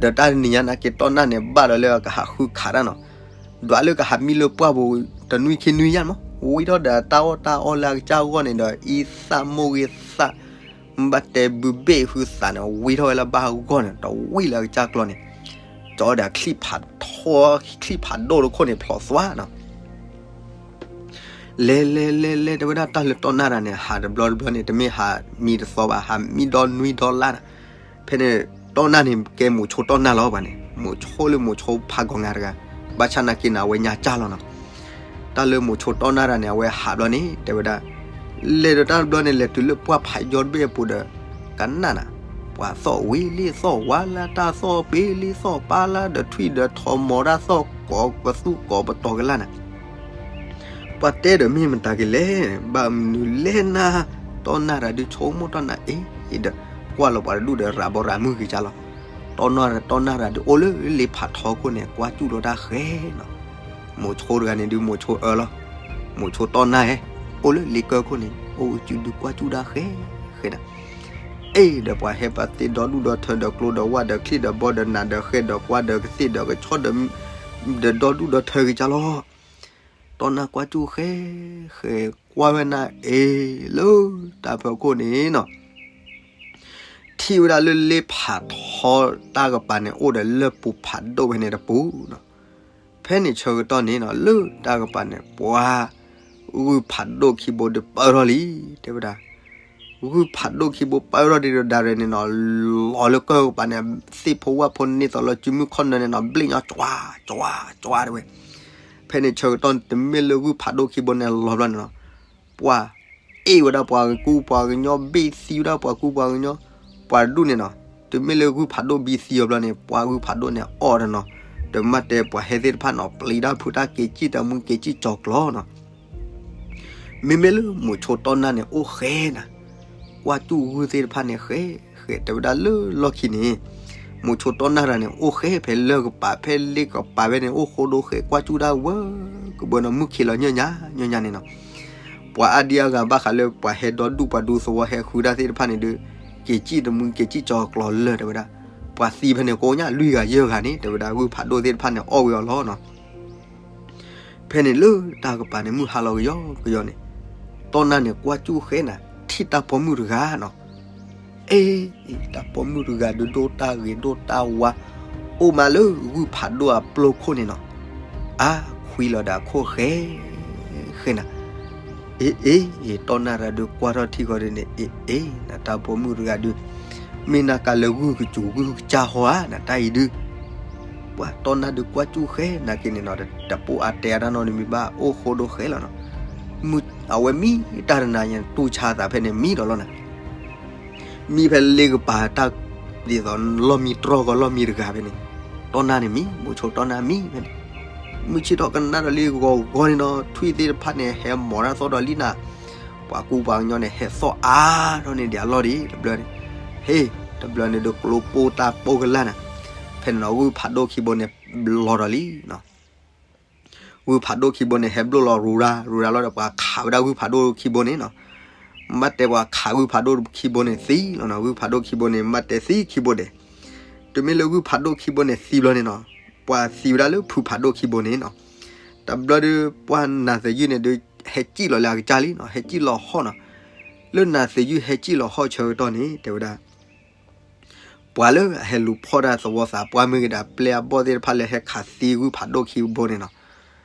ဒီးတၢ်တနံၤညါနာ်က့တီၢ်နၢ်န့ၣ် ဘၣ်ဒီးလၢအကဟးဃုခးတၢ်နီၤ, ဒွးလၢကဟးမံလၢပှၢ်ပူၤ တနွံခံနွံယါမး ဝံထီၣ်ဒီးတၢ်အီၣ်တၢ်အီလၢအကစၢ်အဂီၢ်န့ၣ်ဒီး အံသၣ်မိၢ်ဂ့ၤသၣ် မ့ၢ်ဘၣ်တဲဘုဘ့ၣ်ဟုသးန့ၣ် ဝံထီၣ်ဝဲလၢဘၣ်အဂီၢ်န့ၣ် တဝံၣ်လၢအကစၢ်ကျီန့ၣ်, ကၠီဒီးချံၣ်ဖးထီ ချံၣ်ဖးဒိၣ်တခိၣ်န့ၣ် ဖျိးသွါနီၤ. လဲၤလဲၤလဲၤလဲၤ တဲဝဲဒၣ်တၢ်လၢတီၢ်နၢ်တဂၤန့ၣ် ဟးတဘျီတဘျီန့ၣ် တမ့ၢ်ဟးမံတသီဘၣ် ဟးမံဒီနွံဒီလါနီၤ. ဖဲန့ၣ် တီၢ်နၢ်န့ၣ် ကဲမိၤဆိတီၢ်နၢ်လီၤဘၣ်န့ၣ် မိၤဆိလၢမိၤဆိဖးဂီၤငါတဂၤ, ဘၣ်ဆၣ်နာ်က့န့ၣ် အဝဲညါကၢ်လီၤနီၤ. တၢ်လၢမိၤဆိတီၢ်နၢ်တဂၤန့ၣ် အဝဲဟးဘျီန့ၣ် တဲဝဲဒၣ် လဲၤဒီးတၢ်တဘျီန့ၣ် လဲၤတုၤလၢပှၢ်ဖးယီတဘ့ၣ်အပူၤဒီး ကနၣ်နၤ ပှၤသီၣ်ဝံၤလံသီၣ်ဝါလၢတၢ်သီၣ်ပ့ၤလံသီၣ်ပၢ်လၢဒီးထွံၣ်ဒီးထိးမီၤတၢ်သီၣ်ကိးပသူကိးပတီၤကလၢ်နၤ. ပှၤတဲဒီးမ့ၢ်မတၤကလဲၣ် ဘၣ်မနုၤလဲၣ်နၤ တီၢ်နၢ်တဂၤဒုးဆိကမိၣ်တီၢ်နၢ်အ့ၣ်ဒီး ကွၢ်လီၤပှၤတဒူၣ်ဒီးရၤဘီရၤမုၢ်ဂ့ၤကၢ်လီၤ. တီၢ်နၢ် တီၢ်နၢ်တဂၤဒုးအိၣ်လၢလ့ဖးထီခိၣ်န့ၣ် ကွၢ်စူၣ်လိာ်တၢ်ဃဲနီၤ. မိၤဆိတဂၤန့ၣ်ဒုးမိၤဆိအၢလီၤ. မိၤဆိတီၢ်နၢ်ဧၢ, အိၣ်လၢလ့ကၢခိၣ်န့ၣ် အိၣ်ကစုဒုးကွၢ်စူၣ်တၢ်ဃဲဃဲနၤ. အ့ၣ်ဒီးပှၤဟဲပှၤသ့ဒီဒူၣ်ဒီထၢဒီး ကျိဒီးဝၣ်ဒီးချံၣ်ဒီးဘီဒီးနးဒီးဃဲဒီးကွၢ်ဒီးကသ့ၣ်ဒီးကဆီဒီး ဒီးဒီဒူၣ်ဒီထၢက့ၤကၢ်လီၤ. တီၢ်နၢ်ကွၢ်စူၣ်ဃဲဃဲ ကွၢ်ဝဲနၤအ့ၣ်လၢတၢ်ဖၢခိၣ်န့ၣ်နီၤ. ထံၣ်ဝဲဒၣ်လၢလ့ဖးထီတၢ်ကပၤန့ၣ် အိၣ်ဒီးလၢၢ်ပူၤဖးဒိၣ်ဖဲန့ၣ်တပူၤနီၤ. ဖဲန့ၣ်ဆၢကတီၢ်န့ၣ်နီၤ လၢတၢ်ကပၤန့ၣ် ပှၤဂုၢ်ဖးဒိၣ်ခံဘိဒုးပၢၢ်ထီၣ်လံ တဲဝဲဒၣ်. ဂုၢ်ဖးဒိၣ်ခံဘိပၢၢ်ထီၣ်ဒံးဒီးဒၣ်ရဲၣ်န့ၣ်နီၤ, လီၤလၢကၢၢ်ကပၤန့ၣ်, သ့ၣ်ဖိဝၣ်ဖိန့ၢ်သီးလၢစုမုၢ်ခီၣ်နၢန့ၣ်နီၤ, ဘျ့ၣ်ညီကၠွါ, ကၠွါ, ကၠွါတဲဝဲ. ဖဲန့ၣ်ဆၢကတီၢ်န့ၣ် တမ့ၢ်လၢဂုၢ်ဖးဒိၣ်ခံဘိန့ၣ်လီၤဘျီန့ၣ်နီၤ, ပှၤအ့ၣ်ဝဲဒၣ်ပှၤကူပှၤကညီ, ဘ့ၣ်သံဝဲဒၣ်ပှၤကူပှၤကညီ, ပှၤတဒူၣ်န့ၣ်နီၤ. တမ့ၢ်လၢဂုၢ်ဖးဒိၣ်ဘံသံအီၤဘျီန့ၣ်, ပှၤဂုၢ်ဖးဒိၣ်န့ၣ်အီၣ်တနီၤ, ဒီးမ့ၢ်တဲပှၤဟဲသ့ၣ်တဖၣ်နီၤ, ပျံၤတၢ်ဖုးတၢ်က့ၤစံၣ်တၢ်မူက့ၤစံၣ်ကၠီၤကျီၤနီၤ. မ့မ့ၢ်လၢမိၤဆိတီၢ်နၢ်န့ၣ် အိၣ်ဃဲနၤ, ကွၢ်စူၣ်ဂုၢ်သ့ၣ်တဖၣ်န့ၣ်ဃဲ, ဃဲတဲဝဲဒၣ်လၢလီၢ်ခံန့ၣ်, မိၤဆိတီၢ်နၢ်တဂၤန့ၣ် အိၣ်ဃဲဖဲလၢၢ်ကပၤ ဖဲလ့ကပၤဖဲန့ၣ် အိၣ်ဃိဒိဃဲ ကွၢ်စူၣ်တၢ်ဝဲကဘၢနီၤ, မုၢ်ခံးလီၤညၢၢ်ညါညၢၢ်ညါန့ၣ်နီၤ. ပှၤအါဒံအါဂၤဘၣ်ဃးလၢပှၤဟဲဒီဒူၣ်ပှၤဒူသဝီဟဲဃုတၢ်သ့ၣ်တဖၣ်န့ၣ်ဒီး, က့ၤစံၣ်တမူက့ၤစံၣ်ကၠီၤကျီၤလၢာ်တဲဝဲဒၣ်, ပှၤသံဖဲန့ၣ်ကိးညါလွံၢ်ဂၤယဲၢ်ဂၤန့ၣ် တဲဝဲဒၣ် ဂုၢ်ဖးဒိၣ်သ့ၣ်တဖၣ်န့ၣ်အီၣ်ဝံၤအီၤလီၤနီၤ. ဖဲန့ၣ်လၢတၢ်ကပၤန့ၣ် မုၢ်ဟါလီၤကယီကယီန့ၣ်, တီၢ်နၢ်န့ၣ်ကွၢ်စူၣ်ဃဲနၤ, ထံၣ်တၢ်ပိာ်မုၣ်တဂၤနီၤ. အ့, တၢ်ပိာ်မုၣ်တဂၤဒုးဒိၣ်တၢ်ဂ့ၤဒိၣ်တၢ်ဝါ, အိၣ်မးလၢဂုၢ်ဖးဒိၣ်အပျိၢ်ခိၣ်န့ၣ်နီၤ. အါ, ခွံလီၤဒီးအခိၣ်ဃဲ, ဃဲနၤ. အ့, အ့, တီၢ်နၢ်တဂၤဒုးကွၢ်ထီၣ်ထံဃီဒုးန့ၣ်, အ့, အ့, နတၢ်ပိာ်မုၣ်တဂၤဒုး, မ့ၢ်နကးလၢဂုၢ်ကစူၤဂုၢ်ကစၢ်ဟီဧါ နတၢ်အံၤဒုး. ပှၤတီၢ်နၢ်ဒုးကွၢ်စူၣ်ဃဲနၤက့ၤန့ၣ်နီၤ, တပိာ်အါတဲအါတၢ်နီတမံၤဘၣ်, အိၣ်ဃိဒိဃဲလီၤနီၤ. အဝဲမံတၢ်တနၤညါ တူၢ်ဆါသးဖဲန့ၣ်မံဒီးလီၤနၤ. မံဖဲလ့ကပၤတၢ်, ဒ်သိးလီၢ်မံတြီၢ်ဂီၤလီၢ်မံတဂၤဖဲန့ၣ်, တီၢ်နၢ်န့ၣ်မံ, မိၤဆိတီၢ်နၢ်မံဖဲန့ၣ်. မုၢ်ဆ့ၣ်ထီၣ်ကနၣ်ဒီးလံဂီၤဂီၤန့ၣ်နီၤ, ထွံၣ်သ့ၣ်တဖၣ်န့ၣ် ဟဲမိာ်တၢ်သီၣ်ဒီးလံနၤ. ပှၤကူပှၤကညီန့ၣ် ဟဲသီၣ်အါထီၣ်န့ၣ်ဒံးအလီၢ်ဒံး တဘျီန့ၣ်. ဟ့ၣ်, တဘျီန့ၣ်ဒုးကျိပိၢ်တၢ်ပိၢ်ကလၢ်နၤ. ဖဲန့ၣ်နီၤ ဂုၢ်ဖးဒိၣ်ခံဘိန့ၣ် လီၤဒီးလံနီၤ. ဂုၢ်ဖးဒိၣ်ခံဘိန့ၣ် ဟဲဘျိၣ်လီၤရူၤရၤ ရူၤရၤလီၤဒီး ပှၤခးဝဲဒၣ်ဂုၢ်ဖးဒိၣ်ခံဘိန့ၣ်နီၤ. မ့ၢ်တဲပှၤခးဂုၢ်ဖးဒိၣ်ခံဘိန့ၣ်သံလီၤနီၤ, ဂုၢ်ဖးဒိၣ်ခံဘိန့ၣ် မ့ၢ်တဲသံခံဘိဒဲး. တုၤမ့ၢ်လၢဂုၢ်ဖးဒိၣ်ခံဘိန့ၣ်သံဘျီန့ၣ်နီၤ, ပှၤသံဝဲဒၣ်လၢဖုဖးဒိၣ်ခံဘိန့ၣ်နီၤ. တဘျီဒီး ပှၤနၤသယုၢ်န့ၣ်ဒုး ဟဲစံၣ်လီၤလၢအကစၢ်လံနီၤ, ဟဲစံၣ်လီၤဟီၣ်နီၤ. လၢနၤသယုၢ်ဟဲစံၣ်လီၤဟီၣ်ဆၢကတီၢ်န့ၣ် တဲဝဲဒၣ် ပှၤလၢအဟဲလူၤဖီၣ်ဒၣ်သဝီသးပှၢ်မ့ၢ်ဂ့ၤဒီး ပျဲၢ်အဘီၣ်သ့ၣ်တဖၣ်လၢဟဲခးသံဂုၢ်ဖးဒိၣ်ခံဘိန့ၣ်နီၤ,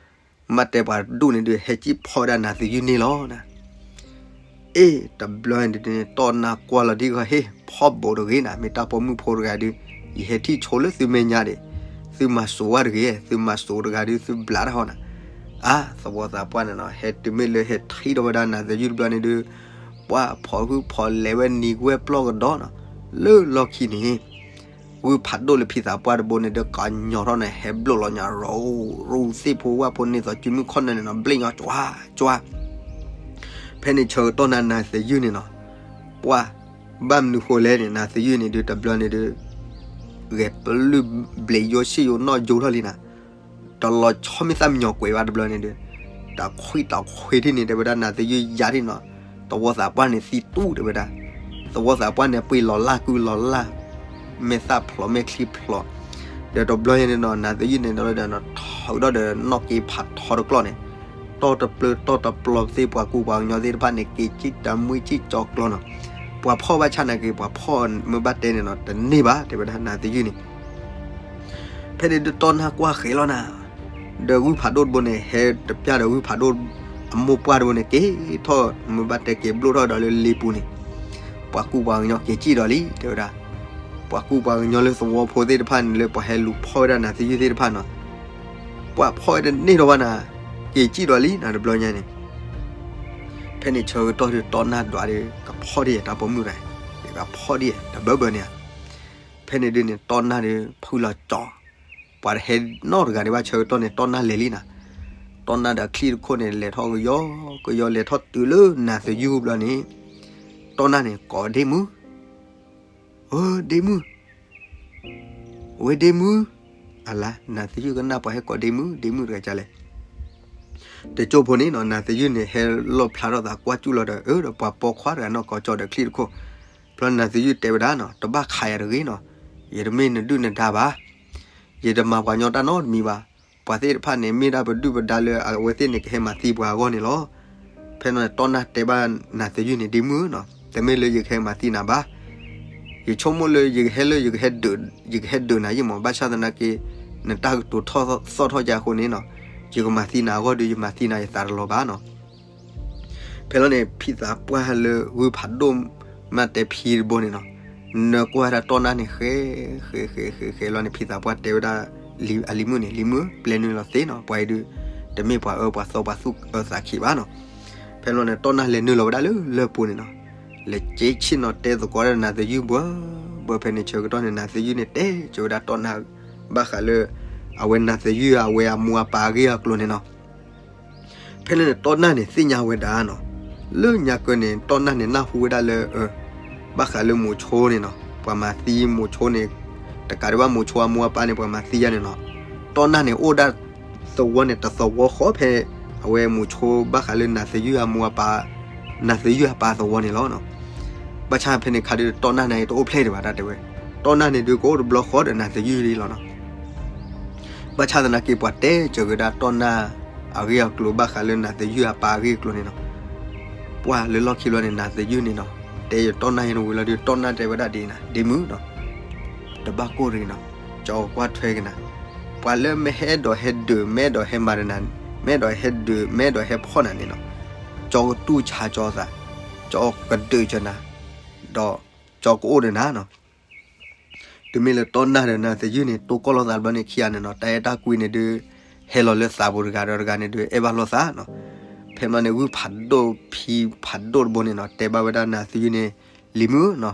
မ့ၢ်တဲပှၤတဒူၣ်န့ၣ်ဒုး ဟဲစံၣ်ဖီၣ်ဝဲဒၣ်နၤသယုၢ်န့ၣ်လီၤနၤ. အ့, တဘျီန့ၣ်ဒုးန့ၣ် တီၢ်နၢ်ကွၢ်လီၤဒံးဂီၤ ဟ့ၣ်, ဖီၣ်ဘိးတဂ့ၤနၤ, မ့ၢ်တၢ်ပိာ်မုၣ်ဖိတဂၤဒုး, ယဟဲထံၣ်ဆိလၢသုမဲာ်ညါဒံး, သုမၤစိၤဝဲတဂ့ၤ, သုမၤစိၤတဂၤဒုး သုဘျးတၢ်ဟီနၤ. အါ, သဝီသးပှၢ်န့ၣ်နီၤ, ဟဲတုၤမ့ၢ်လၢဟဲထံၣ်ထီၣ်ဝဲဒၣ်နၤသယုၢ်တဘျီန့ၣ်ဒုး, ပှၤဖီၣ်ဟုၣ်ဖီၣ်လဲၤဝဲနံၤဝဲပျီၢ်ကဒီးနီၤ, လၢလီၢ်ခံန့ၣ် ဂုၢ်ဖးဒိၣ်လၢဖံသးပှၢ်တဘိန့ၣ်ဒီး ကညီထီၣ်န့ၣ် ဟဲဘျိၣ်လီၤညါ ရူၤရူၤ သ့ၣ်ဖိဝၣ်ဖိန့ၢ်သီးစုမုၢ်ခီၣ်နၢန့ၣ်နီၤ, ဘျ့ၣ်ညီကၠွါကၠွါ. ဖဲန့ၣ်ဆၢကတီၢ်နၤ နၤသယုၢ်န့ၣ်နီၤ, ပှၤဘၣ်မနုၤဃိလဲၣ်န့ၣ် နၤသယုၢ်န့ၣ်ဒုး တဘျီန့ၣ်ဒုး ဂဲၤပလုၢ်ဘျံးယိဆ့ၣ်ယိနီၣ်ယိထီၣ်လံနၤ, တလီၤဆီမ့ၢ်သၣ်မညီၤကွဲးဘၣ်တဘျီန့ၣ်ဒုး, တၢ်ခွံတၢ်ခွ့ထံၣ်န့ၣ် တဲဝဲဒၣ်နၤသယုၢ်ယၤထံၣ်နီၤ, သဝီသးပှၢ်န့ၣ်သံတူၢ်တဲဝဲဒၣ်, သဝီသးပှၢ်န့ၣ် ပှ့ၤလီၤလၢ်ကုလီၤလၢ်, မဲာ်သၣ်ဖျိးမဲာ်ချံဖျိး, ဒီးတဘျီန့ၣ်နီၤ နၤသယုၢ်န့ၣ်ဒီး ထုးဒီးနီၣ်က့ၤဖးထီတကျီၢ်န့ၣ်, တီၢ်တပျၢၤတီၢ်တပျီၤသ့ၣ်ပှၤကူပှၤကညီသ့ၣ်တဖၣ်န့ၣ် က့ၤစံၣ်တၢ်မူစံၣ်ကၠီကျီနီၤ, ပှၤဖီၣ်ဘၣ်ဆၣ်နာ်က့ၤ ပှၤဖီၣ်မ့ၢ်ဘၣ်တဲန့ၣ်နီၤ တန့ၢ်ဘၣ် တဲဝဲဒၣ်နၤသယုၢ်န့ၣ် ဖဲန့ၣ်ဒုးတီၢ်နၢ်ကွၢ်ဃဲၤလီၤနၤ, ဒီးဂုၢ်ဖးဒိၣ်တဘိန့ၣ် ဟဲတပျၢ်ဒီးဂုၢ်ဖးဒိၣ်အမိၢ်ပှၢ်တဘိန့ၣ် က့ၤထီၣ်မ့ၢ်ဘၣ်တဲက့ၤဘျိၣ်ထီၣ်ဒီးလၢလ့ပူၤန့ၣ်, ပှၤကူပှၤကညီက့ၤစံၣ်ဒီးလံ တဲဝဲဒၣ်, ပှၤကူပှၤကညီလၢသဝီဖိသ့ၣ်တဖၣ်န့ၣ် လၢပှၤဟဲလူၤဖီၣ်ဝဲဒၣ်နၤသယုၢ်သ့ၣ်တဖၣ်နီၤ, ပှၤဖီၣ်ဝဲတန့ၢ်ဒီးဘၣ်နၤ, က့ၤစံၣ်ဒီးလံနၤတဘျီညါန့ၣ် ဖဲန့ၣ်ဆၢကတီၢ်ဒုးတီၢ်နၢ်ဒွးဒီး ကဖီၣ်ဒ်ယဲၢ်တၢ်ပိာ်မုၣ်ရၤ, ယကဖီၣ်ဒ်ယဲၢ်တဘၢဘၢန့ၣ်ဧါ, ဖဲန့ၣ်ဒုးန့ၣ် တီၢ်နၢ်ဒုးဖုလီၤကၠီၤ, ပှၤတဟဲနီတဂၤဒံးဘၣ်ဆၢကတီၢ်န့ၣ် တီၢ်နၢ်လဲၤလံနၤ, တီၢ်နၢ်ဒီးချံၣ်တခိၣ်န့ၣ် လဲၤထီၣ်ကယီကယီ လဲၤထီၣ်တုၤလၢနၤသယုၢ်ဘျီန့ၣ်, တီၢ်နၢ်န့ၣ်ကိးဒ့မုၢ်, အၢ ဒ့မုၢ် ဝဲဒ့မုၢ်, အလါ နၤသယုၢ်ကနၣ်ပှၤဟဲကိးဒ့မုၢ် ဒ့မုၢ်တဂၤကလဲၣ်, တကၠိဖိန့ၣ်နီၤ နၤသယုၢ်န့ၣ် ဟဲလီၣ်ဖျါထီၣ်သးကွၢ်စူၣ်လီၤဒီး အၢ ဒီးပှၤပိာ်ခွါတဂၤနီၢ်ကီၢ်ကၠီဒီးချံၣ်တခိၣ်, ဖျီနၤသယုၢ်တဲဝဲဒၣ်နီၤ တဘၣ်ခးယၤတဂ့ၤနီၤ, ယတမ့ၢ်နဒုၣ်နဒါဘၣ်, ယတမၤပှၤညီတၢ်နီတမံၤဘၣ်, ပှၤသ့ၣ်တဖၣ်န့ၣ် မ့ၢ်ဒၣ်ပဒုၣ်ပဒါလၢအဝဲသ့ၣ်န့ၣ် ကဟဲမၤသံပှၤအဂီၢ်န့ၣ်လီၤ. ဖဲန့ၣ်တီၢ်နၢ်တဲဘၣ်နၤသယုၢ်န့ၣ် ဒ့မုၢ်နီၤ တမ့ၢ်လၢယကဟဲမၤသံနၤဘၣ်, ယဆိကမိၣ်လၢယကဟဲလၢ ယကဟဲဒုးနၤယံၣ်မး ဘၣ်ဆၣ်သနာ်က့ နတၢ်ကတိၤထီၣ်သီၣ်ထီၣ်ယၤအဃိန့ၣ်နီၤ, ယကမၤသံနၤအဂီၢ်ဒီး ယမၤသံနၤယသးတလီၤဘၣ်နီၤ. ဖဲလီၤန့ၣ် ဖံသးပှၢ်လၢဂုၢ်ဖးဒိၣ် မ့ၢ်တဲဖံတဘိန့ၣ်နီၤ, နၢကွၢ်ဝဲဒၣ်တီၢ်နၢ်န့ၣ် ဃဲ ဃဲ ဃဲ ဃဲ ဃဲလီၤန့ၣ် ဖံသးပှၢ်တဲဝဲဒၣ် အလံၤမုၣ်န့ၣ်, လံၤမုၣ် ပျဲနုာ်လီၤသ့နီၤ, ပှၤအံၤဒုး တမ့ၢ်ပှၤအၢပှၤသီပှၤသူၣ်အၢသးခံဘၣ်နီၤ. ဖဲလီၤန့ၣ် တီၢ်နၢ်လဲၤနုာ်လီၤဝဲဒၣ်လၢလၢၢ်ပူၤန့ၣ်နီၤ, လဲၤက့ဆ့ၣ်နီၤတဲသကိးဒၣ်နၤသယုၢ်ဘၣ်ဘၣ်. ဖဲန့ၣ်ဆၢကတီၢ်န့ၣ် နၤသယုၢ်န့ၣ် တဲကၢၤဝဲဒၣ်တီၢ်နၢ် ဘၣ်ဃးလၢ အဝဲနၤသယုၢ်အဝဲအမိၢ်အပၢ်အဂ့ၢ်အကျိၤန့ၣ်နီၤ. ဖဲန့ၣ်န့ၣ် တီၢ်နၢ်န့ၣ် သ့ၣ်ညါဝဲဒၣ်နီၤ, လၢညါကၢန့ၣ် တီၢ်နၢ်န့ၣ် နၢ်ဟူဝဲဒၣ်လၢ ဘၣ်ဃးလၢမိၤဆိန့ၣ်နီၤ, ပှၤမၤသံမိၤဆိန့ၣ်, တကးဒံးဘၣ်မိၤဆိအမိၢ်အပၢ်န့ၣ် ပှၤမၤသံယါန့ၣ်နီၤ. တီၢ်နၢ်န့ၣ် အိၣ်ဒၣ်သဝီန့ၣ် တသဝီဃီဖဲ အဝဲမိၤဆိဘၣ်ဃးလၢနၤသယုၢ်အမိၢ်အပၢ်, နၤသယုၢ်အပၢ်သဝီန့ၣ်လီၤ. ဘၣ်ဆၣ်ဖဲန့ၣ်ခါဒုး တီၢ်နၢ်န့ၣ် တအိၣ်ဖျဲၣ်ဒံးဘၣ်တၢ်တဲဝဲ, တီၢ်နၢ်န့ၣ်ဒုး ကအိၣ်တဘျီဃီဒီးနၤသယုၢ်လံလီၤနီၤ. ဘၣ်ဆၣ်သနာ်က့ ပှၤတဲကၢၤကဒါတီၢ်နၢ်အဂ့ၢ်အကျိၤ ဘၣ်ဃးလၢနၤသယုၢ်အပၢ်အဂ့ၢ်အကျိၤန့ၣ်နီၤ. ပှၤလၢလီၢ်ခံဘျီန့ၣ် နၤသယုၢ်န့ၣ်နီၤ, တဲယတီၢ်နၢ်ယဲန့ၣ်ဝံၤလီၤဒီး တီၢ်နၢ်တဲဝဲဒၣ်ဒ်အံၤနၤ, ဒ့မုၣ်နီၤ, တဘၣ်ကိၢ်တဂ့ၤနီၤ, ကၠီကွၢ်ထွဲက့ၤနၤ, ပှၤလၢမ့ၢ်ဟဲဒိးဟဲဒုး မ့ၢ်အဲၣ်ဒိးဟဲမၤဒီးနၤ, မ့ၢ်အဲၣ်ဒိးဟဲဒုး မ့ၢ်အဲၣ်ဒိးဟဲဖီၣ်နၤန့ၣ်နီၤ, ကၠီကတူၢ်ဆါကၠီသး, ကၠီကဒုးကၢၤနၤ, ဒီးကၠီကအိၣ်ဒီးနၤနီၤ. တုၤမ့ၢ်လၢတီၢ်နၢ်ဒီးနၤသယုၢ်န့ၣ် တိၢ်ကီၢ်လိာ်သးတဘျီန့ၣ်ခံဂၤန့ၣ်နီၤ, တၢ်အဲၣ်တၢ်ကွံန့ၣ်ဒုး ဟဲလီၤလၢသးပူၤတဂၤဒီးတဂၤန့ၣ်ဒုး အဲၣ်ဘၣ်လိာ်သးနီၤ. ဖဲမ့ၢ်န့ၣ် ဂုၢ်ဖးဒိၣ်ဖံဖးဒိၣ်တဘိန့ၣ်နီၤ တဲဘၣ်ဝဲဒၣ်နၤသယုၢ်န့ၣ်, လံၤမုၣ်နီၤ,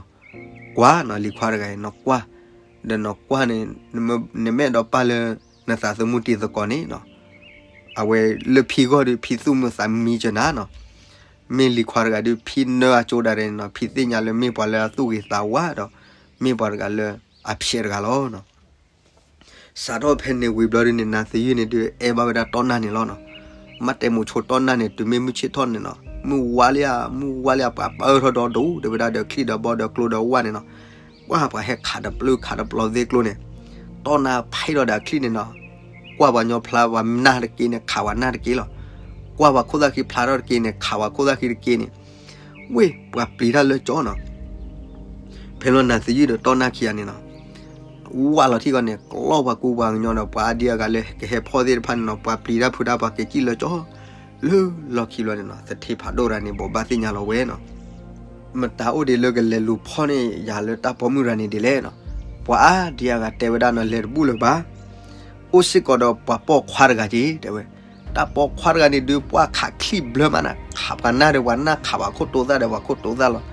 ကွၢ်နီၤ လံၤခွါတဂၤအံၤ နကွၢ်, ဒီးနကွၢ်န့ၣ် နမ့ၢ်အဲၣ်ဒိးပာ်လၢ နသးသမူတံၤသကိးန့ၣ်နီၤ, အဝဲလၢဖံဂီၢ်ဒီး ဖံသူၣ်မုာ်သးမံကၢၤနၤနီၤ. မ့ၢ်လံၤခွါတဂၤဒီး ဖံနၢအကၠိဒၣ်ရဲၣ်န့ၣ်နီၤ, ဖံသ့ၣ်ညါလၢမ့ၢ်ပှၤလၢအသူၣ်ဂ့ၤသးဝါဒီး မ့ၢ်ပှၤတဂၤလၢအဖျဲးတဂၤလီၤနီၤ. စးထီၣ်ဖဲန့ၣ်ဝံၤဘျီဒုန့ၣ် နၤသယုၢ်န့ၣ်ဒုး အဲၣ်ဘၣ်ဝဲဒၣ်တီၢ်နၢ်န့ၣ်လီၤနီၤ. မ့ၢ်တဲမိၤဆိတီၢ်နၢ်န့ၣ် တုၤမ့ၢ်မုၢ်ဆ့ၣ်ထီၣ်န့ၣ်နီၤ, မုၢ်ဝါလံဧါ, မုၢ်ဝါလံဧါ, ပှၤပၢထီၣ်ဒီးဒိၣ် တဲဝဲဒၣ်ဒီးချံၣ်ဒီးဘီဒီးကျိဒီးဝၣ်န့ၣ်နီၤ. ကွၢ်ပှၤဟဲခးတပျုၢ်ခးတပျီသ့ကျိန့ၣ်, တီၢ်နၢ်ဖဲဒီးဒီးအချံၣ်န့ၣ်နီၤ, ကွၢ်ပှၤညီဖျါပှၤနၢ်တက့ၢ်န့ၣ် ခးပှၤနၢ်တက့ၢ်လီၤ. ကွၢ်ပှၤခိၣ်သၣ်ဃံဖျါထီၣ်တက့ၢ်န့ၣ် ခးပှၤခိၣ်သၣ်ဃံတက့ၢ်န့ၣ်, ဝ့ၢ်ပှၤပျံၤတၢ်လၢကၠီနီၤ. ဖဲလီၤနၤသယုၢ်ဒီးတီၢ်နၢ်ခံဂၤန့ၣ်နီၤ, ဝၢ်လီၤထံၣ်ဃီန့ၣ် ကျီၢ်ပှၤကူပှၤကညီဒီး ပှၤအါဒံအါဂၤလၢကဟဲဖီၣ်သ့ၣ်တဖၣ်န့ၣ်နီၤ, ပှၤပျံၤတၢ်ဖုးတၢ်ပှၤက့ၤကံၣ်လၢကၠီ, လၢလီၢ်ခံဘျီန့ၣ်နီၤ, သထ့ဖးဒိၣ်တဂၤန့ၣ် ဘိးဘၣ်သ့ၣ်ညါလီၤဝဲနီၤ. မတၤအိၣ်ဒံးလၢကလဲၤလူၤဖီၣ်န့ၢ်ယၤလၢတၢ်ပိာ်မုၣ်တဂၤန့ၣ်ဒ်လဲၣ်နီၤ. ပှၤအါဒံအါဂၤတဲဝဲဒၣ်နီၤ, လဲၤတဘူၣ်လၢၤဘၣ်. အိၣ်စ့ၢ်ကီးဒီးပှၤပိာ်ခွါတဂၤက့ၤ တဲဝဲ. တၢ်ပိာ်ခွါတဂၤန့ၣ်ဒုး ပှၤခးချံၣ်ဘျၢမးနၤ, ခးပှၤနၢ်ဒီးပှၤနၢ်, ခးပှၤခိၣ်တိသၣ်ဒီးပှၤခိၣ်တိသၣ်လီၤ.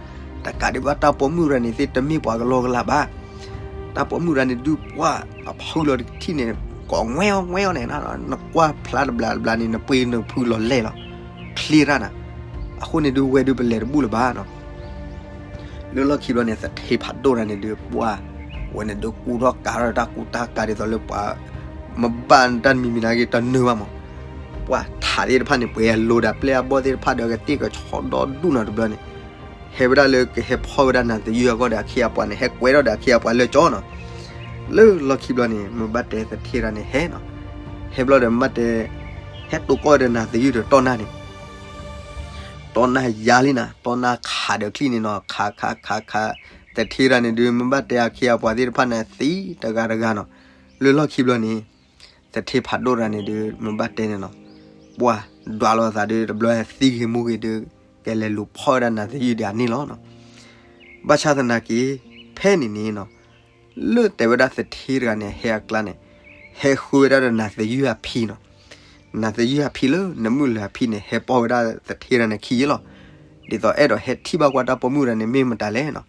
တကးဒံးဘၣ်တၢ်ပိာ်မုၣ်တဂၤန့ၣ်သ့ၣ် တမ့ၢ်ပှၤကလီကလီဘၣ်. တၢ်ပိာ်မုၣ်တဂၤန့ၣ်ဒုး ပှၤအဖုလီၤတထံၣ်န့ၣ် ကိးငွဲအီၤငွဲအီၤန့ၣ်, နကွၢ်ဖျါတဘျးတဘျးန့ၣ် နပှ့ၤနဖုလီၤလဲၢ်လီၤ, ချ့ရၣ်နၤ. အဃိန့ၣ်ဒုး ဝဲဒုးပလဲၤတဘူၣ်လၢၤဘၣ်နီၤ. လၢလီၢ်ခံဘျီန့ၣ် သထ့ဖးဒိၣ်တဂၤန့ၣ်ဒုး ပှၤဝဲန့ၣ်ဒုး ကူထီၣ်ကၤထီၣ်တၢ်ကူတၢ်ကၤဒ်သိးလၢပှၤ မ့ၢ်ဘၣ်တၢ်တမံၤမံၤနာ်က့ တနၢၤဘၣ်မး. ပှၤထးသ့ၣ်တဖၣ်န့ၣ် ပှဲၤအလိၤဒီးပျဲၢ်အဘီၣ်သ့ၣ်တဖၣ်ဒီး ကသ့ၣ်ကဆီဒီဒူၣ်နီၤတဘျီန့ၣ်, ဟဲဝဲဒၣ်လၢကဟဲဖီၣ်ဝဲဒၣ်နၤသယုၢ်အဂီၢ်ဒီးအခ့အပှၤန့ၣ် ဟဲကွဲထီၣ်ဒီးအခ့အပှၤလၢကၠီနီၤ. လၢလီၢ်ခံဘျီန့ၣ် မ့ၢ်ဘၣ်တဲသထ့တဂၤန့ၣ်ဟဲနီၤ. ဟဲဘျီဒီးမ့ၢ်ဘၣ်တဲ ဟဲတိၢ်ကီၢ်ဒီးနၤသယုၢ်ဒီးတီၢ်နၢ်န့ၣ် တီၢ်နၢ်ယါလံနၤ, တီၢ်နၢ်ခးဒီးချံၣ်န့ၣ်နီၤ, ခးခးခးခး, သထ့တဂၤန့ၣ်ဒုး မ့ၢ်ဘၣ်တဲအခ့အပှၤသ့ၣ်တဖၣ်န့ၣ် သံတဂၤတဂၤနီၤ. လၢလီၢ်ခံဘျီန့ၣ် သထ့ဖးဒိၣ်တဂၤန့ၣ်ဒုး မ့ၢ်ဘၣ်တဲန့ၣ်နီၤ, ပှၤဒွးလိာ်သးဒုး တဘျီသံဂ့ၤမူဂ့ၤဒုး ကလဲၤလူၤဖီၣ်ဝဲဒၣ်နၤသယုၢ်ဒ်အန့ၣ်လီၤနီၤ. ဘၣ်ဆၣ်သနာ်က့ ဖဲန့ၣ်န့ၣ်နီၤ လၢတဲဝဲဒၣ်သထ့တဂၤန့ၣ် ဟဲအကျါန့ၣ် ဟဲဃုဝဲဒၣ်ဒီးနၤသယုၢ်အဖံနီၤ. နၤသယုၢ်အဖံလၢနမုၢ်လၢ်အဖံန့ၣ် ဟဲပိာ်ဝဲဒၣ်သထ့တဂၤန့ၣ်ခံယ့လီၤ. ဒ်သိးအဲၣ်ဒိးဟဲထံၣ်ဘၣ်ကွၢ်တၢ်ပိာ်မုၣ်တဂၤန့ၣ်မ့ၢ်မတၤလဲၣ်နီၤ.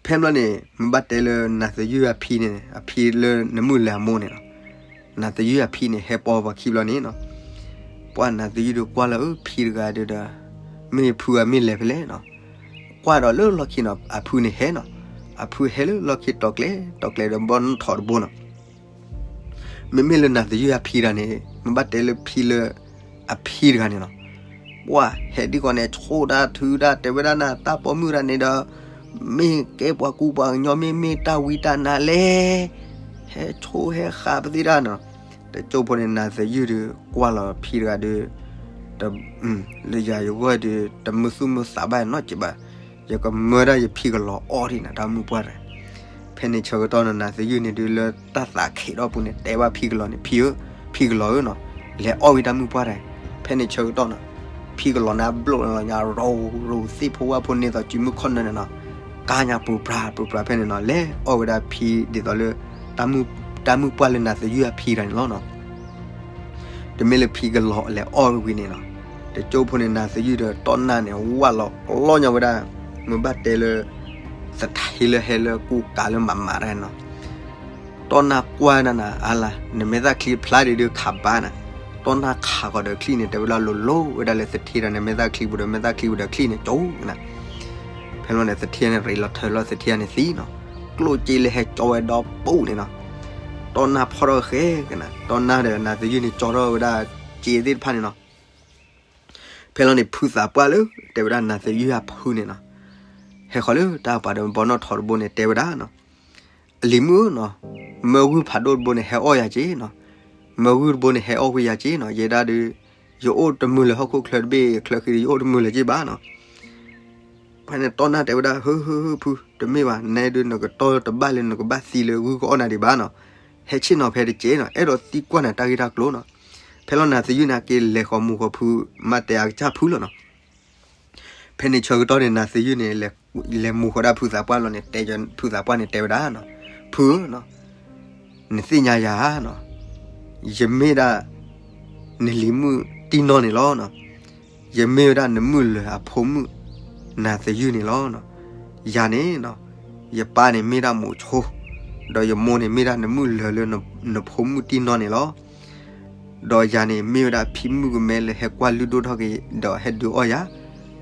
ဖဲဘျီန့ၣ် မ့ၢ်ဘၣ်တဲလၢနၤသယုၢ်အဖံန့ၣ် အဖံလၢနမုၢ်လၢ်အမိၢ်န့ၣ်နီၤ. နၤသယုၢ်အဖံန့ၣ် ဟဲပိာ်ပှၤခံဘျီန့ၣ်နီၤ, ပှၤနၤသယုၢ်ဒုးကွၢ်လၢ အၢ ဖံတဂၤဒုးဒီး မ့ၢ်ဖုဂၤမ့ၢ်လဲၤဖဲလဲၣ်နီၤ. ကွၢ်ဒီးလၢလီၢ်ခံနီၤ အဖုန့ၣ်ဟဲနီၤ, အဖုဟဲလၢလီၢ်ခံတီၤကျဲၤ တီၤကျဲၤဒီးဘီနထီၣ်တဘိနီၤ. မ့မ့ၢ်လၢနၤသယုၢ်အဖံတဂၤန့ၣ် မ့ၢ်ဘၣ်တဲလၢဖံလၢ အဖံတဂၤန့ၣ်လီၤ. ပှၤဟဲဒ်ကီးန့ၣ် ဆိၣ်တၢ်ထုတၢ် တဲဝဲဒၣ်နၤ တၢ်ပိာ်မုၣ်တဂၤန့ၣ်ဒီး မ့ၢ်ကဲပှၤကူပှၤကညီ မ့မ့ၢ်တၢ်ဝံတၢ်နါလဲၣ်, ဟဲဆိၣ်ဟဲဃာ်ပသ့ၣ်တၢ်နီၤ. တကၠိဖိန့ၣ် နၤသယုၢ်ဒုးကွၢ်လီၤဖံတဂၤဒုး လၢယၤယဂီၢ်ဒုး တမုာ်သူၣ်မုာ်သးဘၣ်နီတစဲးဘၣ်, ယကမၢဒၣ်ယဖံကလီၤအီၣ်ဒံးနၤ တၢ်မုၢ်ပှၢ်တဂၤ. ဖဲန့ၣ်ဆၢကတီၢ်နီၤ နၤသယုၢ်န့ၣ်ဒုးလၢတၢ်သးခံးထီၣ်ပူၤန့ၣ် တဲဘၣ်ဖံကလီၤန့ၣ် ဖံဧၢ, ဖံကလီၤဧၢနီၤ, လဲၤအီၣ်ဝံတၢ်မုၢ်ပှၢ်တဂၤ. ဖဲန့ၣ်ဆၢကတီၢ်နီၤ ဖ ဖံကလီၤန့ၣ်အဘျိၣ်လီၤညါ ရိၤရိၤသ့ၣ်ဖိဝၣ်ဖိန့ၢ်သိးစုမုၢ်ခီၣ်နၢၣ်န့ၣ်နီၤ, ကါညါပူၤပြၤပူၤပြၤဖဲန့ၣ်နီၤ လဲၤအီၣ်ဝဲဒၣ်ဖံဒ်သိးလၢ တၢ်မုၢ်ပှၢ်လၢနၤသယုၢ်အဖံတဂၤန့ၣ်လီၤနီၤ. တမ့ၢ်လၢဖံကလီၤလဲၤအီၣ်ဝံၤန့ၣ်နီၤ, တကၠိဖိန့ၣ် နၤသယုၢ်ဒီးတီၢ်နၢ်န့ၣ် ဝၣ်လီၤကလီညါဝဲဒၣ်, မ့ၢ်ဘၣ်တဲလၢ သထ့လၢဟဲလၢကူကၤလၢမးမးတၢ်နီၤ. တီၢ်နၢ်ကွၢ်နၤနၤ အါလါ နမဲာ်သၣ်ချံဖျါဒံးဒုးခးဘါနၤ, တီၢ်နၢ်ခးဃီၤဒီးချံၣ်န့ၣ် တဲဝဲဒၣ်လိၤလိၤဝဲဒၣ်လၢသထ့ဒီးနမဲာ်သၣ်ချံပူၤဒီးမဲာ်သၣ်ချံပူၤဒီးချံၣ်န့ၣ်ကၠိနၤ. ဖဲလီၤန့ၣ် သထ့န့ၣ်ရ့လီၤထၢလီၤသထ့န့ၣ်သံနီၤ, ကျိၣ်စ့လၢဟဲကၠီဝဲဒီပူၤန့ၣ်နီၤ, တီၢ်နၢ်ဖီၣ်ထီၣ်ဃဲကနၤ, တီၢ်နၢ်ဒီးနၤသယုၢ်န့ၣ်ကၠီထီၣ်ဝဲဒၣ်စ့သ့ၣ်တဖၣ်န့ၣ်နီၤ. ဖဲလီၤန့ၣ် ဖုသးပှၢ်လၢ တဲဝဲဒၣ်နၤသယုၢ်အဖုန့ၣ်နီၤ, ဟဲဃီၤလၢတၢ်ပှၤဒီးဘီနီၣ်ထီတဘိန့ၣ် တဲဝဲဒၣ်နီၤ, အလံၤမုၣ်ဧၢနီၤ, မၢဂုၢ်ဖးဒိၣ်တဘိန့ၣ် ဟဲအီၣ်ယၤက့နီၤ, မၢဂုၢ်တဘိန့ၣ် ဟဲအီၣ်ကွံာ်ယၤက့နီၤ, ယဲဒၣ်ဒီး ယအိၣ်တမုာ်လၢၤဟီၣ်ခိၣ်ချၢတဘ့ၣ်ချၢဃံဒီး ယအိၣ်တမုာ်လၢၤက့ဘၣ်နီၤ. ဖဲန့ၣ်တီၢ်နၢ်တဲဝဲဒၣ် ဟု ဟု ဟု ဖု တမ့ၢ်ဘၣ်, နဒုးနကတီၢ်တဘၣ်လၢနကဘၣ်သံလၢဂုၢ်ကအီၣ်နၤဒံးဘၣ်နီၤ, ဟဲဆ့ၣ်နီၤဖဲတက့ၢ်နီၤ, အဲၣ်ဒိးသံကွၢ်နၤတၢ်ဂ့ၢ်တၢ်ကျိၤနီၤ. ဖဲလီၤနၤသယုၢ်န့ၣ် က့ၤလဲၤဃီၤမူဃီၤဖု မၤတဲအကစၢ်ဖုလီၤနီၤ. ဖဲန့ၣ်ဆၢကတီၢ်န့ၣ် နၤသယုၢ်န့ၣ် လဲၤမူဃီၤဒၣ်ဖုသးပှၢ်လီၤန့ၣ် တဲဖုသးပှၢ်န့ၣ်တဲဝဲဒၣ်နီၤ, ဖုဧၢနီၤ, နသ့ၣ်ညါယၤနီၤ, ယမ့ၢ်ဒၣ် နလံၤမုၣ်တံၢ်နီၢ်န့ၣ်လီၤနီၤ, ယမ့ၢ်ဝဲဒၣ်နမုၣ်လၢၤအဖိမုၣ် နၤသယုၢ်န့ၣ်လီၤနီၤ. ယၤန့ၣ်နီၤ, ယပၢ်န့ၣ်မ့ၢ်ဒၣ်မိၤဆိ, ဒီးယမိၢ်န့ၣ်မ့ၢ်ဒၣ်နမုၣ်လၢၤလၢနဖိမုၣ်တံၢ်နီၢ်န့ၣ်လီၤ. ဒီးယၤန့ၣ် မ့ၢ်ဝဲဒၣ်ဖံမုၣ်ကမဲလၢဟဲကွၢ်လုၢ်ဒိၣ်ထီၣ်က့ၤ ဒီးဟဲဒုးအီၣ်ယၤ,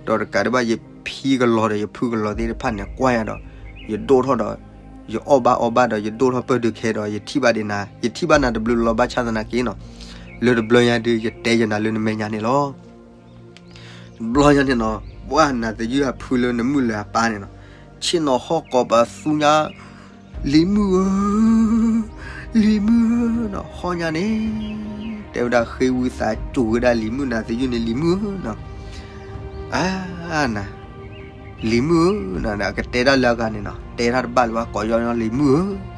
ဒီးတကးဒံးဘၣ် ယဖံကလီၤဒီးယဖုကလီၤသ့ၣ်တဖၣ်န့ၣ် ကွၢ်ယၤဒီး ယဒိၣ်ထီၣ်ဒီး ယအီၣ်ဘၣ်အီဘၣ်ဒီး ယဒိၣ်ထီၣ်ပၢၢ်ဒုးခဲဒီး ယထံၣ်ဘၣ်ဒံးနၤ, ယထံၣ်ဘၣ်နၤတဘျုးလီၤ ဘၣ်ဆၣ်သနာ်က့နီၤ, လၢတဘျီညါဒုး ယတဲယနၤလၢနမဲာ်ညါန့ၣ်လီၤ. တဘျီညါန့ၣ်နီၤ, ပှၢ်နၤသယုၢ်အဖုလၢနမုၣ်လၢၤအပၢ်န့ၣ်နီၤ, ဆ့ၣ်နီၤဟီၣ်ကိးပသူညါ, လံၤမုၣ်ဧၢ, လံၤမုၣ်ဧၢနီၤ, ဟီၣ်ညါန့ၣ် တဲဝဲဒၣ်ဃ့ဝံသးစူၤဝဲဒၣ်လံၤမုၣ်နၤသယုၢ်န့ၣ် လံၤမုၣ်ဧၢနီၤ, အါနၤ လံၤမုၣ်ဧၢနီၤ, ကတဲတၢ်လၢအဂၤန့ၣ်နီၤ, တဲတၢ်တဘၣ်လၢၤဘၣ် ကိးယီၢ်ညီ လံၤမုၣ်ဧၢ,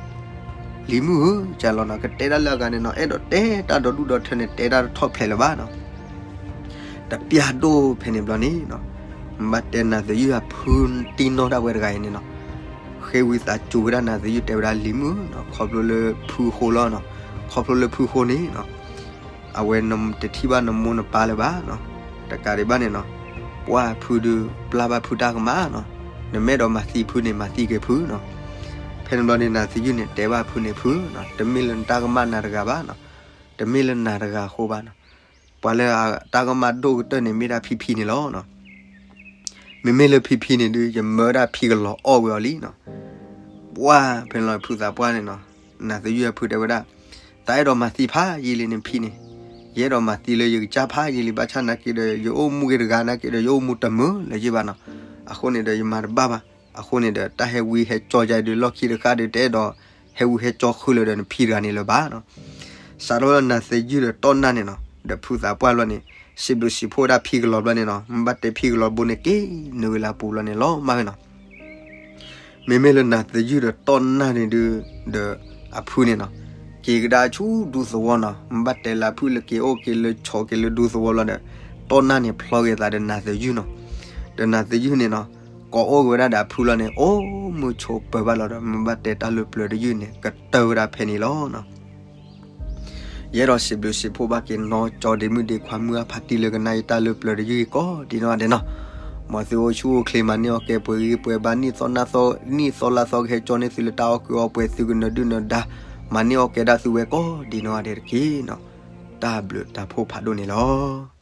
လံၤမုၣ်ဧၢ, ကလီၤနီၤ, ကတဲတၢ်လၢအဂၤန့ၣ်နီၤ, အဲၣ်ဒိးတဲတၢ်ဒီဒူၣ်ဒီထၢန့ၣ် တဲတၢ်တထီၣ်ဖျဲးလၢၤဘၣ်နီၤ. တပျၢ်ဒိၣ်ဖဲန့ၣ်ဘျီန့ၣ်နီၤ, ဘၣ်တဲနၤသယုၢ်အဖုတံၢ်နီၢ်ဒၣ်ဝဲတဂၤအံၤန့ၣ်နီၤ, ဃ့ဝံသးစူၤဝဲဒၣ်နၤသယုၢ် တဲဝဲဒၣ်လံၤမုၣ်ဧၢနီၤ, ခီဖျိလၢဖုဃိလီၤနီၤ, ခီဖျိလၢဖုဃိန့ၣ်နီၤ အဝဲတထံၣ်ဘၣ်နမိၢ်နပၢ်လၢၤဘၣ်နီၤ, တကးဒံးဘၣ်န့ၣ်နီၤ, ပှၢ်ဖုဒုးပျၢ်ဘၣ်ဖုတၢ်ကမၣ်နီၤ, နမ့ၢ်အဲၣ်ဒိးမၤသံဖုန့ၣ် မၤသံက့ၤဖုနီၤ. ဖဲန့ၣ်ဘျီန့ၣ် နၤသယုၢ်န့ၣ် တဲဘၣ်ဖုန့ၣ် ဖုနီၤ, တမ့ၢ်လၢနတၢ်ကမၣ်နၤတဂၤဘၣ်နီၤ, တမ့ၢ်လၢနၤတဂၤအဃိဘၣ်နီၤ, ပှၤလၢအတၢ်ကမၣ်ဒိၣ်ကတၢၢ်န့ၣ် မ့ၢ်ဒၣ်ဖံဖံန့ၣ်လီၤနီၤ. မ့မ့ၢ်လၢဖံဖံန့ၣ်ဒုး ယမၢဝဲဒၣ်ဖံကလီၤအီၣ်ဝဲအီၤလံနီၤ. ပှၢ်ဖဲန့ၣ်လီၤ ဖုသးပှၢ်န့ၣ်နီၤ, နၤသယုၢ်အဖုတဲဝဲဒၣ်, သးအဲၣ်ဒိးမၤသံဖးယံာ်လံန့ၣ်ဖံန့ၣ်, ယအဲၣ်ဒိးမၤသံလၢယကစၢ်ဖးယံာ်လံ ဘၣ်ဆၣ်နာ်က့ဒီး ယအိၣ်မူက့ၤတဂၤနာ်က့ဒီး ယအိၣ်မူတမုာ်လၢၤယ့ၢ်ဘၣ်နီၤ. အဃိန့ၣ်ဒီး ယမၤတဘၣ်ဘၣ်. အဃိန့ၣ်ဒီး တၢ်ဟဲဝံဟဲကၠီယၤဒုး လီၢ်ခံတဃၣ်ဒီး တအဲၣ်ဒိးဟဲဝံဟဲကၠီဃုာ်လၢၤဒီးနဖံတဂၤန့ၣ်လၢၤဘၣ်နီၤ. စးထီၣ်လၢနၤသယုၢ်ဒီးတီၢ်နၢ်န့ၣ်နီၤ, ဒီးဖုသးပှၢ်ဘျီန့ၣ် စံးဘျုးစံးဖှိၣ်ဝဲဒၣ်ဖံကလီၤဘျီန့ၣ်နီၤ, မ့ၢ်ဘၣ်တဲဖံကလီၤဘိန့ၣ် က့ၤနုာ်ဝဲလၢအပူၤဘျီန့ၣ် လီၤမၢ်ဝဲနီၤ. မ့မ့ၢ်လၢနၤသယုၢ်ဒီးတီၢ်နၢ်န့ၣ်ဒုး ဒီးအဖုန့ၣ်နီၤ, က့ၤကဒါဆူဒူသဝီနီၤ, မ့ၢ်ဘၣ်တဲလၢအဖုလၢက့ၤအိၣ်က့ၤလၢဆိးက့ၤလၢဒူသဝီလီၤဒီး တီၢ်နၢ်န့ၣ်ဖျီက့ၤသးဒီးနၤသယုၢ်နီၤ. ဒီးနၤသယုၢ်န့ၣ်နီၤ, ကိးအိၣ်က့ၤဝဲဒၣ်ဒီးအဖုလီၤန့ၣ် အိၣ်မုာ်ဆိးပၢၤဘၣ်လီၤဒီး မ့ၢ်ဘၣ်တဲတၢ်လၢပျၢၤတယုၢ်န့ၣ် ကတၢၢ်ဝဲဒၣ်ဖဲန့ၣ်လီၤနီၤ. ယအဲၣ်ဒိးစံးဘျုးစံးဖှိၣ်ဘၣ်က့ၤနီၢ်ကၠီဒ့မုၣ်ဒ့ခွါမုၢ်အဖါတံၢ်လၢကနၣ်ယတၢ်လၢပျၢၤတယုၢ်အံၤကိးဒံးနီၢ်ဂၤဒဲးနီၤ. မ်သုအိၣ်ဆူၣ်အိၣ်ချ့ မၤန့ၢ်အီၣ်ကဲပှဲၤဂံၢ်ပှဲၤဘါ နံၣ်သီလါသီကဟဲကၠီန့ၢ်သုလၢတၢ်အီၣ်ကုၢ်အီပှဲၤ သုကနၢၤဒုၣ်နၢၤဒါ မၤန့ၢ်အီၣ်ကဲဒၣ်သုဝဲကိးဒံးနီၢ်ဂၤဒဲးတက့ၢ်နီၤ. တၢ်ဘျုးတၢ်ဖှိၣ်ဖးဒိၣ်န့ၣ်လီၤ.